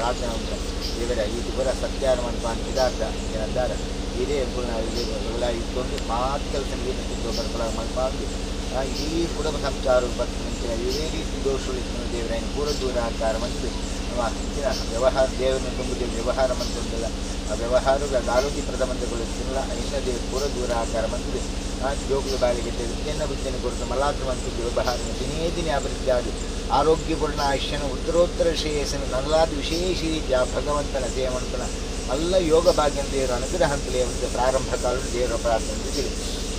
ಪ್ರಾರ್ಥನೆ ಉಂಟು ದೇವರ ಈ ಪೂರ ಸತ್ಯಾರ ಮನ್ಪಾನ್ ಪಿದಾರ್ಥ ಜನದಾರ ಇದೇ ಪುನಃ ಇತ್ತೊಂದು ಮಾತು ಕೆಲಸ ನೀರು ಬರ್ಪಲ ಮನ್ಪಾಂದು ಇಡೀ ಕುಟುಂಬ ಸಂಚಾರ ಬರ್ತಂಚಿನ ಇದೇ ರೀತಿ ದೋಷಗಳು ಇತ್ತು ದೇವರಾಯನ ಪೂರ ದೂರ ಆಕಾರ ಮತ್ತು ಇಂಚಿನ ವ್ಯವಹಾರ ದೇವರನ್ನು ತುಂಬುದೇವ ವ್ಯವಹಾರ ಮಂತುಂಟಲ್ಲ ಆ ವ್ಯವಹಾರದ ಆರೋಗ್ಯಪ್ರದ ಮಂತ್ರಗಳು ಇತ್ತಿಲ್ಲ ಇನ್ನ ದೇವರು ಪೂರ ದೂರ ಆಕಾರ ಮಂತಿದೆ ಆ ಜೋಗುಲು ಬಾಳಿಗೆ ವಿದ್ಯೆಯನ್ನು ಬುದ್ಧಿಯನ್ನು ಕೊರತು ಮಲಾತ್ರ ಮಂತಿದ್ದು ವ್ಯವಹಾರ ದಿನೇ ದಿನೇ ಅಭಿವೃದ್ಧಿ ಆಗಿ ಆರೋಗ್ಯಪೂರ್ಣ ಆಯುಷ್ಯನ ಉತ್ತರೋತ್ತರ ಶ್ರೇಯಸ್ಸನ್ನು ನಲ್ಲಾದ ವಿಶೇಷ ರೀತಿಯ ಭಗವಂತನ ಸೇವೆ ಮಂತನ ಮಲ್ಲ ಯೋಗ ಭಾಗ್ಯ ದೇವರ ಅನುಗ್ರಹ ಅಂತಲೇ ಒಂದು ಪ್ರಾರಂಭ ಕಾಲ ದೇವರ ಪ್ರಾರ್ಥನೆ.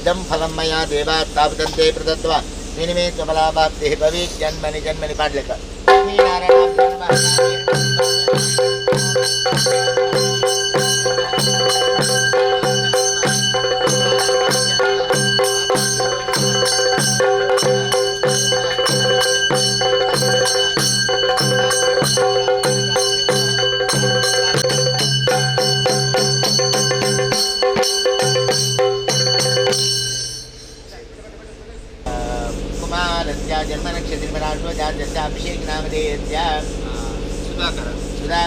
ಇದಂ ಫಲಂ ಮಯಾ ದೇವಾ ತಾವದಂತೆ ಪ್ರದತ್ವ ನಿನಿಮೇ ಕಮಲಾಭಾಪ್ತಿ ಭವೇತ್ ಜನ್ಮನಿ ಜನ್ಮನಿ ಪಾಡ್ಲಿಕ್ಕ कुमारस्य जन्मनक्षत्रिपराशो जातस्य अभिषेक नामधेयस्य सुधाकर सुधा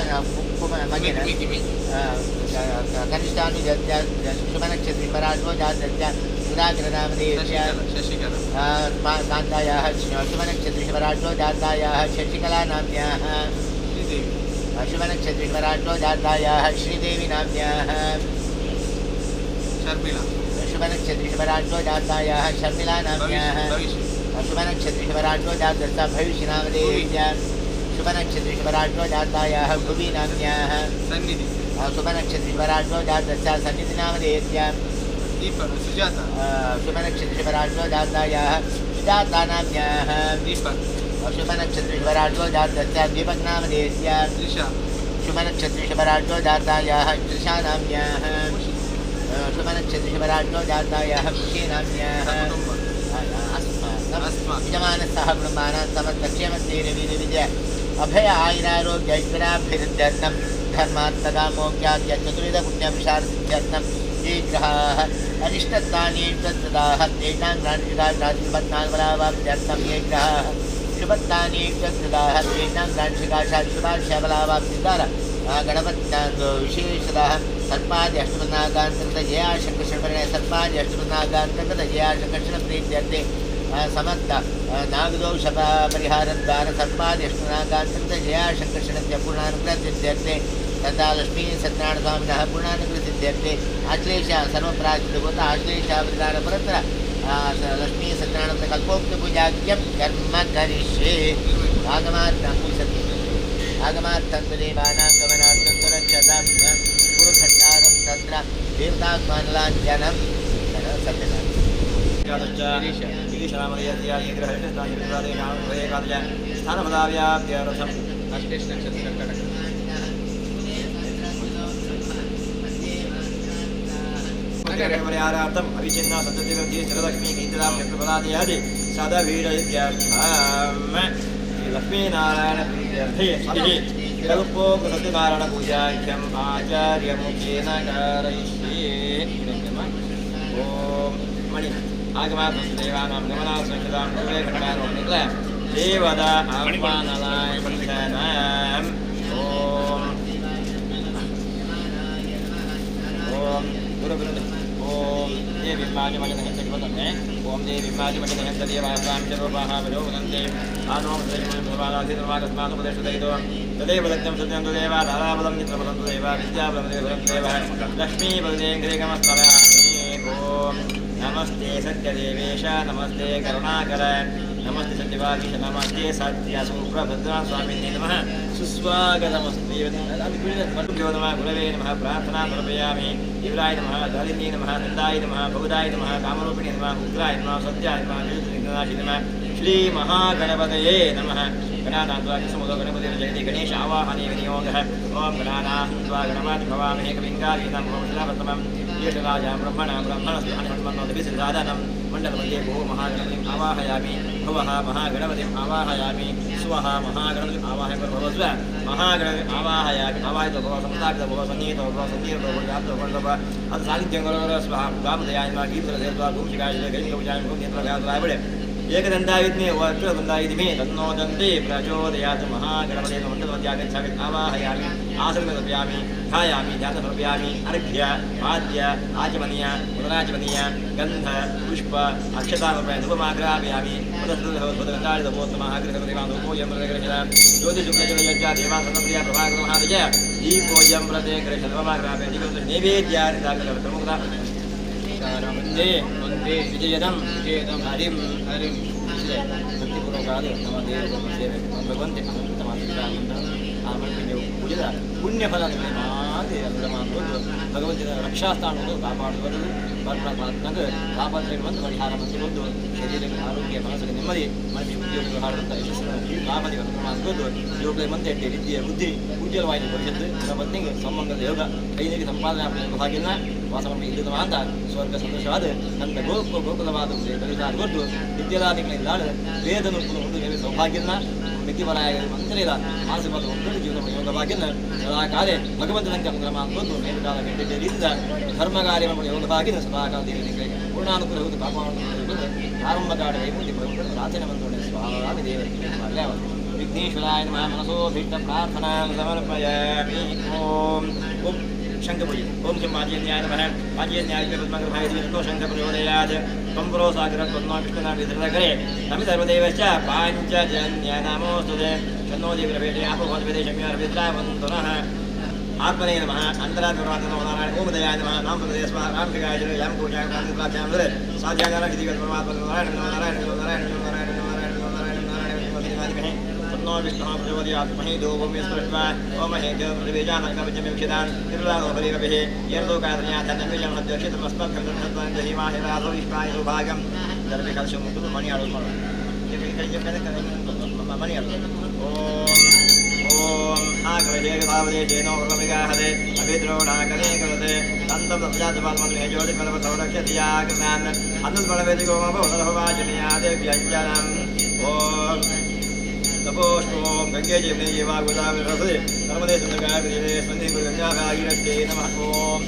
कनिष्ठानुजस्य शुभनक्षत्रिपराशो जातस्य सुधाकर नामधेयस्य शशिकला कान्तायाः शुभनक्षत्रिपराशो जातायाः शशिकला नाम्न्याः श्रीदेवी शुभनक्षत्रिपराशो जातायाः श्रीदेवी नाम्न्याः शर्मिला शुभनक्षत्रिपराशो जातायाः शर्मिला नाम्न्याः शुभनक्षत्रिपराशो जातस्य भविष्य नामधेयस्य शुभनक्षत्रिपराशो जातायाः भुवि नाम्न्याः सन्निधि शुभनक्षत्रिपराशो जातस्य सन्निधि नामधेयस्य दीप सुजाता शुभनक्षत्रिपराशो जातायाः सुजाता नाम्न्याः दीपक शुभनक्षत्रिपराशो जातस्य दीपक नामधेयस्य त्रिषा शुभनक्षत्रिपराशो जातायाः तृषा नाम्न्याः शुभनक्षत्रिपराशो जातायाः खुशी नाम्न्याः यजमानसह कुटुम्बानां समस्तक्षेमस्थैर्यवीर्यविजय अभय आयुरारोग्य ऐश्वर्याभिवृद्ध्यर्थं धर्मार्थकामोक्षाद्य चतुर्विधपुण्यविशारसिद्ध्यर्थं ये ग्रहाः अरिष्टत्वानि तत्सदाः तेषां ग्रांशिकाशादिपत्नान्बलावाप्त्यर्थं ये ग्रहाः शुभत्तानि तत्सदाः तेषां ग्रांशिकाशादिशुभाशबलावाप्तिद्वारा गणपत्या विशेषतः सर्पादि अष्टपन्नागान्तर्गत जया शङ्कर्षणपरिणय सर्पादि अष्टपन्नागान्तर्गत जया शङ्कर्षणप्रीत्यर्थे समस्त नागदोष परिहारद्वारा सर्पादि अष्टनागान्तर्गत जया शङ्कर्षणस्य पूर्णानुग्रहसिद्ध्यर्थे तथा लक्ष्मी सत्यनारायणस्वामिनः पूर्णानुग्रहसिद्ध्यर्थे आश्लेष सर्वप्राचितभूत आश्लेषावधानपरत्र लक्ष्मी सत्यनारायण कल्पोक्तपूजाख्यं कर्म करिष्ये. आगमार्थं सत्य आगमार्थं देवानां गमनार्थं रक्षतां पुरुषण्डारं तत्र देवतात्मानलाञ्छनं सत्यनारायण स्थानपदाव्याप्त्यर्थम् अश्लेष नक्षत्र कर्कटक परिहारार्थम् अविच्छिन्न सन्ततिवृद्धि स्थिरलक्ष्मी कीर्तिदां चक्रफलादयादि सदवीरयित्यर्थम् श्रीलक्ष्मीनारायणप्रीत्यर्थे कल्पोक्तसत्यनारायणपूजाख्यम् आचार्यमुखेन कारयिष्ये. ॐ मणि आगमार्थं देवानां गमनासंहितां पूर्वे खण्डारोनिकल देवदा आह्वानलाञ्छनाम्. ॐ ॐ गुरुगुरु ॐ देवी माजमजनहंसते ॐ देवी माजमजनहंसदेवासां च रूपाः विलोकन्ते आनो तदेव तदेव सत्यं सत्यं तदेव धाराबलं चित्रबलं तदेव विद्याबलं देवबलं तदेव लक्ष्मीबलदेङ्घ्रिगमस्मरामि. ॐ नमस्ते सत्यदेवेश नमस्ते करुणाकर नमस्ते सत्यवागीश नमस्ते सत्यसुप्रभद्रा स्वामिने नमः. सुस्वागतमस्ते. नमः गुरवे नमः. प्रार्थना समर्पयामि. तीव्राय नमः, दालिन्ये नमः, नन्दाय नमः, बहुदाय नमः, कामरूपिणे नमः, उग्राय नमः, सत्याय नमः, निरुद्धविघ्ननाशिने नमः, श्रीमहागणपतये नमः. गणानां त्वा कृष्णमुदो गणपतिर्जयति गणेश आवाहने विनियोगः. ॐ गणानां त्वा गणपति भवामहे कविङ्गालीनां भवशलावर्तमं ज्येष्ठराजां ब्रह्मणा ब्रह्मणस्य अनहन्मन्नोदभिसिद्धादनं मण्डलमध्ये भो महागणपतिम् आवाहयामि. भवः महागणपतिम् आवाहयामि. स्वः महागणपतिम् आवाहयामि. भवस्व महागणपतिम् आवाहयामि. आवाहितो भव संस्थापितो भव सन्निहितो भव सन्निहितो भव जातो भव भव ಅದು ಸಾಹಿತ್ಯ स्वाहा गामदयाय नमः गीतरसे स्वाहा भूमिशिखाय गणिकपूजाय भूमियन्त्रगात्राय बड़े एकदन्ताय विद्महे वक्रतुण्डाय धीमहि तन्नो दन्ते प्रचोदयात्। महागणपते मण्डलमध्यागच्छामि आवाहयामि आसनं समर्पयामि ध्यायामि ध्यानं समर्पयामि अर्घ्य पाद्य आचमनीय पुनराचमनीय गन्ध पुष्प अक्षता समर्पयामि धूपमाग्रापयामि ज्योतिषुक्लजलयज्ञ देवान् सन्प्रिया प्रभाकरमहादय दीपोऽयं व्रते कृष्णमाग्रापयामि नैवेद्यानि प्रमुखता वन्दे वन्दे विजयदं विजयदं हरिं हरिं ಭಕ್ತಿಪೂರ್ವಕವಾದ ನಮ್ಮ ದೇವರ ಸೇವೆ ಭಗವಂತೆ ಅನಂತವಾದ ಆ ಮಣ್ಣಿನ ಪೂಜೆದ ಪುಣ್ಯಫಲ ಮಾತೆ ಅನುಗ್ರಹ ಭಗವಂತನ ರಕ್ಷಾಸ್ಥಾನವನ್ನು ಕಾಪಾಡುವುದು ಪರಮಾತ್ಮಗ ತಾಪತ್ರಯವನ್ನು ಪರಿಹಾರ ಮಾಡಿಕೊಂಡು ಶರೀರಕ್ಕೆ ಆರೋಗ್ಯ ಮನಸ್ಸಿಗೆ ನೆಮ್ಮದಿ ಮನಸ್ಸಿಗೆ ಉದ್ಯೋಗ ವ್ಯವಹಾರದಂಥ ಯಶಸ್ಸಿನ ಲಾಭದಿ ಅನುಗ್ರಹ ಯೋಗ ಮಂತೆ ವಿದ್ಯೆ ಬುದ್ಧಿ ಉಜ್ವಲವಾಗಿ ಭವಿಷ್ಯತ್ತು ಪತ್ನಿಗೆ ಸಂಬಂಧದ ಯೋಗ ಕೈನಿಗೆ ಸಂಪಾದನೆ ಹಾಗಿಲ್ಲ ವಾಸ ಇಲ್ಲದ ಅಂತ ಸ್ವರ್ಗ ಸಂತೋಷವಾದ ನನ್ನ ಗೋಕುಲವಾದ ಗೊತ್ತು ವಿದ್ಯಾದಾದಿಗಳಿಂದ ವೇದನು ಒಂದು ಸೌಭಾಗ್ಯನ ಮಿತಿಪರಾಯ ಮಂತ್ರಿದ ಮಾನಸಿಕವಾದ ಒಂದು ಜೀವನ ಯೋಗವಾಗಿನ ಸದಾಕಾಲೇ ಭಗವಂತನಂಕ ಅನುಗ್ರಹ ಮಾಡಿಕೊಂಡು ಮೇಲುಕಾಲ ಕೆಟ್ಟಿದ್ದರಿಂದ ಧರ್ಮ ಕಾರ್ಯ ಯೋಗವಾಗಿನ ಸದಾಕಾಲ ದೇವರಿಗೆ ಪೂರ್ಣಾನುಗ್ರಹವು ಕಾಪಾಡುವುದು ಆರಂಭ ಕಾಡ ಕೈಮೂರ್ತಿ ಭಗವಂತನ ಪ್ರಾರ್ಥನೆ ಬಂದೋಡೆ ಸ್ವಾಮಿ ದೇವರಿಗೆ ವಿಘ್ನೇಶ್ವರಾಯ ನಮಃ ಮನಸೋಭೀಷ್ಟ ಪ್ರಾರ್ಥನಾ ಸಮರ್ಪಯಾಮಿ. ಓಂ ಓಂ ಶಂಖಪೂಜೆ. ಓಂ ಶಂ ಪಾಂಜನ್ಯಾಯ ನಮಃ. ಪಾಂಜನ್ಯಾಯ ಪದ್ಮಗರ್ಭಾಯ ತನ್ನೋ ಶಂಖ ಪ್ರಚೋದಯಾತ್. ತ್ವಂ ಸಾಗರ ತ್ವನ್ನೋ ವಿಷ್ಣುನಾಭಿಧೃತಕರೆ ನಮಿ ಸರ್ವದೇವಶ್ಚ ಪಾಂಚಜನ್ಯ ನಮೋಸ್ತುತೆ. ಶನ್ನೋ ದೇವಿರಭೇಟೆ ಆಪೋ ಭವದ್ಭೇದೆ ಶಮ್ಯಾರ್ಪಿತ್ರಾವಂತುನಃ. ಆತ್ಮನೇ ನಮಃ. ಅಂತರಾತ್ಮನಾಥನೋ ನಾರಾಯಣ ಓಂ ದಯಾಯ ನಮಃ. ನಾಮ ಹೃದಯ ಸ್ವಾಹ ರಾಮ ಶಿಗಾಯ ಯಾಮ ಕೋಶಾಯ ಪ್ರಾರ್ಥ್ಯಾಂ ಸಾಧ್ಯಾಗಾರ ಪರಮಾತ್ಮ ನಾರಾಯಣ ನಾರಾಯಣ ನಾರಾಯಣ ನಾರಾಯಣ ನಾರಾಯಣ ನಾರಾಯಣ ನಾರಾಯಣ तन्नो विष्णुः प्रचोदयात्. महीदो भूमिस्पृष्ट्वा ओमहेभ्यो पृथिवीजानकवचमिक्षितान् तिरुलानोपरिरभिः यर्लोकादन्याथन्नविजमहद्यक्षितमस्मभ्यं धन्यहिमाहिरासो विश्वाय सौभाग्यं दर्भिकलशमुकुतु मणि मणि ओम ओम आकलजेनो व्रमिगाहते अभिद्रोणाकले कृते तन्तं तत्जातपात्मने ज्योतिफलवसौरक्षतियाकृतान् अन्नस्मरणवेदिकोमभवसर्ववाचनीया देव्यञ्जनम्. ओम तपोष्पों गंगे जमुने जीवा गोदावरी सरस्वती नर्मदे सिंधु कावेरी स्मृति गंगाभागीरथ्यै नमः. ओम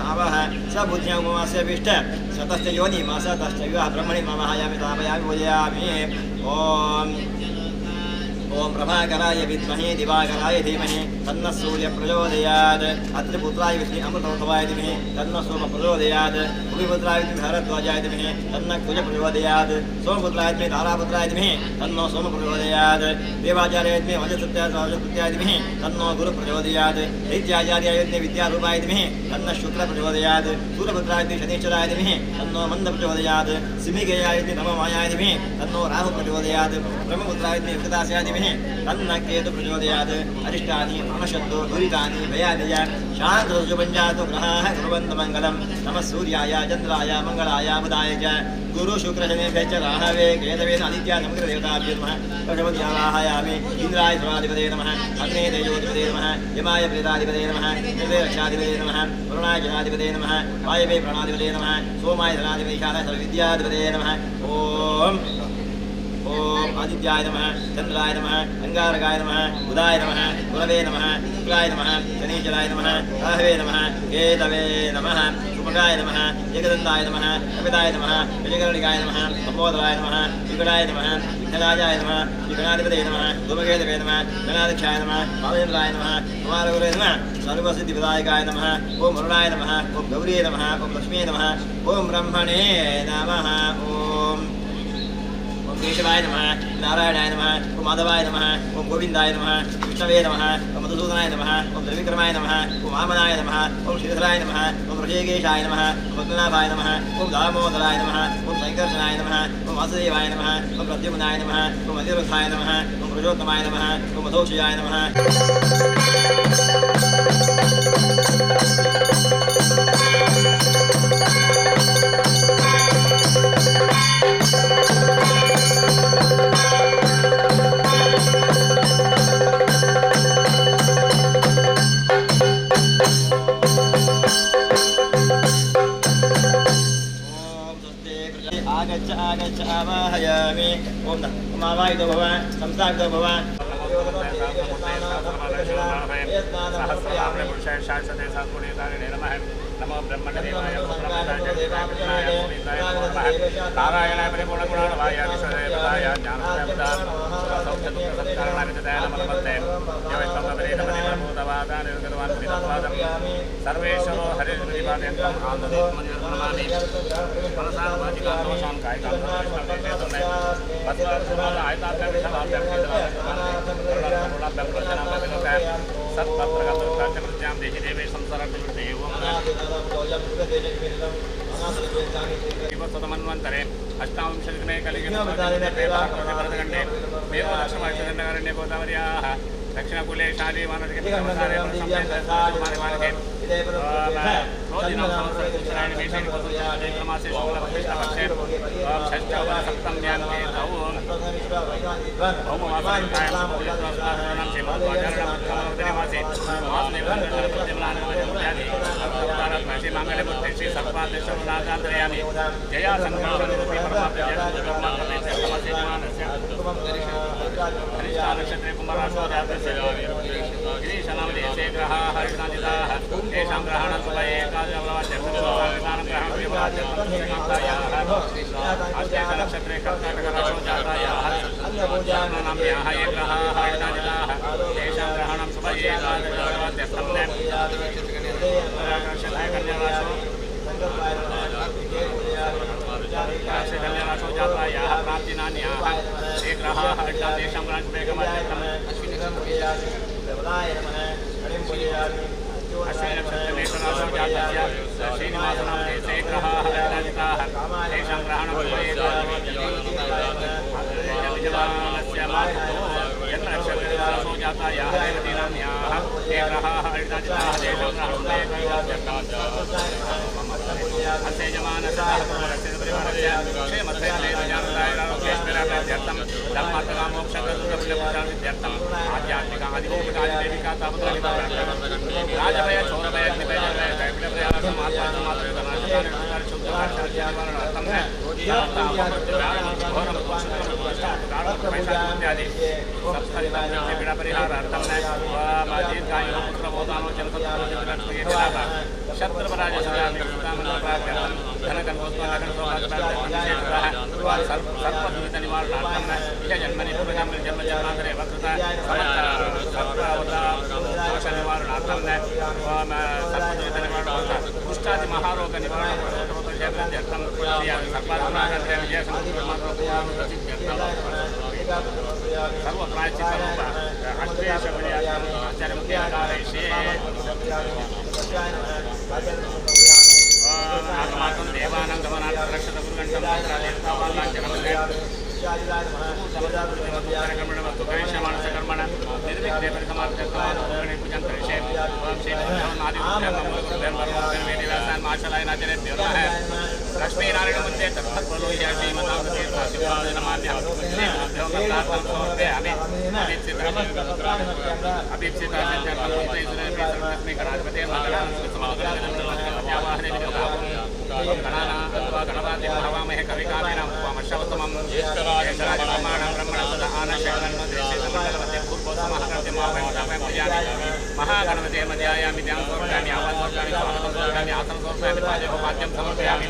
आवाह स बुद्ध्या उमास्य भीष्ट सतश्च योनि मासतश्च विवाह ब्रह्मणि मामहायामि तापयामि पूजयामि. ओम ओम प्रभाकराय विद्महे दिवाकराय धीमहि तन्नः सूर्य प्रचोदयात्. अत्रिपुत्राय विद्महे अमृतोद्भवाय धीमहि तन्नः सोम प्रचोदयात्. भूमिपुत्राय विद्महे हरद्वाजाय धीमहि तन्नः कुज प्रचोदयात्. सोमपुत्राय विद्महे तारापुत्राय धीमहि तन्नो सोम प्रचोदयात्. देवाचार्याय विद्महे वजसत्याय धीमहि तन्नो गुरु प्रचोदयात्. दैत्याचार्याय विद्महे विद्यारूपाय धीमहि तन्नः शुक्र प्रचोदयात्. सूर्यपुत्राय विद्महे शनीश्वराय धीमहि तन्नो मन्द प्रचोदयात्. सिमिकेयाय विद्महे नममायाय धीमहि तन्नो राहु प्रचोदयात्. ब्रह्मपुत्राय विद्महे विकदास्याय धीमहि तन्न केतु प्रचोदयात्. अरिष्टानि अमशत्तु दुरितानि भयानि शान्तपञ्चातु ग्रहाः कुर्वन्तु मङ्गलं. नमः सूर्याय चन्द्राय मङ्गलाय बुधाय च गुरु शुक्रशनेभ्यश्च राहवे केतवे आदित्याय नमः नमः. प्रथमध्यावाहयामि. इन्द्राय सर्वाधिपते नमः. अग्ने तेजोधिपते नमः. यमाय प्रेताधिपते नमः. निर्वे रक्षाधिपते नमः. वरुणाय जनाधिपते नमः. वायवे प्राणाधिपते नमः. सोमाय धनाधिपते ईशानाय सर्वविद्याधिपते नमः. ओम ओम आदित्याय नमः. चंद्राय नमः. अंगारकाय नमः. बुधाय नमः. गुरवे नमः. शुक्लाय नमः. शनीचराय नमः. राहवे नमः. केतवे नमः. सुमुखाय नमः. एकदन्ताय नमः. कपिताय नमः. गजकर्णिकाय नमः. लंबोदराय नमः. विकटाय नमः. विघ्नराजाय नमः. विघ्नाधिपतये नमः. धूमकेतवे नमः. गणाध्यक्षाय नमः. बालेन्द्राय नमः. कुमारगुरवे नमः. सर्वसिद्धिप्रदायकाय नमः. ओम वरुणाय नमः. ओम गौरीय नमः. ओम लक्ष्मीये नमः. ओम ब्रह्मणे नमः. ओम ओम केशवाय नमः. नारायणाय नमः. ओम माधवाय नमः. ओम गोविंदाय नमः. विष्णवे नमः. ओम मधुसूदनाय नमः. ओम त्रिविक्रमाय नमः. ओम वामनाय नमः. ओम श्रीधराय नमः. ओम ऋषिकेशाय नमः. ओम पद्मनाभाय नमः. ओम दामोदराय नमः. ओम संकर्षणाय नमः. ओम वासुदेवाय नमः. ओम प्रद्युम्नाय नमः. ओम अनिरुद्धाय नमः. ओम पुरुषोत्तमाय नमः. ओम मधोक्षयाय नमः. आगच्छ आगच्छ आवाहयामि. ओम आवाहितो भव संस्थापितो भव. सहस्रनाम्ने पुरुषाय शाश्वते सहस्रकोटितारिणे नमः। नमो ब्रह्मण्यदेवाय ब्रह्मचाय पुनीताय नमः। नारायणाय परिपूर्णगुणार्णवाय विश्वदेवताय ज्ञानप्रदाय सौख्यदुःखसत्कारणाय नमः नमस्ते। सर्वेश्वरो हरिर्निपादेन्द्रं आनन्दतीर्थमनिर्नमामि। मनसा वाचिकां दोषां कायिकां सत्पत्रगतमन्वन्तरे अष्टाविंशतिदिने कलिगे मेवदक्षमाक्षदण्डकारण्ये गोदावर्याः दक्षिणकुले शालीमानसिके नक्षत्रे कुमाराशोदातस्य गिरीशनामधेयसे ग्रहाः हरिणाजिताः तेषां ग्रहाणां शुभये एकादशनक्षत्रे कर्काटकराशो जातायाः नाम्याः ये ग्रहाः हरिणाजिताः तेषां ग्रहाणां शुभये एकादशनक्षत्रे कन्याराशो जातायाः प्राप्तिनान्याः ये ग्रहाः हरिणाजेषां ग्रहाणां अश्विनी नक्षत्रे मेषराशौ जातस्य श्रीनिवासनामधेयसे ग्रहाः हरिणाजिताः तेषां ग्रहाणां यजमानस्य मातुः जन्मनक्षत्रे राशौ जातायाः रेवतीनाम्याः ते ग्रहाः हरिणाजिताः तेषां ग्रहाणां अस्य यजमानस्य परिवारस्य क्षेमस्य धर्मार्थकामोक्षसिद्ध्यर्थं आध्यात्मिक आदिभौतिकादिदेविका राजभय चौरभय पीडापरिहारार्थं सर्पदुरितनिवारणार्थं जन्मनि पूर्वजन्मनि जन्म जन्मान्तरे वकृत सर्पदोषनिवारणार्थं सर्पदुरितनिवारणार्थं कुष्ठादिमहारोगनिवारणसिद्ध्यर्थं सर्वप्रायश्चित्तरूप अष्टेशबलियाचार्यमुख्यकारयिष्ये आगमार्थं देवानां गमनार्थं रक्षत गुरुगण्ठं कर्मण निर्विघ्ने परिसमाप्त्यर्थं पूजां करिष्ये। लक्ष्मीनारायणमुद्रे तत्फलोह्या गणपतिं कविकामिनां उपमशवतमं महागणपते मध्यायामि ध्यानं समर्पयामि आवाहनं समर्पयामि स्वागतं समर्पयामि आसनं समर्पयामि पाद्यं समर्पयामि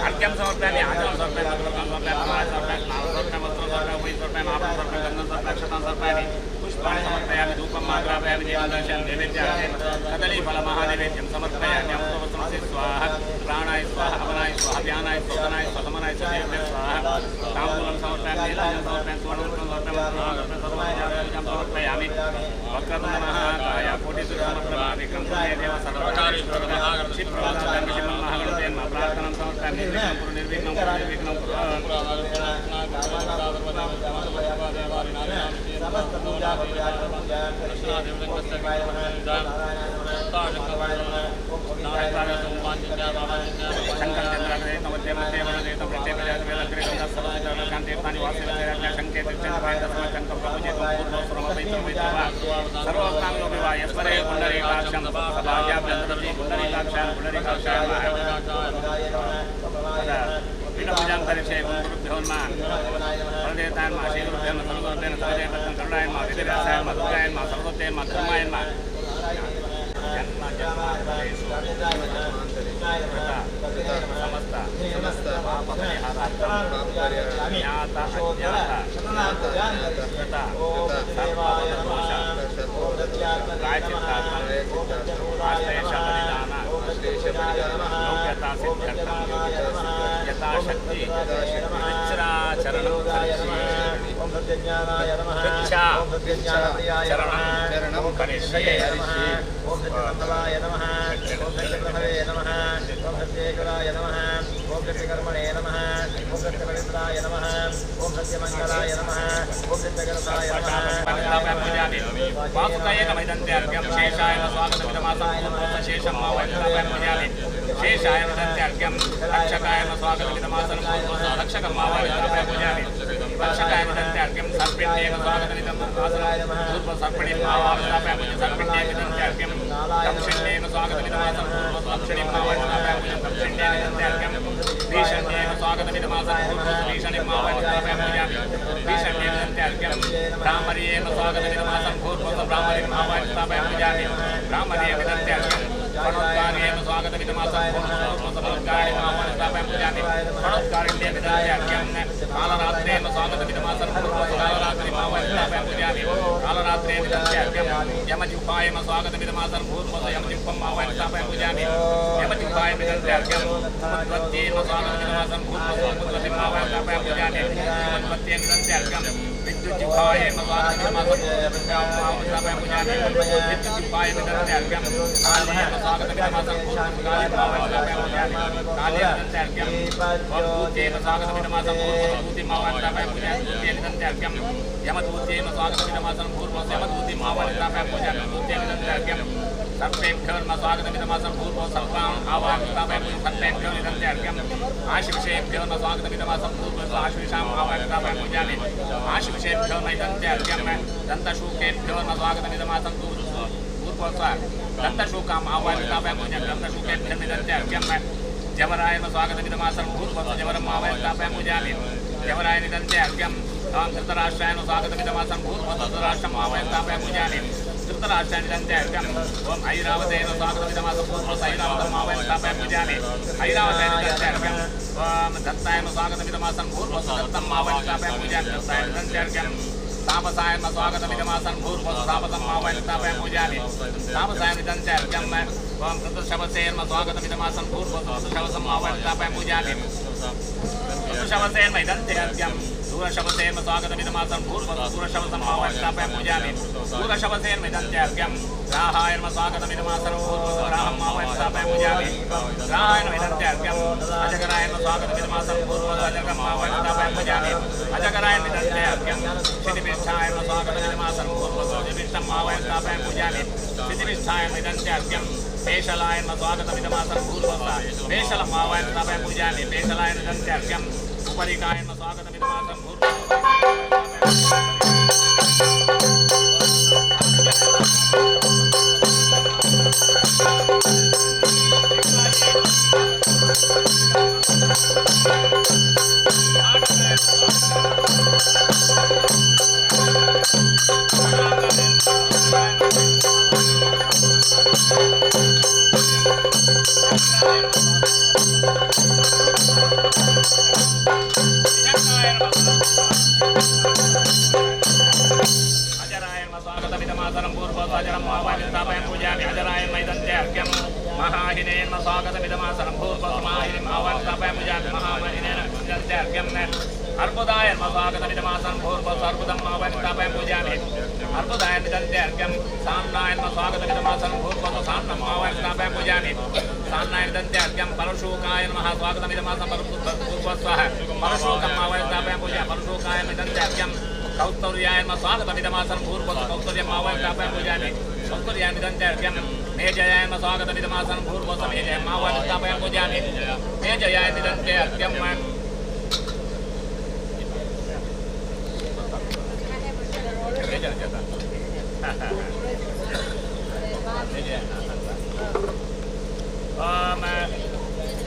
अर्घ्यं समर्पयामि आचमनं समर्पयामि मधुपर्कं समर्पयामि फलानि समर्पयामि स्नानं समर्पयामि वस्त्रं समर्पयामि उभयं समर्पयामि आभरणं समर्पयामि गन्धं समर्पयामि अक्षतां समर्पयामि पुष्पाणि समर्पयामि धूपं आग्रापयामि देवादर्शनं नैवेद्यार्थे कदलीफलमहानैवेद्यं समर्पयामि। अमृतवस्त्रमसि स्वाहा प्राणाय स्वाहा अवनाय स्वाहा व्यानाय स्वतनाय स्वसमनाय स्वदेव्य स्वाहा ताम्बूलं समर्पयामि नीलाञ्जनं समर्पयामि सुवर्णपुष्पं समर्पयामि समर्पयामि वक्रतुण्ड महाकाय कोटिसूर्यसमप्रभा विक्रमं देव सर्वकार्येषु क्षिप्रं प्रार्थनां समर्पयामि। निर्विघ्नं कुरु निर्विघ्नं कुरु निर्विघ्नं कुरु। ಪೂಜಾಂ ಕರಿಷ್ಯೆ. ಓಂ ಗುರುಭ್ಯೋ ನಮಃ. ಪರದೇವತಾಯ ನಮಃ. ಶ್ರೀ ಗುರುಭ್ಯೋ ನಮಃ. ಸರ್ವದೇವತಾಯ ನಮಃ. ಸರ್ವದೇವತಾಯ ಕರುಣಾಯ ನಮಃ. ವೇದವ್ಯಾಸಾಯ ನಮಃ. ದುರ್ಗಾಯ ನಮಃ. ಸರ್ವೋತ್ತಯ ನಮಃ. ಧರ್ಮಾಯ ನಮಃ. ಜನ್ಮ ಜನ್ಮಾಂತರೇಷು ಕೃತ ಸಮಸ್ತ ಪಾಪ ಪರಿಹಾರಾರ್ಥಂ ಜ್ಞಾತ ಅಜ್ಞಾತ ಕೃತ ಸರ್ವದೋಷ ಪ್ರಾಯಶ್ಚಿತ್ತಾರ್ಥಂ ಆಶ್ಲೇಷ ಬಲಿದಾನ ಯೋಗ್ಯತಾ ಸಿದ್ಧ್ಯರ್ಥಂ ಯಥಾಶಕ್ತಿ ಋಚ್ಛಾಚರಣಂ ಕರಿಷ್ಯೆ. ಋಚ್ಛಾಚರಣಂ ಕರಿಷ್ಯೆ. ಓಂ ಸತ್ಯಸಂಭವಾಯ ನಮಃ. ಓಂ ಸತ್ಯಪ್ರಭವೇ ನಮಃ. ಓಂ ಸತ್ಯೇಶ್ವರಾಯ ನಮಃ. ಓಂ ಸತ್ಯಕರ್ಮಣೇ ನಮಃ. ಓಂ ಸತ್ಯಪವಿತ್ರಾಯ ನಮಃ. ಓಂ ಸತ್ಯಮಂಗಲಾಯ ನಮಃ. ಓಂ ಸತ್ಯಗರ್ಭಾಯ ನಮಃ. ವಾಸುಕೈಕಮೈದಂತ್ಯರ್ಘ್ಯಂ ಶೇಷಾಯ ಸ್ವಾಗತಮಿದಮಾಸಂ ಶೇಷಂ ಮಾವೈತ್ರಾಪಯಾಮಿ. ಶೇಷಾಯ ವದಂತ್ಯರ್ಘ್ಯಂ ರಕ್ಷಕಾಯ ಸ್ವಾಗತಮಿದಮಾಸಂ ರಕ್ಷಕಂ ಮಾವೈತ್ರಾಪಯಾಮಿ. ರಕ್ಷಕಾಯ ವದಂತ್ಯರ್ಘ್ಯಂ ಸರ್ಪಿಣ್ಯೇನ ಸ್ವಾಗತಮಿದಮಾಸಂ ಪೂರ್ವ ಸರ್ಪಿಣಿಂ ಮಾವೈತ್ರಾಪಯಾಮಿ. ಸರ್ಪಿಣ್ಯೇನ ವದಂತ್ಯರ್ಘ್ಯಂ ದಕ್ಷಿಣ್ಯೇನ ಸ್ವಾಗತಮಿದಮಾಸಂ ಪೂರ್ವ ದಕ್ಷಿಣಿಂ ಮಾವೈತ್ರಾಪಯಾಮಿ. ದಕ್ಷಿಣ್ಯೇನ ವದಂತ್ಯರ್ಘ್ಯಂ ಭೀಷಣ್ಯೇನ ಸ್ವಾಗತಮಿದಮಾಸಂ ಪೂರ್ವ ಭೀಷಣಿಂ ಮಾವೈತ್ರಾಪಯಾಮಿ. ಭೀಷಣ್ಯೇನ ವದಂತ್ಯರ್ಘ್ಯಂ ಬ್ರಾಹ್ಮರ್ಯೇನ ಸ್ವಾಗತಮಿದಮಾಸಂ ಪೂರ್ವ ಬ್ರಾಹ್ಮರಿಂ ಮಾವೈತ್ರಾಪಯಾಮಿ. ಬ್ರಾಹ್ಮರ್ಯೇ ವದಂತ್ಯರ್ಘ್ಯಂ ಫಣೋತ್ಕಾರ್ಯೇನ ಸ್ವಾಗತಮಿದಮಾಸಂ ಪೂರ್ವ ಫಣೋತ್ಕಾರಿಣಿ ಮಾವೈತ್ರಾಪಯಾಮಿ. ಫಣೋತ್ಕಾರಿಣ್ಯೇ ವದಂತ್ಯರ್ಘ್ಯಂ ಕಾಲರಾತ್ರೇನ ಸ್ವಾಗತಮಿದಮಾಸಂ ಪೂರ್ವ ಕಾಲರಾತ್ರಿ ಮಾವೈತ್ರಾಪಯಾಮಿ. ಕಾಲರಾತ್ರೇ ವದಂತ್ಯರ್ಘ್ಯಂ ಯಮಜುಹಾಯಮ ಸ್ವಾಗತಮಿದಮಾಸಂ ಪೂರ್ವ ಯಮಜುಹಂ ಮಾವೈತ್ರಾಪಯಾಮಿ. ಯಮಜುಹಾಯ ವದಂತ್ಯರ್ಘ್ಯಂ ಮುದ್ವತ್ಯೇನ ಸ್ವಾಗತಮಿದಮಾಸಂ ಪೂರ್ವ ಮುದ್ವತಿಂ ಮಾವೈತ್ರಾಪಯಾಮಿ. ಮುದ್ವತ್ಯೇನ ವದಂತ್ಯರ್ಘ್ಯಂ ವಿದ್ಯುಜ್ಜುಹಾಯೇನ ಸ್ವಾಗತಮಿದಮಾಸಂ ಪೂರ್ವ ವಿದ್ಯುಜ್ಜುಹಾಯ ವದಂತ್ಯರ್ಘ್ಯಂ ಕಾಲೇನ ಸ್ವಾಗತಮಿದಮಾಸಂ ಪೂರ್ವ ಕಾಲೇ ಮಾವೈತ್ರಾಪಯಾಮಿ. ಕಾಲೇ ವದಂತ್ಯರ್ಘ್ಯಂ ದೂತೇನ ಸ್ವಾಗತಮಿದಮಾಸಂ ಪೂರ್ವ ದೂತಿಂ ಮಾವೈತ್ರಾಪಯಾಮಿ. ದೂತೇನ ವದಂತ್ಯರ್ಘ್ಯಂ ಯಮದೂತೇನ ಸ್ವಾಗತಮಿದಮಾಸಂ ಪೂರ್ವ ಯಮದೂತಿಂ ಮಾವೈತ್ರಾಪಯಾಮಿ. ದೂತೇನ ವದಂತ್ಯರ್ಘ್ಯಂ ಸರ್ಪೇಭ್ಯೋ ನಮಃ ಸ್ವಾಗತಮಿದಮಾಸಂ ಪೂರ್ವ ಸರ್ಪಾಂ ಆವಾಹಿತಾಪಯಾಮಿ. ಸರ್ಪೇಭ್ಯೋ ನಿದಂತ್ಯರ್ಘ್ಯಂ ಆಶಿಷೇಭ್ಯೋ ನಮಃ ಸ್ವಾಗತಮಿದಮಾಸಂ ಪೂರ್ವ ಆಶಿಷಾಂ ಆವಾಹಿತಾಪಯಾಮಿ. ಆಶಿಷೇಭ್ಯೋ ನಮಃ ಇದಂತ್ಯರ್ಘ್ಯಂ ದಂತಶೂಕೇಭ್ಯೋ ನಮಃ ಸ್ವಾಗತಮಿದಮಾಸಂ ಪೂರ್ವ ದಂತಶೂಕಾಂ ಆವಾಹಿತಾಪಯಾಮಿ. ದಂತಶೂಕೇಭ್ಯೋ ನಿದಂತ್ಯರ್ಘ್ಯಂ ಜವರಾಯ ನಮಃ ಸ್ವಾಗತಮಿದಮಾಸಂ ಪೂರ್ವ ಜವರಂ ಆವಾಹಿತಾಪಯಾಮಿ. ಜವರಾಯ ನಿದಂತ್ಯರ್ಘ್ಯಂ ಧೃತರಾಷ್ಟ್ರಾಯ ನಮಃ ಸ್ವಾಗತಮಿದಮಾಸಂ ಪೂರ್ವ ಧೃತರಾಷ್ಟ್ರಂ ಆವಾಹಿತಾಪಯಾಮಿ. ಧೃತರಾಷ್ಟ್ರಾಯ ನಿದಂತ್ಯರ್ಘ್ಯಂ ಓಂ ಐರಾವತೇನ ಸ್ವಾಗತಮಿದಮಾಸಂ ಪೂರ್ವ ಐರಾವತಂ ಆವಾಹಿತಾಪಯಾಮಿ. ಐರಾವತೇನ ನಿದಂತ್ಯರ್ಘ್ಯಂ ಓಂ ದತ್ತಾಯ ನಮಃ ಸ್ವಾಗತಮಿದಮಾಸಂ ಪೂರ್ವ ದತ್ತಂ ಆವಾಹಿತಾಪಯಾಮಿ. ದತ್ತಾಯ ನಿದಂತ್ಯರ್ಘ್ಯಂ ತಾಪಸಾಯ ನಮಃ ಸ್ವಾಗತಮಿದಮಾಸಂ ಪೂರ್ವ ತಾಪಸಂ ಆವಾಹಿತಾಪಯಾಮಿ. ತಾಪಸಾಯ ನಿದಂತ್ಯರ್ಘ್ಯಂ ಓಂ ಋತುಶವಸೇ ನಮಃ ಸ್ವಾಗತಮಿದಮಾಸಂ ಪೂರ್ವ ಋತುಶವಸಂ ಆವಾಹಿತಾಪಯಾಮಿ. ಋತುಶವಸೇ ನಮಃ ಇದಂತ್ಯರ್ಘ್ಯಂ ದೂರಶವಸೇ ನಮಃ ಸ್ವಾಗತಮಿದಮಾಸಂ ಪೂರ್ವ ದೂರಶವಸಂ ಆವಾಹಿತಾಪಯಾಮಿ. ದೂರಶವಸೇ ನಮಃ ಇದಂತ್ಯರ್ಘ್ಯಂ ರಾಹಾಯ ನಮಃ ಸ್ವಾಗತಮಿದಮಾಸಂ ಪೂರ್ವ ರಾಹಂ ಆವಾಹಿತಾಪಯಾಮಿ. ರಾಹಾಯ ನಮಃ ಇದಂತ್ಯರ್ಘ್ಯಂ ಅಜಗರಾಯ ನಮಃ ಸ್ವಾಗತಮಿದಮಾಸಂ ಪೂರ್ವ ಅಜಗರಂ ಆವಾಹಿತಾಪಯಾಮಿ. ಅಜಗರಾಯ ನಮಃ ಇದಂತ್ಯರ್ಘ್ಯಂ ಶಿತಿಪಿಷ್ಠಾಯ ನಮಃ ಸ್ವಾಗತಮಿದಮಾಸಂ ಪೂರ್ವ ಶಿತಿಪಿಷ್ಠಂ ಆವಾಹಿತಾಪಯಾಮಿ. ಶಿತಿಪಿಷ್ಠಾಯ ನಮಃ ಇದಂತ್ಯರ್ಘ್ಯಂ ಪೇಶಲಾಯ ನಮಃ ಸ್ವಾಗತಮಿದಮಾಸಂ ಪೂರ್ವ ಪೇಶಲಂ ಆವಾಹಿತಾಪಯಾಮಿ. ಪೇಶಲಾಯ ನಮಃ ಇದಂತ್ಯರ್ಘ್ಯಂ ಉಪರಿಕಾಯ ನಮಃ ಸ್ವಾಗತಮಿದಮಾಸಂ ಪೂರ್ವ अर्बुदाय नमः स्वागतमिदमासनं भूर्भुवः आवाहयामि। अर्बुदाय निदन्त्यर्घ्यं साम्नाय नमः स्वागतमिदमासनं भूर्भुवः साम्नम् आवाहयामि। साम्नाय निदन्त्यर्घ्यं परशुकाय नमः स्वागतमिदमासनं भूर्भुवः परशुकम् आवाहयामि। परशुकाय निदन्त्यर्घ्यं कौस्तुर्याय नमः स्वागतमिदमासनं भूर्भुवः कौस्तुर्यम् आवाहयामि। कौस्तुर्याय निदन्त्यर्घ्यं मेजयाय नमः स्वागतमिदमासनं भूर्भुवः मेजयम् आवाहयामि। मेजयाय निदन्त्यर्घ्यं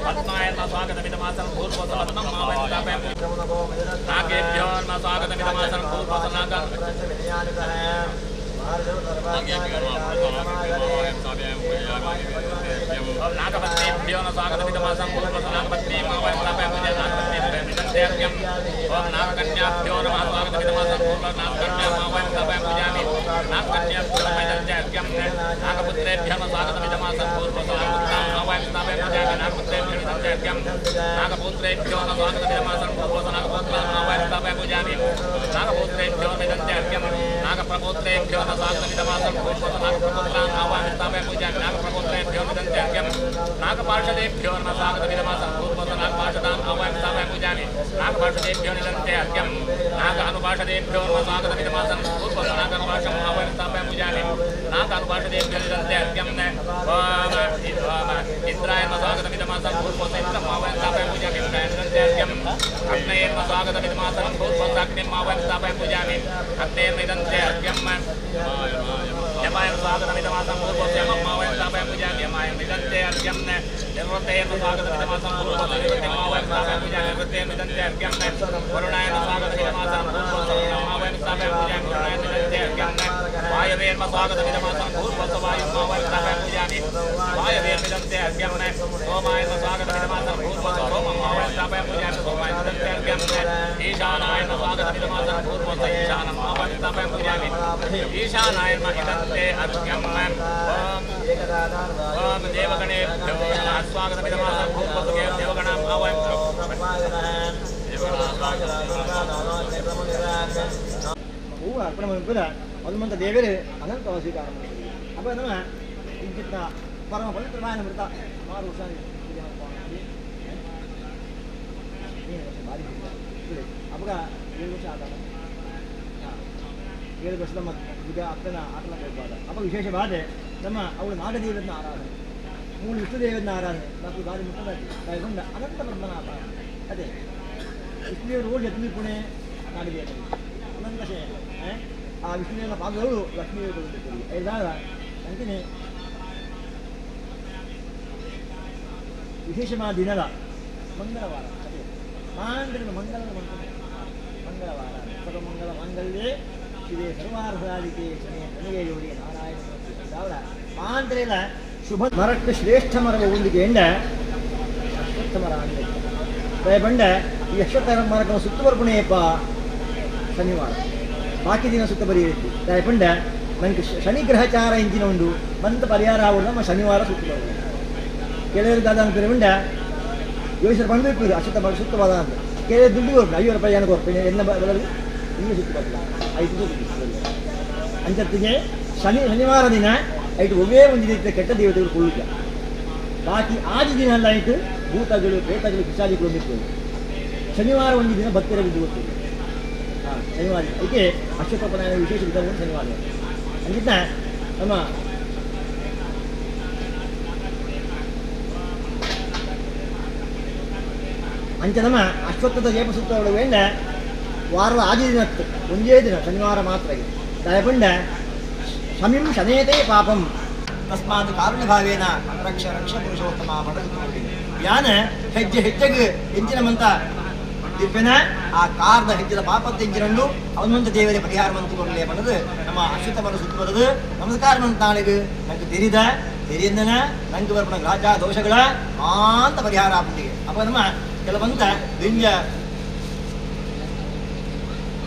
पद्माय नमः स्वागतमिदमासनं भूर्भुवस्सः मावयं नागेभ्यो नमः स्वागतमिदमासनं भूर्भुवस्सः नागपत्नीभ्यो नमः स्वागतमिदमासनं भूर्भुवस्सः नागपत्नीं मावयं नागपत्नीभ्यं ओम नागकन्याभ्यो नमः स्वागतमिदमासनं भूर्भुवस्सः नागकन्यां मावयं पूजामि नागकन्याभ्यो नमः नागपुत्रेभ्यः नमः स्वागतमिदमासनं भूर्भुवस्सः नागपुत्रां मावयं पूजामि नागपुत्रेभ्यो नागपुत्रेभ्यो नमः स्वागतमिदमासनं भूर्भुवस्सः नागपुत्रां मावयं पूजामि नागपुत्रेभ्यो नमः नागप्रपोत्रेभ्यो नमः स्वागतमिदमासनं भूर्भुवस्सः नागप्रपोत्रां मावयं पूजामि नागप्रपोत्रेभ्यो नमः नागपार्षदेभ्यो नमः स्वागतमिदमासनं भूर्भुवस्सः नागपार्षदां मावयं पूजामि नागपार्षदेभ्यो निदन्ते नाग अनुपार्षदेभ्यो नमः स्वागतमिदमासनं भूर्भुवस्सः नागानुपार्षं मावयं पूजामि नाग अनुपार्षदेभ्यो निदन्ते इंद्राय नमः स्वागतमिदमासनं भूर्भुवस्सः इन्द्रं मावयं पूजामि इंद्राय निदन्ते अग्नये नमः स्वागतमिदमासनं भूर्भुवस्सः अग्निं मावयं पूजामि अग्नये निदन्ते यमाय स्वागतमिदमासनं भूर्भुवस्सः यमं मावयं पूजामि यमाय निदन्ते निर्वृत्तये नमः स्वागतमिदमासनं भूर्भुवस्सः निर्वृत्तिं मावयं पूजामि निर्वृत्तये निदन्ते वरुणाय नमः स्वागतमिदमासनं भूर्भुवस्सः वरुणं मावयं पूजामि वरुणाय निदन्ते वायवे नमः स्वागतमिदमासनं भूर्भुवस्सः वायुं मावयं पूजामि वायवे निदन्ते सोमाय नमः स्वागतमिदमासनं भूर्भुवस्सः सोमं मावयं पूजामि सोमाय निदन्ते ईशानाय नमः स्वागतमिदमासनं भूर्भुवस्सः ईशानं मावयं पूजामि ईशानाय नमः इदन्ते अर्घ्यम् ओम देवगणेभ्यो नमः स्वागतमिदमासनं भूर्भुवस्सः देवगणां मावयं ಹೂವು ಅರ್ಪಣೆ ಮಾಡಿದ ಹನುಮಂತ ದೇವರೇ ಅನಂತ ಸ್ವೀಕಾರ ಮಾಡ್ತೀವಿ. ಅಪ್ಪ ನಮ್ಮ ಇಂಚಿತ್ತ ಪರಮ ಪವಿತ್ರವಾದ ಮೃತ ಸುಮಾರು ವರ್ಷ ಪೂಜೆ ಮಾಡ್ಕೊಂಡು ವರ್ಷ ಭಾರಿ ಅವಾಗ 7 ವರ್ಷ ಆದಾಗ 7 ವರ್ಷ ನಮ್ಮ ಈಗ ಅಪ್ಪನ ಆಟಲ ಹೋಗ್ಬಾರ್ದು. ಅವಾಗ ವಿಶೇಷ ಬಾಧೆ ನಮ್ಮ ಅವಳು ನಾಗದೇವರನ್ನ ಆರಾಧನೆ, 3 ವಿಷ್ಣುದೇವರನ್ನ ಆರಾಧನೆ, ಬಾಕಿ ಭಾರಿ ಮುಖ್ಯವಾಗಿ ಕೈಗೊಂಡ ಅನಂತ ಪದ್ಮನಾಭ. ಅದೇ ವಿಷ್ಣುದೇವರು ಓಡಿ ಎತ್ತಲಿ ಪುಣೆ ನಾಗದೇವರು ಅನಂತ ಶಯನ. ಆ ವಿಷ್ಣುದೇವನ ಪಾದಗಳು ಲಕ್ಷ್ಮೀದೇವರು ಐದಾಗ ಅಂತೀನಿ ವಿಶೇಷವಾದ ದಿನದ ಮಂಗಳವಾರ. ಅದೇ ಮಾಂಗಲ್ಯ ಮಂಗಲ ಮಂಗಳವಾರ ಸರ್ವಮಂಗಲ ಮಾಂಗಲ್ಯೇ ಶಿವೆ ಸರ್ವಾರ್ಧಾಲಿಕೆ ಶನೇ ತನಗೆ ಯೋಡಿ ನಾರಾಯಣ ಸಾವಿರ ಮಾಂತ್ರೇನ ಶುಭ ಮರಕ್ಕೆ ಶ್ರೇಷ್ಠ ಮರದ ಒಂದಿಗೆ ಎಂಡ ಅಶ್ವತ್ಥ ಮರ ಅಂದೆ ಬಂಡ ಈ ಅಶ್ವತ್ಥ ಮರಕ್ಕೆ ಸುತ್ತ ಬರ್ಪಣೆಯಪ್ಪ ಶನಿವಾರ ಬಾಕಿ ದಿನ ಸುತ್ತ ಬರೆಯಿತ್ತು ದಯಪಂಡ ನನಗೆ ಶನಿಗ್ರಹಚಾರ ಇಂಚಿನ ಉಂಡು ಮಂತ ಪರಿಹಾರ ಆಗುದು ನಮ್ಮ ಶನಿವಾರ ಸುತ್ತ ಬರುವುದು. ಕೆಲವರು ದಾದ ಅಂತ ಉಂಡ ಯೋಚಿಸರು ಬಂದು ಅಶ್ವತ್ಥ ಮರ ಸುತ್ತ ಬಾದ ಅಂತ ಕೆಲವರು ದುಡ್ಡು ಕೊರ್ಪು 50 ರೂಪಾಯಿ ಏನಕ್ಕೆ ಕೊರ್ಪು ಎನ್ನ ಬದಲು ಈಗ ಸುತ್ತ ಬರಲ್ಲ 5 ಅಂಚತ್ತಿಗೆ ಶನಿವಾರ ದಿನ ಐಟು ಒವ್ವೇ ಒಂದು ರೀತಿಯ ಕೆಟ್ಟ ದೇವತೆಗಳು ಕೊಳ್ಳುತ್ತ ಬಾಕಿ ಆದಿ ದಿನ ಎಲ್ಲ ಆಯಿತು ಭೂತಗಳು ಪ್ರೇತಗಳು ಪಿಶಾಚಿಗಳು ನಿಂತು ಶನಿವಾರ ಒಂದು ದಿನ ಭಕ್ತರ ಬಿದ್ದು ಗೊತ್ತಿದೆ. ಹಾಂ ಶನಿವಾರ ಅದಕ್ಕೆ ಅಶ್ವತ್ಥಪನಾಯನ ವಿಶೇಷ ವಿಧಾನವನ್ನು ಶನಿವಾರ ಅಂದಿದ್ದ ನಮ್ಮ ಅಂಚ ನಮ್ಮ ಅಶ್ವತ್ಥದ ಜಯಪ ಸುತ್ತ ಒಳಗೆ ವಾರದ ಆದಿ ದಿನತ್ತು ಒಂದೇ ದಿನ ಶನಿವಾರ ಮಾತ್ರ ದಯಪಂಡ ಶಮಿಂ ಶನೇತೇ ಪಾಪಂ ತಸ್ಮಾತ್ ಕಾರುಣ್ಯಭಾವೇನ ರಕ್ಷ ರಕ್ಷ ಪುರುಷೋತ್ತಮ ಪಡೆದು ಯಾನ ಹೆಜ್ಜೆ ಹೆಜ್ಜೆಗೆ ಹೆಂಚಿನ ಮಂತ ದಿವ್ಯನ ಆ ಕಾರ್ದ ಹೆಜ್ಜೆದ ಪಾಪದ ಹೆಂಚಿನಂಡು ಅವನಂತ ದೇವರೇ ಪರಿಹಾರ ಮಂತುಕೊಳ್ಳೆ ಬನ್ನದು ನಮ್ಮ ಅಶ್ವತ್ಥ ಮರ ಸುತ್ತ ಬರದು ನಮಸ್ಕಾರ ಮಂತಾಳಿಗೆ ನಂಗೆ ತೆರಿದ ತೆರಿಯಂದನ ನಂಗೆ ಬರ್ಪಣ ರಾಜ ದೋಷಗಳ ಮಾಂತ ಪರಿಹಾರ ಆಪುಂಡಿಗೆ. ಅಪ್ಪ ನಮ್ಮ ಕೆಲವಂತ ದಿಂಜ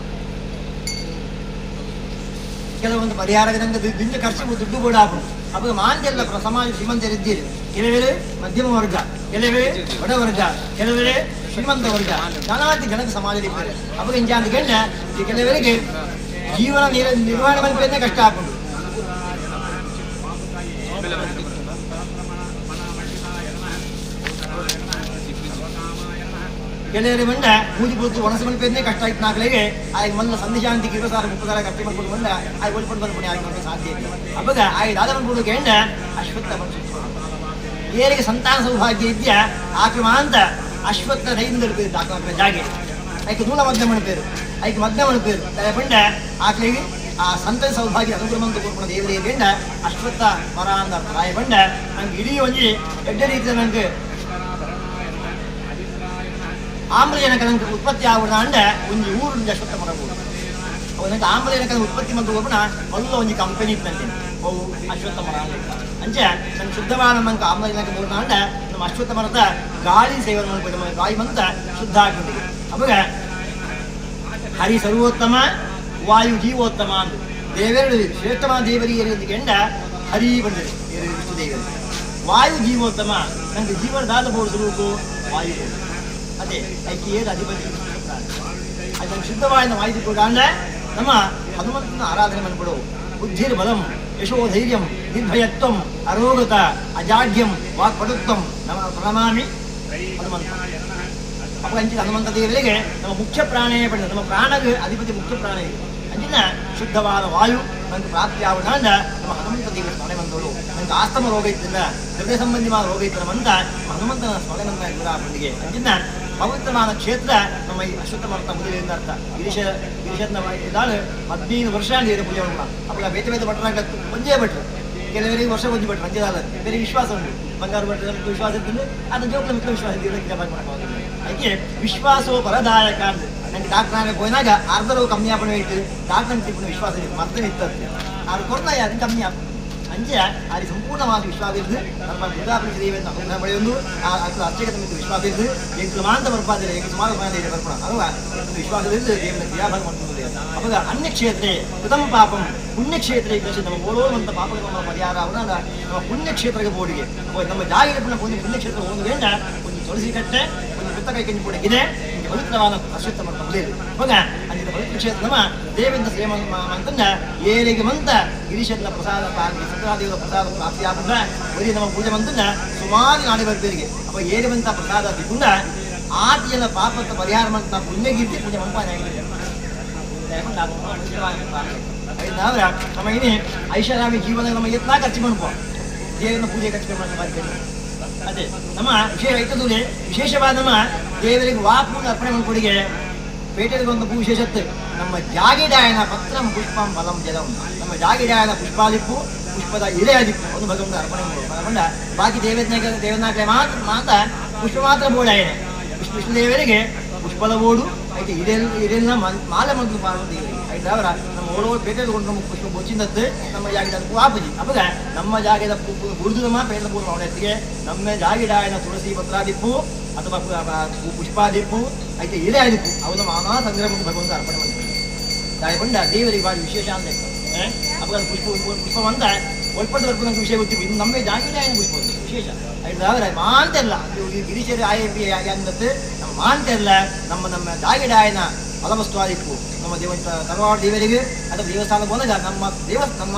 ಕೆಲವೊಂದು ಪರಿಹಾರ ನಂಗೆ ದಿಂಜ ಖರ್ಚು ದುಡ್ಡು ಕೂಡ ಆಪುಂಡು. ಅವಾಗ ಮಾಂಜೆಲ್ಲ ಸಮಾಜ ಶ್ರೀಮಂತರಿದ್ದೀರಿ, ಕೆಲವರು ಮಧ್ಯಮ ವರ್ಗ, ಕೆಲವರು ಬಡವರ್ಗ, ಕೆಲವರು ಶ್ರೀಮಂತ ವರ್ಗ, ನಾನಾತಿ ಜನಕ್ಕೆ ಸಮಾಜದಲ್ಲಿ ಇದ್ದಾರೆ. ಅವಾಗ ಇಂಜಾಂತ ಕೇಳ ಈ ಕೆಲವರಿಗೆ ಜೀವನ ನಿರ್ವಹಣೆ ಮಲ್ಪೇನೆ ಕಷ್ಟ ಆಪುಂಡು. ಕೆಲವರು ಬಂದ ಪೂಜೆ ಪೂರ್ತಿ ಒಣಸು ಮಲ್ಪೇನೆ ಕಷ್ಟ ಆಯ್ತು ನಾಲ್ಕಲಿಗೆ ಆಗ ಮೊದಲ ಸಂಧಿಶಾಂತಿಗೆ 20 ಸಾವಿರ 30 ಸಾವಿರ ಖರ್ಚು ಮಾಡ್ಕೊಂಡು ಬಂದ ಆಗ ಒಳ್ಕೊಂಡು ಬಂದ ಪುಣ್ಯ ಆಗಿ ಸಾಧ್ಯ ಇಲ್ಲ. ಅವಾಗ ಆಗ ದಾದ ಬಂದ್ಬಿಡು ಕೇಂದ್ರ ಅಶ್ವತ್ಥ ಏರಿಗೆ ಸಂತಾನ ಸೌಭಾಗ್ಯ ಇದೆಯಾ ಆಕ್ರಮ ಅಂತ ಅಶ್ವತ್ಥ ರೈಂದ ಆಕ್ರಮ ಜಾಗೆ ಐಕೆ ನೂಲ ಮಧ್ಯಮಣ ಪೇರು ಐಕೆ ಮಧ್ಯಮಣ ಪೇರು ಬಂಡ ಆಕಳಿಗೆ ಆ ಸಂತಾನ ಸೌಭಾಗ್ಯ ಅನುಗ್ರಹ ಅಂತ ಕೊಡ್ಕೊಂಡು ದೇವರಿಗೆ ಗಂಡ ಅಶ್ವತ್ಥ ಮರ ಅಂತ ಅರ್ಥ. ರಾಯ ಬಂಡ ನಂಗೆ ಇಡೀ ಒಂಜಿ ಎಡ್ಡೆ ರೀತಿಯ ನಂಗೆ ಆಮ್ಲಜನಕ ನಂಗೆ ಉತ್ಪತ್ತಿ ಆಗುಣ ಅಂಡ ಒಂಜಿ ಊರು ಅಶ್ವತ್ಥ ಮರ ಊರು ಅವು ಆಮ್ಲಜನಕ ಉತ್ಪತ್ತಿ ಮಂತು ಒಬ್ಬನ ಮಲ್ಲ ಒಂಜಿ ಕಂಪನಿ ಇತ್ತಂತೆ ಅವು ಅಶ್ವತ್ಥ ಮರ ಅಂಚೆ ನಮ್ಮ ಶುದ್ಧವಾದ ನಂಗೆ ಆಮ್ಲಜನಕ ಮೂರ್ಣ ಅಂಡ ನಮ್ಮ ಅಶ್ವತ್ಥ ಮರದ ಗಾಳಿ ಸೇವನೆ ಮಾಡ್ಕೊಂಡು ನಮ್ಮ ಗಾಳಿ ಮಂತ ಶುದ್ಧ ಆಗ್ಬಿಟ್ಟಿದೆ. ಅವಾಗ ಹರಿ ಸರ್ವೋತ್ತಮ ವಾಯು ಜೀವೋತ್ತಮ ಅಂದು ದೇವರು ಶ್ರೇಷ್ಠವಾದ ದೇವರಿಗೆ ಕೆಂಡ ಹರಿ ಬಂದಿದೆ ವಿಷ್ಣು ದೇವರು ವಾಯು ಜೀವೋತ್ತಮ ನಂಗೆ ಜೀವನದಾದ ಬೋರ್ಸಬೇಕು ವಾಯು ಅದೇ ಐಕೆ ಅಧಿಪತಿ ಅದನ್ನು ಶುದ್ಧವಾದ ವಾಯು ಕೂಡ ಅಂದ್ರೆ ನಮ್ಮ ಹನುಮಂತನ ಆರಾಧನೆ ಮಾಡ್ಬಿಡು. ಬುದ್ಧಿರ್ ಬಲಂ ಯಶೋಧೈರ್ಯಂ ನಿರ್ಭಯತ್ವಂ ಅರೋಗತ ಅಜಾಢ್ಯಂ ವಾಕ್ಪಟುತ್ವಂ ನಮ ಪ್ರಣಮಾಮಿ ಹನುಮಂತ. ಅಪ್ಪ ಅಂಚಿನ ಹನುಮಂತ ದೇವರಿಗೆ ನಮ್ಮ ಮುಖ್ಯ ಪ್ರಾಣೇ ಪಡೆದ ನಮ್ಮ ಪ್ರಾಣಗೆ ಅಧಿಪತಿ ಮುಖ್ಯ ಪ್ರಾಣ ಇದೆ. ಅಂಚಿನ ಶುದ್ಧವಾದ ವಾಯು ನನಗೆ ಪ್ರಾಪ್ತಿ ಆಗುವುದರಿಂದ ನಮ್ಮ ಹನುಮಂತ ದೇವರ ಸ್ಮರಣೆ ಬಂದವಳು. ನನಗೆ ಆಸ್ತಮ ರೋಗ ಇದ್ದಿಲ್ಲ, ಹೃದಯ ಸಂಬಂಧಿವಾದ ರೋಗ ಇದ್ದರಂತ ಹನುಮಂತನ ಸ್ಮರಣೆ ಬಂದ ಗುರಾಪಂಡಿಗೆ. ಅಂಚಿನ ಪವಿತ್ರವಾದ ಕ್ಷೇತ್ರ ನಮ್ಮ ಈ ಅಶ್ವತ್ಥ ಮರತ ಮೊದಲಿಂದ ಅರ್ಥ ಗಿರೀಶನ ಇದ್ದಾಳೆ 15 ವರ್ಷ ದೇವರ ಪೂಜೆ ಮಾಡೋಣ. ಅವಾಗ ಬೇತೆ ಬೇತೆ ಭಟ್ರಾಗತ್ತು ಒಂದೇ ಭಟ್ರು, ಕೆಲವರಿಗೆ ವರ್ಷ ಒಂಜಿ ಭಟ್ರು ಅಂಜದಾದ ಬೇರೆ ವಿಶ್ವಾಸ ಉಂಟು. ಬಂಗಾರ ಭಟ್ರ ವಿಶ್ವಾಸ ಇದ್ದು ಅದು ಜೋಕ್ಲ ಮಿತ್ರ ವಿಶ್ವಾಸ ಇದ್ದಿದ್ದು ಅದಕ್ಕೆ ವಿಶ್ವಾಸೋ ಪರದಾಯಕ ಅಂತ. ನನಗೆ ಡಾಕ್ಟರ್ ಹೋದಾಗ ಅರ್ಧ ರೋಗ ಕಮ್ಮಿ ಆಪಣೆ ಇಟ್ಟು ಡಾಕ್ಟರ್ ತಿಪ್ಪುನ ವಿಶ್ವಾಸ ಇತ್ತು ಮತ್ತೆ ಇತ್ತಂತೆ ಆರು ಕೊರತ ಅದು ಕಮ್ಮಿ ಆಪ ಅಂಚೆ ಅಲ್ಲಿ ಸಂಪೂರ್ಣವಾದ ವಿಶ್ವಾಸ ಇದ್ದು ನಮ್ಮ ದುರ್ಗಾಪುರುಷ ದೇವಿಯನ್ನು ಅನುಗ್ರಹ ಪಡೆಯೊಂದು ಅರ್ಚಕ ಮಿತ್ರ ವಿಶ್ವಾಸ ಇದ್ದು ಎಂಟು ಮಾಂತ ಬರ್ಪಾದಿಲ್ಲ ಎಂಟು ಸುಮಾರು ಬರ್ಪಣ ಅಲ್ವಾ ವಿಶ್ವಾಸವಿದ್ದು ದೇವನ ಕ್ರಿಯಾಭಾಗ ಮಾಡ್ತದೆ. ಅವಾಗ ಅನ್ಯಕ್ಷೇತ್ರೆ ಕೃತಂ ಪಾಪಂ ಪುಣ್ಯಕ್ಷೇತ್ರ ನಮ್ಮ ಓಡೋರುವಂಥ ಪಾಪಕ್ಕೆ ನಮ್ಮ ಪರಿಹಾರ ಅವನಾದ ನಮ್ಮ ಪುಣ್ಯಕ್ಷೇತ್ರಕ್ಕೆ ಬೋಡಿಗೆ ನಮ್ಮ ಜಾಗಿರ ಪುಣ್ಯ ಪುಣ್ಯಕ್ಷೇತ್ರ ಹೋಗುವುದರಿಂದ ಒಂದು ತುಳಸಿ ಕಟ್ಟೆ ಒಂದು ಕೃತಕೈ ಕಂಜಿ ಕೂಡ ಇದೆ ಪವಿತ್ರವಾದ ಅಶ್ವತ್ಥ ಮರದ ಮೊದಲು. ಇವಾಗ ಅಲ್ಲಿ ಪವಿತ್ರ ಕ್ಷೇತ್ರ ನಮ್ಮ ದೇವೇಂದ್ರ ಸೇಮ ಅಂತಂದ ಏಳಿಗೆ ಮಂತ ಗಿರೀಶನ ಪ್ರಸಾದ ಸತ್ಯದೇವರ ಪ್ರಸಾದ ಪ್ರಾಪ್ತಿ ಆದ ಬರೀ ನಮ್ಮ ಪೂಜೆ ಮಂತಂದ ಸುಮಾರು ನಾಡಿ ಬರ್ಬೇರಿಗೆ. ಅಪ್ಪ ಏಳಿ ಬಂತ ಪ್ರಸಾದ ತಿಳ್ಕೊಂಡ ಆತಿಯನ ಪಾಪದ ಪರಿಹಾರ ಮಂತ ಪುಣ್ಯಗೀರ್ತಿ ಪೂಜೆ ಮಂಪಾನೆ ಆಗಿದೆ. ನಮ್ಮ ಏನೇ ಐಷಾರಾಮಿ ಜೀವನ ನಮ್ಮ ಎತ್ಲಾ ಖರ್ಚು ಮಾಡ್ಕೋ ದೇವರನ್ನ ಪೂಜೆ ಖರ್ಚು ಮಾಡ್ಕೊಂಡು ಅದೇ ನಮ್ಮ ವಿಶೇಷ ಐತದೂಲೆ ವಿಶೇಷವಾದ ನಮ್ಮ ದೇವರಿಗೆ ವಾಪು ಅರ್ಪಣೆ ಮಾಡ್ಕೊಡಿಗೆ ಪೇಟೆಗೆ ಒಂದು ಪೂ ವಿಶೇಷತೆ ನಮ್ಮ ಜಾಗಿಡಾಯನ ಪತ್ರಂ ಪುಷ್ಪಂ ಫಲಂ ಜಲಂ ನಮ್ಮ ಜಾಗಿಡಾಯನ ಪುಷ್ಪಾದಿಪ್ಪು ಪುಷ್ಪದ ಎಲೆ ಆದಿಪ್ಪು ಒಂದು ಭಗವಂತ ಅರ್ಪಣೆ ಮಾಡ್ಕೊಂಡ ಬಾಕಿ ದೇವಜ್ಞ ದೇವನಾಕಲೆ ಮಾತ್ರ ಮಾತ್ರ ಪುಷ್ಪ ಮಾತ್ರ ಬೋಡಾಯನೆ ವಿಷ್ಣು ದೇವರಿಗೆ ಪುಷ್ಪದ ಬೋಡು ಐತೆ ಇದೆಲ್ಲ ಇದೆಲ್ಲ ಮಾಲೆ ಮಂತು ಮಾಡುವ ದೇವರಿಗೆ ಐತೆ ಅವರ ನಮ್ಮ ಓಡೋ ಪೇಟೆಯಲ್ಲಿ ಕೊಂಡು ನಮ್ಮ ಪುಷ್ಪ ಬೊಚ್ಚಿನದ್ದು ನಮ್ಮ ಜಾಗಿದ ಆಪುಜಿ ಅವಾಗ ನಮ್ಮ ಜಾಗದ ಗುರುದು ನಮ್ಮ ಪೇಟದ ಪೂರ್ವ ಅವನತ್ತಿಗೆ ನಮ್ಮ ಜಾಗಿಡಾಯನ ತುಳಸಿ ಪತ್ರಾದಿಪ್ಪು ಅಥವಾ ಪುಷ್ಪಾದಿಪ್ಪು ಐತೆ ಎಲೆ ಆದಿಪ್ಪು ಅವನ ಮಾನಾ ಸಂಗ್ರಹ ಭಗವಂತ ಅರ್ಪಣೆ ಮಾಡ್ತೀವಿ. ತಾಯಿಕೊಂಡ ದೇವರಿಗೆ ಭಾರಿ ವಿಶೇಷ ಅಂತ ಅವಾಗ ಪುಷ್ಪ ಪುಷ್ಪವಂತ ಒಲ್ಪಟ್ಟು ಬರ್ಪು ನಂಗೆ ವಿಷಯ ಗೊತ್ತಿತ್ತು ಇನ್ನು ನಮ್ಮ ಜಾಗಿಡಾಯನ ಪುಷ್ಪ ಒಂದು ವಿಶೇಷ ಐದಾದ್ರೆ ಮಾಂತೆಲ್ಲ ಗಿರೀಶರು ಆಯ ಅಂದದ್ದು ನಮ್ಮ ಮಾಂತೆಲ್ಲ ನಮ್ಮ ನಮ್ಮ ಜಾಗಿಡಾಯನ ಫಲವಸ್ತು ನಮ್ಮ ದೇವ ತಲವಾಡ ದೇವರಿಗೆ ಅಥವಾ ದೇವಸ್ಥಾನ ಹೋದಾಗ ನಮ್ಮ ದೇವ ನಮ್ಮ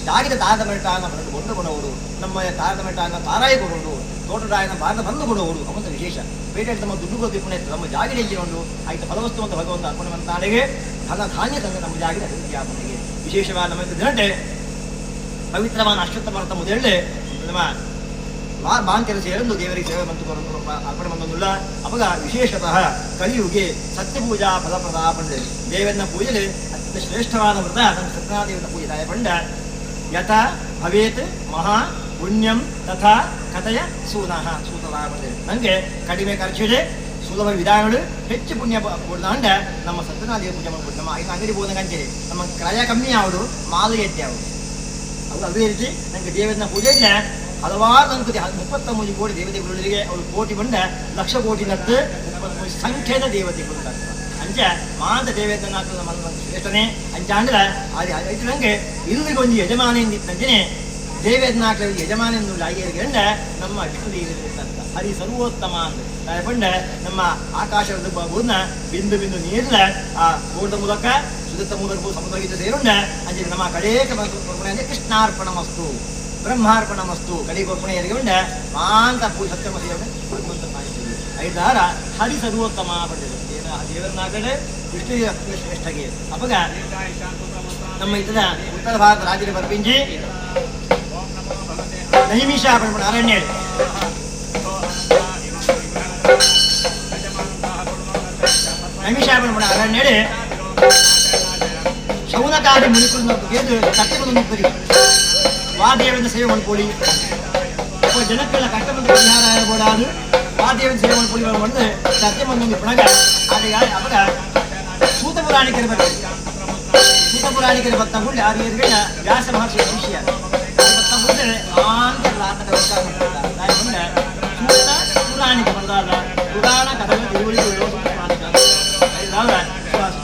ಜಾಗಿದ ತಾರದ ಮೆಟ್ಟಾನ ಬರೆದು ಕೊಂಡವರು ನಮ್ಮ ತಾರದ ಮೆಟ್ಟಾನ ತಾರಾಯಿ ಕೊಡೋರು ತೋಟದಾಯನ ಭಾರತ ಬಂದು ಕೊಡೋರು ಅವಂತ ವಿಶೇಷ ಪೇಟೆ ನಮ್ಮ ದುಡ್ಡು ಗೊತ್ತಿಪ್ಪುಣ ನಮ್ಮ ಜಾಗಿಡ ಉಂಟು ಆಯ್ತು ಫಲವಸ್ತು ಅಂತ ಭಗವಂತ ಅರ್ಪಣೆ ಮಂತಾಳಿಗೆ ಧನ ಧಾನ್ಯ ತಂದ ನಮ್ಮ ಜಾಗಿದ ಅಭಿವೃದ್ಧಿ ವಿಶೇಷವಾದ ನಮ್ಮ ದಿನಟೆ ಪವಿತ್ರವಾದ ಅಶ್ವತ್ಥ ಮರತ ಮೊದಲೇ ನಮ್ಮ ಬಾಂಕೆರ ಸೇರಂದು ದೇವರಿಗೆ ಸೇವೆ ಮಂತು ಅರ್ಪಣೆ ಬಂದೊಂದುಲ್ಲ. ಅವಾಗ ವಿಶೇಷತಃ ಕಲಿಯುಗೆ ಸತ್ಯಪೂಜಾ ಫಲಪ್ರದ ಪಂಡ ದೇವನ ಪೂಜೆ ಅತ್ಯಂತ ಶ್ರೇಷ್ಠವಾದ ವ್ರತ ನಮ್ಮ ಸತ್ಯನಾದೇವನ ಪೂಜೆ ತಾಯ ಪಂಡ ಯಥ ಭವೇತ್ ಮಹಾ ಪುಣ್ಯಂ ತಥಾ ಕಥೆಯ ಸೂನಃ ಸೂತದ ಬಂದೆ ನನಗೆ ಕಡಿಮೆ ಖರ್ಚಿದೆ ಸುಲಭ ವಿಧಾನಗಳು ಹೆಚ್ಚು ಪುಣ್ಯ ಕೊಡ್ದಂಡ ನಮ್ಮ ಸತ್ಯನಾದೇವ ಪೂಜೆ ಮಾಡ್ಬಿಟ್ಟು ನಮ್ಮ ಐದು ಅಂಗಡಿ ಹೋದಂಗೆ ಅಂತೀರಿ ನಮ್ಮ ಕ್ರಯ ಕಮ್ಮಿ ಯಾವುದು ಮಾಲು ಎಟ್ಟೆ ಯಾವುದು ಅದು ಅದೇ ರೀತಿ ನನಗೆ ದೇವನ ಪೂಜೆ ಹಲವಾರು ನಂಗೆ 33 ಕೋಟಿ ದೇವತೆಗಳಿಗೆ ಅವರು ಕೋಟಿ ಬಂದ ಲಕ್ಷ ಕೋಟಿ ನತ್ತು 33 ಸಂಖ್ಯೆದ ದೇವತೆಗಳು ಅಂಚೆ ಮಾಂತ ದೇವತೆನ ಶ್ರೇಷ್ಠನೇ ಅಂಚ ಅಂದ್ರೆ ಅದು ನಂಗೆ ಇಲ್ಲಿಗೆ ಒಂದು ಯಜಮಾನ ಎಂದಿತ್ತಂಚನೆ ದೇವೇದನಾಥ ಯಜಮಾನ ಎಂದು ಅಂದ್ರೆ ನಮ್ಮ ವಿಷ್ಣು ದೇವರು ಅಂತ ಹರಿ ಸರ್ವೋತ್ತಮ ಅಂತ ಬಂಡ ನಮ್ಮ ಆಕಾಶದ ಬೂರ್ನ ಬಿಂದು ಬಿಂದು ನೀರ್ಲ ಆ ಗೋಡದ ಮೂಲಕ ಸುದತ್ತ ಮೂಲಕ ಸಮುದ್ರ ಸೇರುಂಡ ಅಂಚೆ ನಮ್ಮ ಕಡೇಕ ಅಂದ್ರೆ ಕೃಷ್ಣಾರ್ಪಣ ಮಸ್ತು ಬ್ರಹ್ಮಾರ್ಪಣ ಮಸ್ತು ಕಡಿಗೊರ್ಪಣೆ ಎರಿಗೊಂಡ ಮಾಂತ ಪೂ ಸತ್ಯಮ ಭಗವಂತ ಐದಾರ ಹರಿ ಸರ್ವೋತ್ತಮ ಪಡೆದರು ದೇವರನಾಗಡೆ ವಿಷ್ಣು ಶ್ರೇಷ್ಠಗೆ. ಅವಾಗ ನಮ್ಮ ಇತರ ಉತ್ತರ ಭಾರತ ರಾಜ್ಯದ ಬರ್ಪಿಂಜಿ ನೈಮಿಷ ಅರಣ್ಯ ನೈಮಿಷ ಅರಣ್ಯ ಶೌನಕಾದಿ ಮುನಿಕುಲು ಸತ್ಯವನ್ನು ಮುಕ್ಕರಿ ವಾದೇವನ ಸೇವೆ ಮಾಡ್ಕೊಳ್ಳಿ ಜನಕ್ಕೆಲ್ಲ ಕಷ್ಟ ಬಂದು ಪರಿಹಾರ ಆಗಬಾರದು. ವಾದೇವನ ಸೇವೆ ಪುಡಿ ಬಂದು ಚರ್ಚೆ ಬಂದು ಪುಣಗ ಅವಾಗ ಸೂತ ಪುರಾಣಿಕರು ಬರ್ತಾರೆ. ಸೂತ ಪುರಾಣಿಕರು ಬರ್ತಾ ಕೂಡಲೇ ಆರು ಏರುಗಳ ವ್ಯಾಸ ಮಹರ್ಷಿ ಶಿಷ್ಯ ಬರ್ತಾ ಕೂಡಲೇ ಆಂತರ ಸೂತ ಪುರಾಣಿಕ ಬಂದಾಗ ಪುರಾಣ ಕಥೆಗಳ ತಿಳುವಳಿಕೆ ಸೂತ ಪುರಾಣಿಕ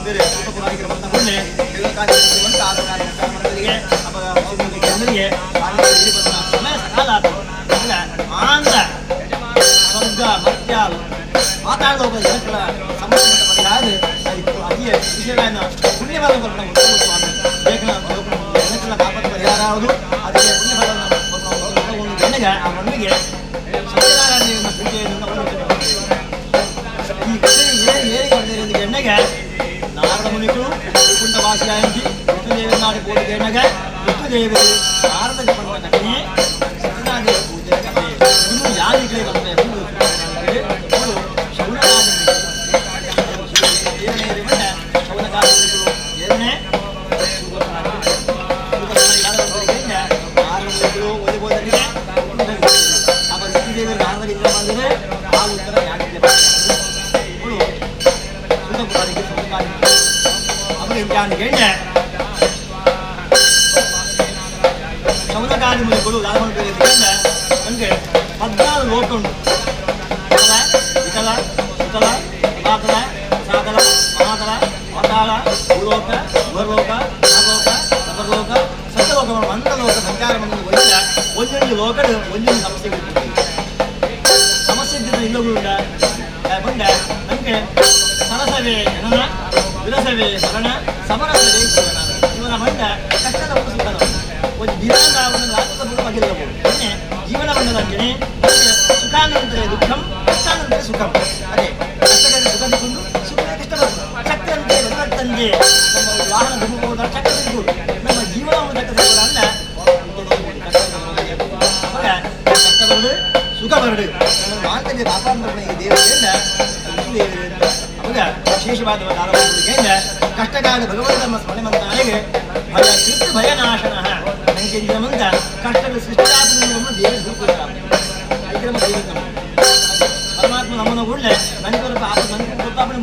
ಬೇರೆ ಸೂತ ಪುರಾಣಿಕರು ಬರ್ತಾ ಕೂಡಲೇ ಜನರಿಗೆ ಸಮಯ ಸಕಾಲ ಆಂಧ್ರ ಸ್ವರ್ಗ ಮತ್ಯ ಮಾತಾಡೋಗ ಜನಗಳ ಸಮಸ್ಯೆ ಪರಿಹಾರ ಅತಿಯ ವಿಷಯಗಳನ್ನು ಪುಣ್ಯಫಲ ಜನಗಳ ಪಾಪದ ಪರಿಹಾರ ಆಗುವುದು. ಅದಕ್ಕೆ ಪುಣ್ಯಫಲವನ್ನು ಒಂದು ಜನಗೆ ಆ ಮಣ್ಣಿಗೆ ಸತ್ಯನಾರಾಯಣ ಪೂಜೆಯನ್ನು ಈ ಕಥೆ ಏರಿಗೆ ಬಂದಿರೋದು ಎಣ್ಣೆಗೆ ನಾರದ ಮುನಿಗಳು ವೈಕುಂಠವಾಸಿಯಾಗಿ ವಿಷ್ಣುದೇವನಾಡಿ ಪೂಜೆ ಎಣ್ಣೆಗೆ ವಿಷ್ಣುದೇವರು ನಾರದ ಪಡುವ ಕಥೆಯೇ ಸತ್ಯನಾರಾಯಣ ಪೂಜೆ ಕಥೆ. ಇನ್ನು ಯಾರಿಗಳೇ ಬಂದರೆ ಶೌನಕಾದಿ ಮುನಿಗಳು ನಮಗೆ 14 ಲೋಕ ಉಂಟು. ವಿಕಲ, ಸುತಲ, ರಸಾತಲ, ರಸಾತಲ, ಮಹಾತಲ, ಪಾತಾಳ, ಭೂಲೋಕ, ಭೂರ್ಲೋಕ, ನಾಗಲೋಕ, ಸಬರ್ಲೋಕ, ಸತ್ಯಲೋಕ, ಮಂತ್ರಲೋಕ ಸಂಚಾರ ಒಳ್ಳೆಯ ಒಂದೊಂದು ಲೋಕಡು ಒಂದೊಂದು ಸಮಸ್ಯೆ ಸಮಸ್ಯೆ ಇದ್ದಿದ್ದು ಇಲ್ಲಗಳು ಬಂಡ ನಮಗೆ ಸರಸವೇ ಜನನ, ವಿರಸವೇ ಮರಣ, ಸಮರಸವೇ ಜೀವನ. ಜೀವನ ಬಂಡ ಕಷ್ಟದ ಒಂದು ಸುಖನ ಒಂದು ದಿನಾಂಗ ರಾತ್ರದ ಪೂರ್ವವಾಗಿರಬಹುದು. ಜೀವನ ಬಂಡದಂತೆಯೇ ಸುಖಾನಂತರ ದುಃಖಂ, ಕಷ್ಟಾನಂತರ ಸುಖಂ. ಅದೇ ಕಷ್ಟದಲ್ಲಿ ಸುಖ ತಿಕ್ಕೊಂಡು ಸುಖ ಕಷ್ಟ ಬರ್ತದೆ. ಚಕ್ರಂತೆ ಬದಲಾಗ್ತಂತೆ ನಮ್ಮ ವಾಹನ ದುಃಖ ಚಕ್ರ ತಿಕ್ಕೊಂಡು ನಮ್ಮ ಜೀವನವನ್ನು ಚಕ್ರ ಅಲ್ಲ ಕಷ್ಟ ಬರಡು ಸುಖ ಬರಡು ನಮ್ಮ ಮಾತಲ್ಲಿ ಪಾಪಾಂತರಣ ಈ ದೇವತೆಯಿಂದ ದೇವರಿಂದ ಅವಾಗ ವಿಶೇಷವಾದ ಧಾರಾವಾಹಿಗಳಿಂದ ಕಷ್ಟಕಾಲ ಭಗವಂತ ನಮ್ಮ ಸ್ಮರಣೆ ಮಂತಾನೆಗೆ ಭಯ ಕೃತ ಭಯನಾಶನ ನಂಗೆ ಕಷ್ಟಗಳ ಸೃಷ್ಟಿಯಾದ ದೇವರು ದೇವರು ಪರಮಾತ್ಮ ನಮ್ಮನ್ನು ಕೂಡಲೇ ನನಗೆ ಪಾಪ ನನಗೆ ಗೊತ್ತಾಪಣೆ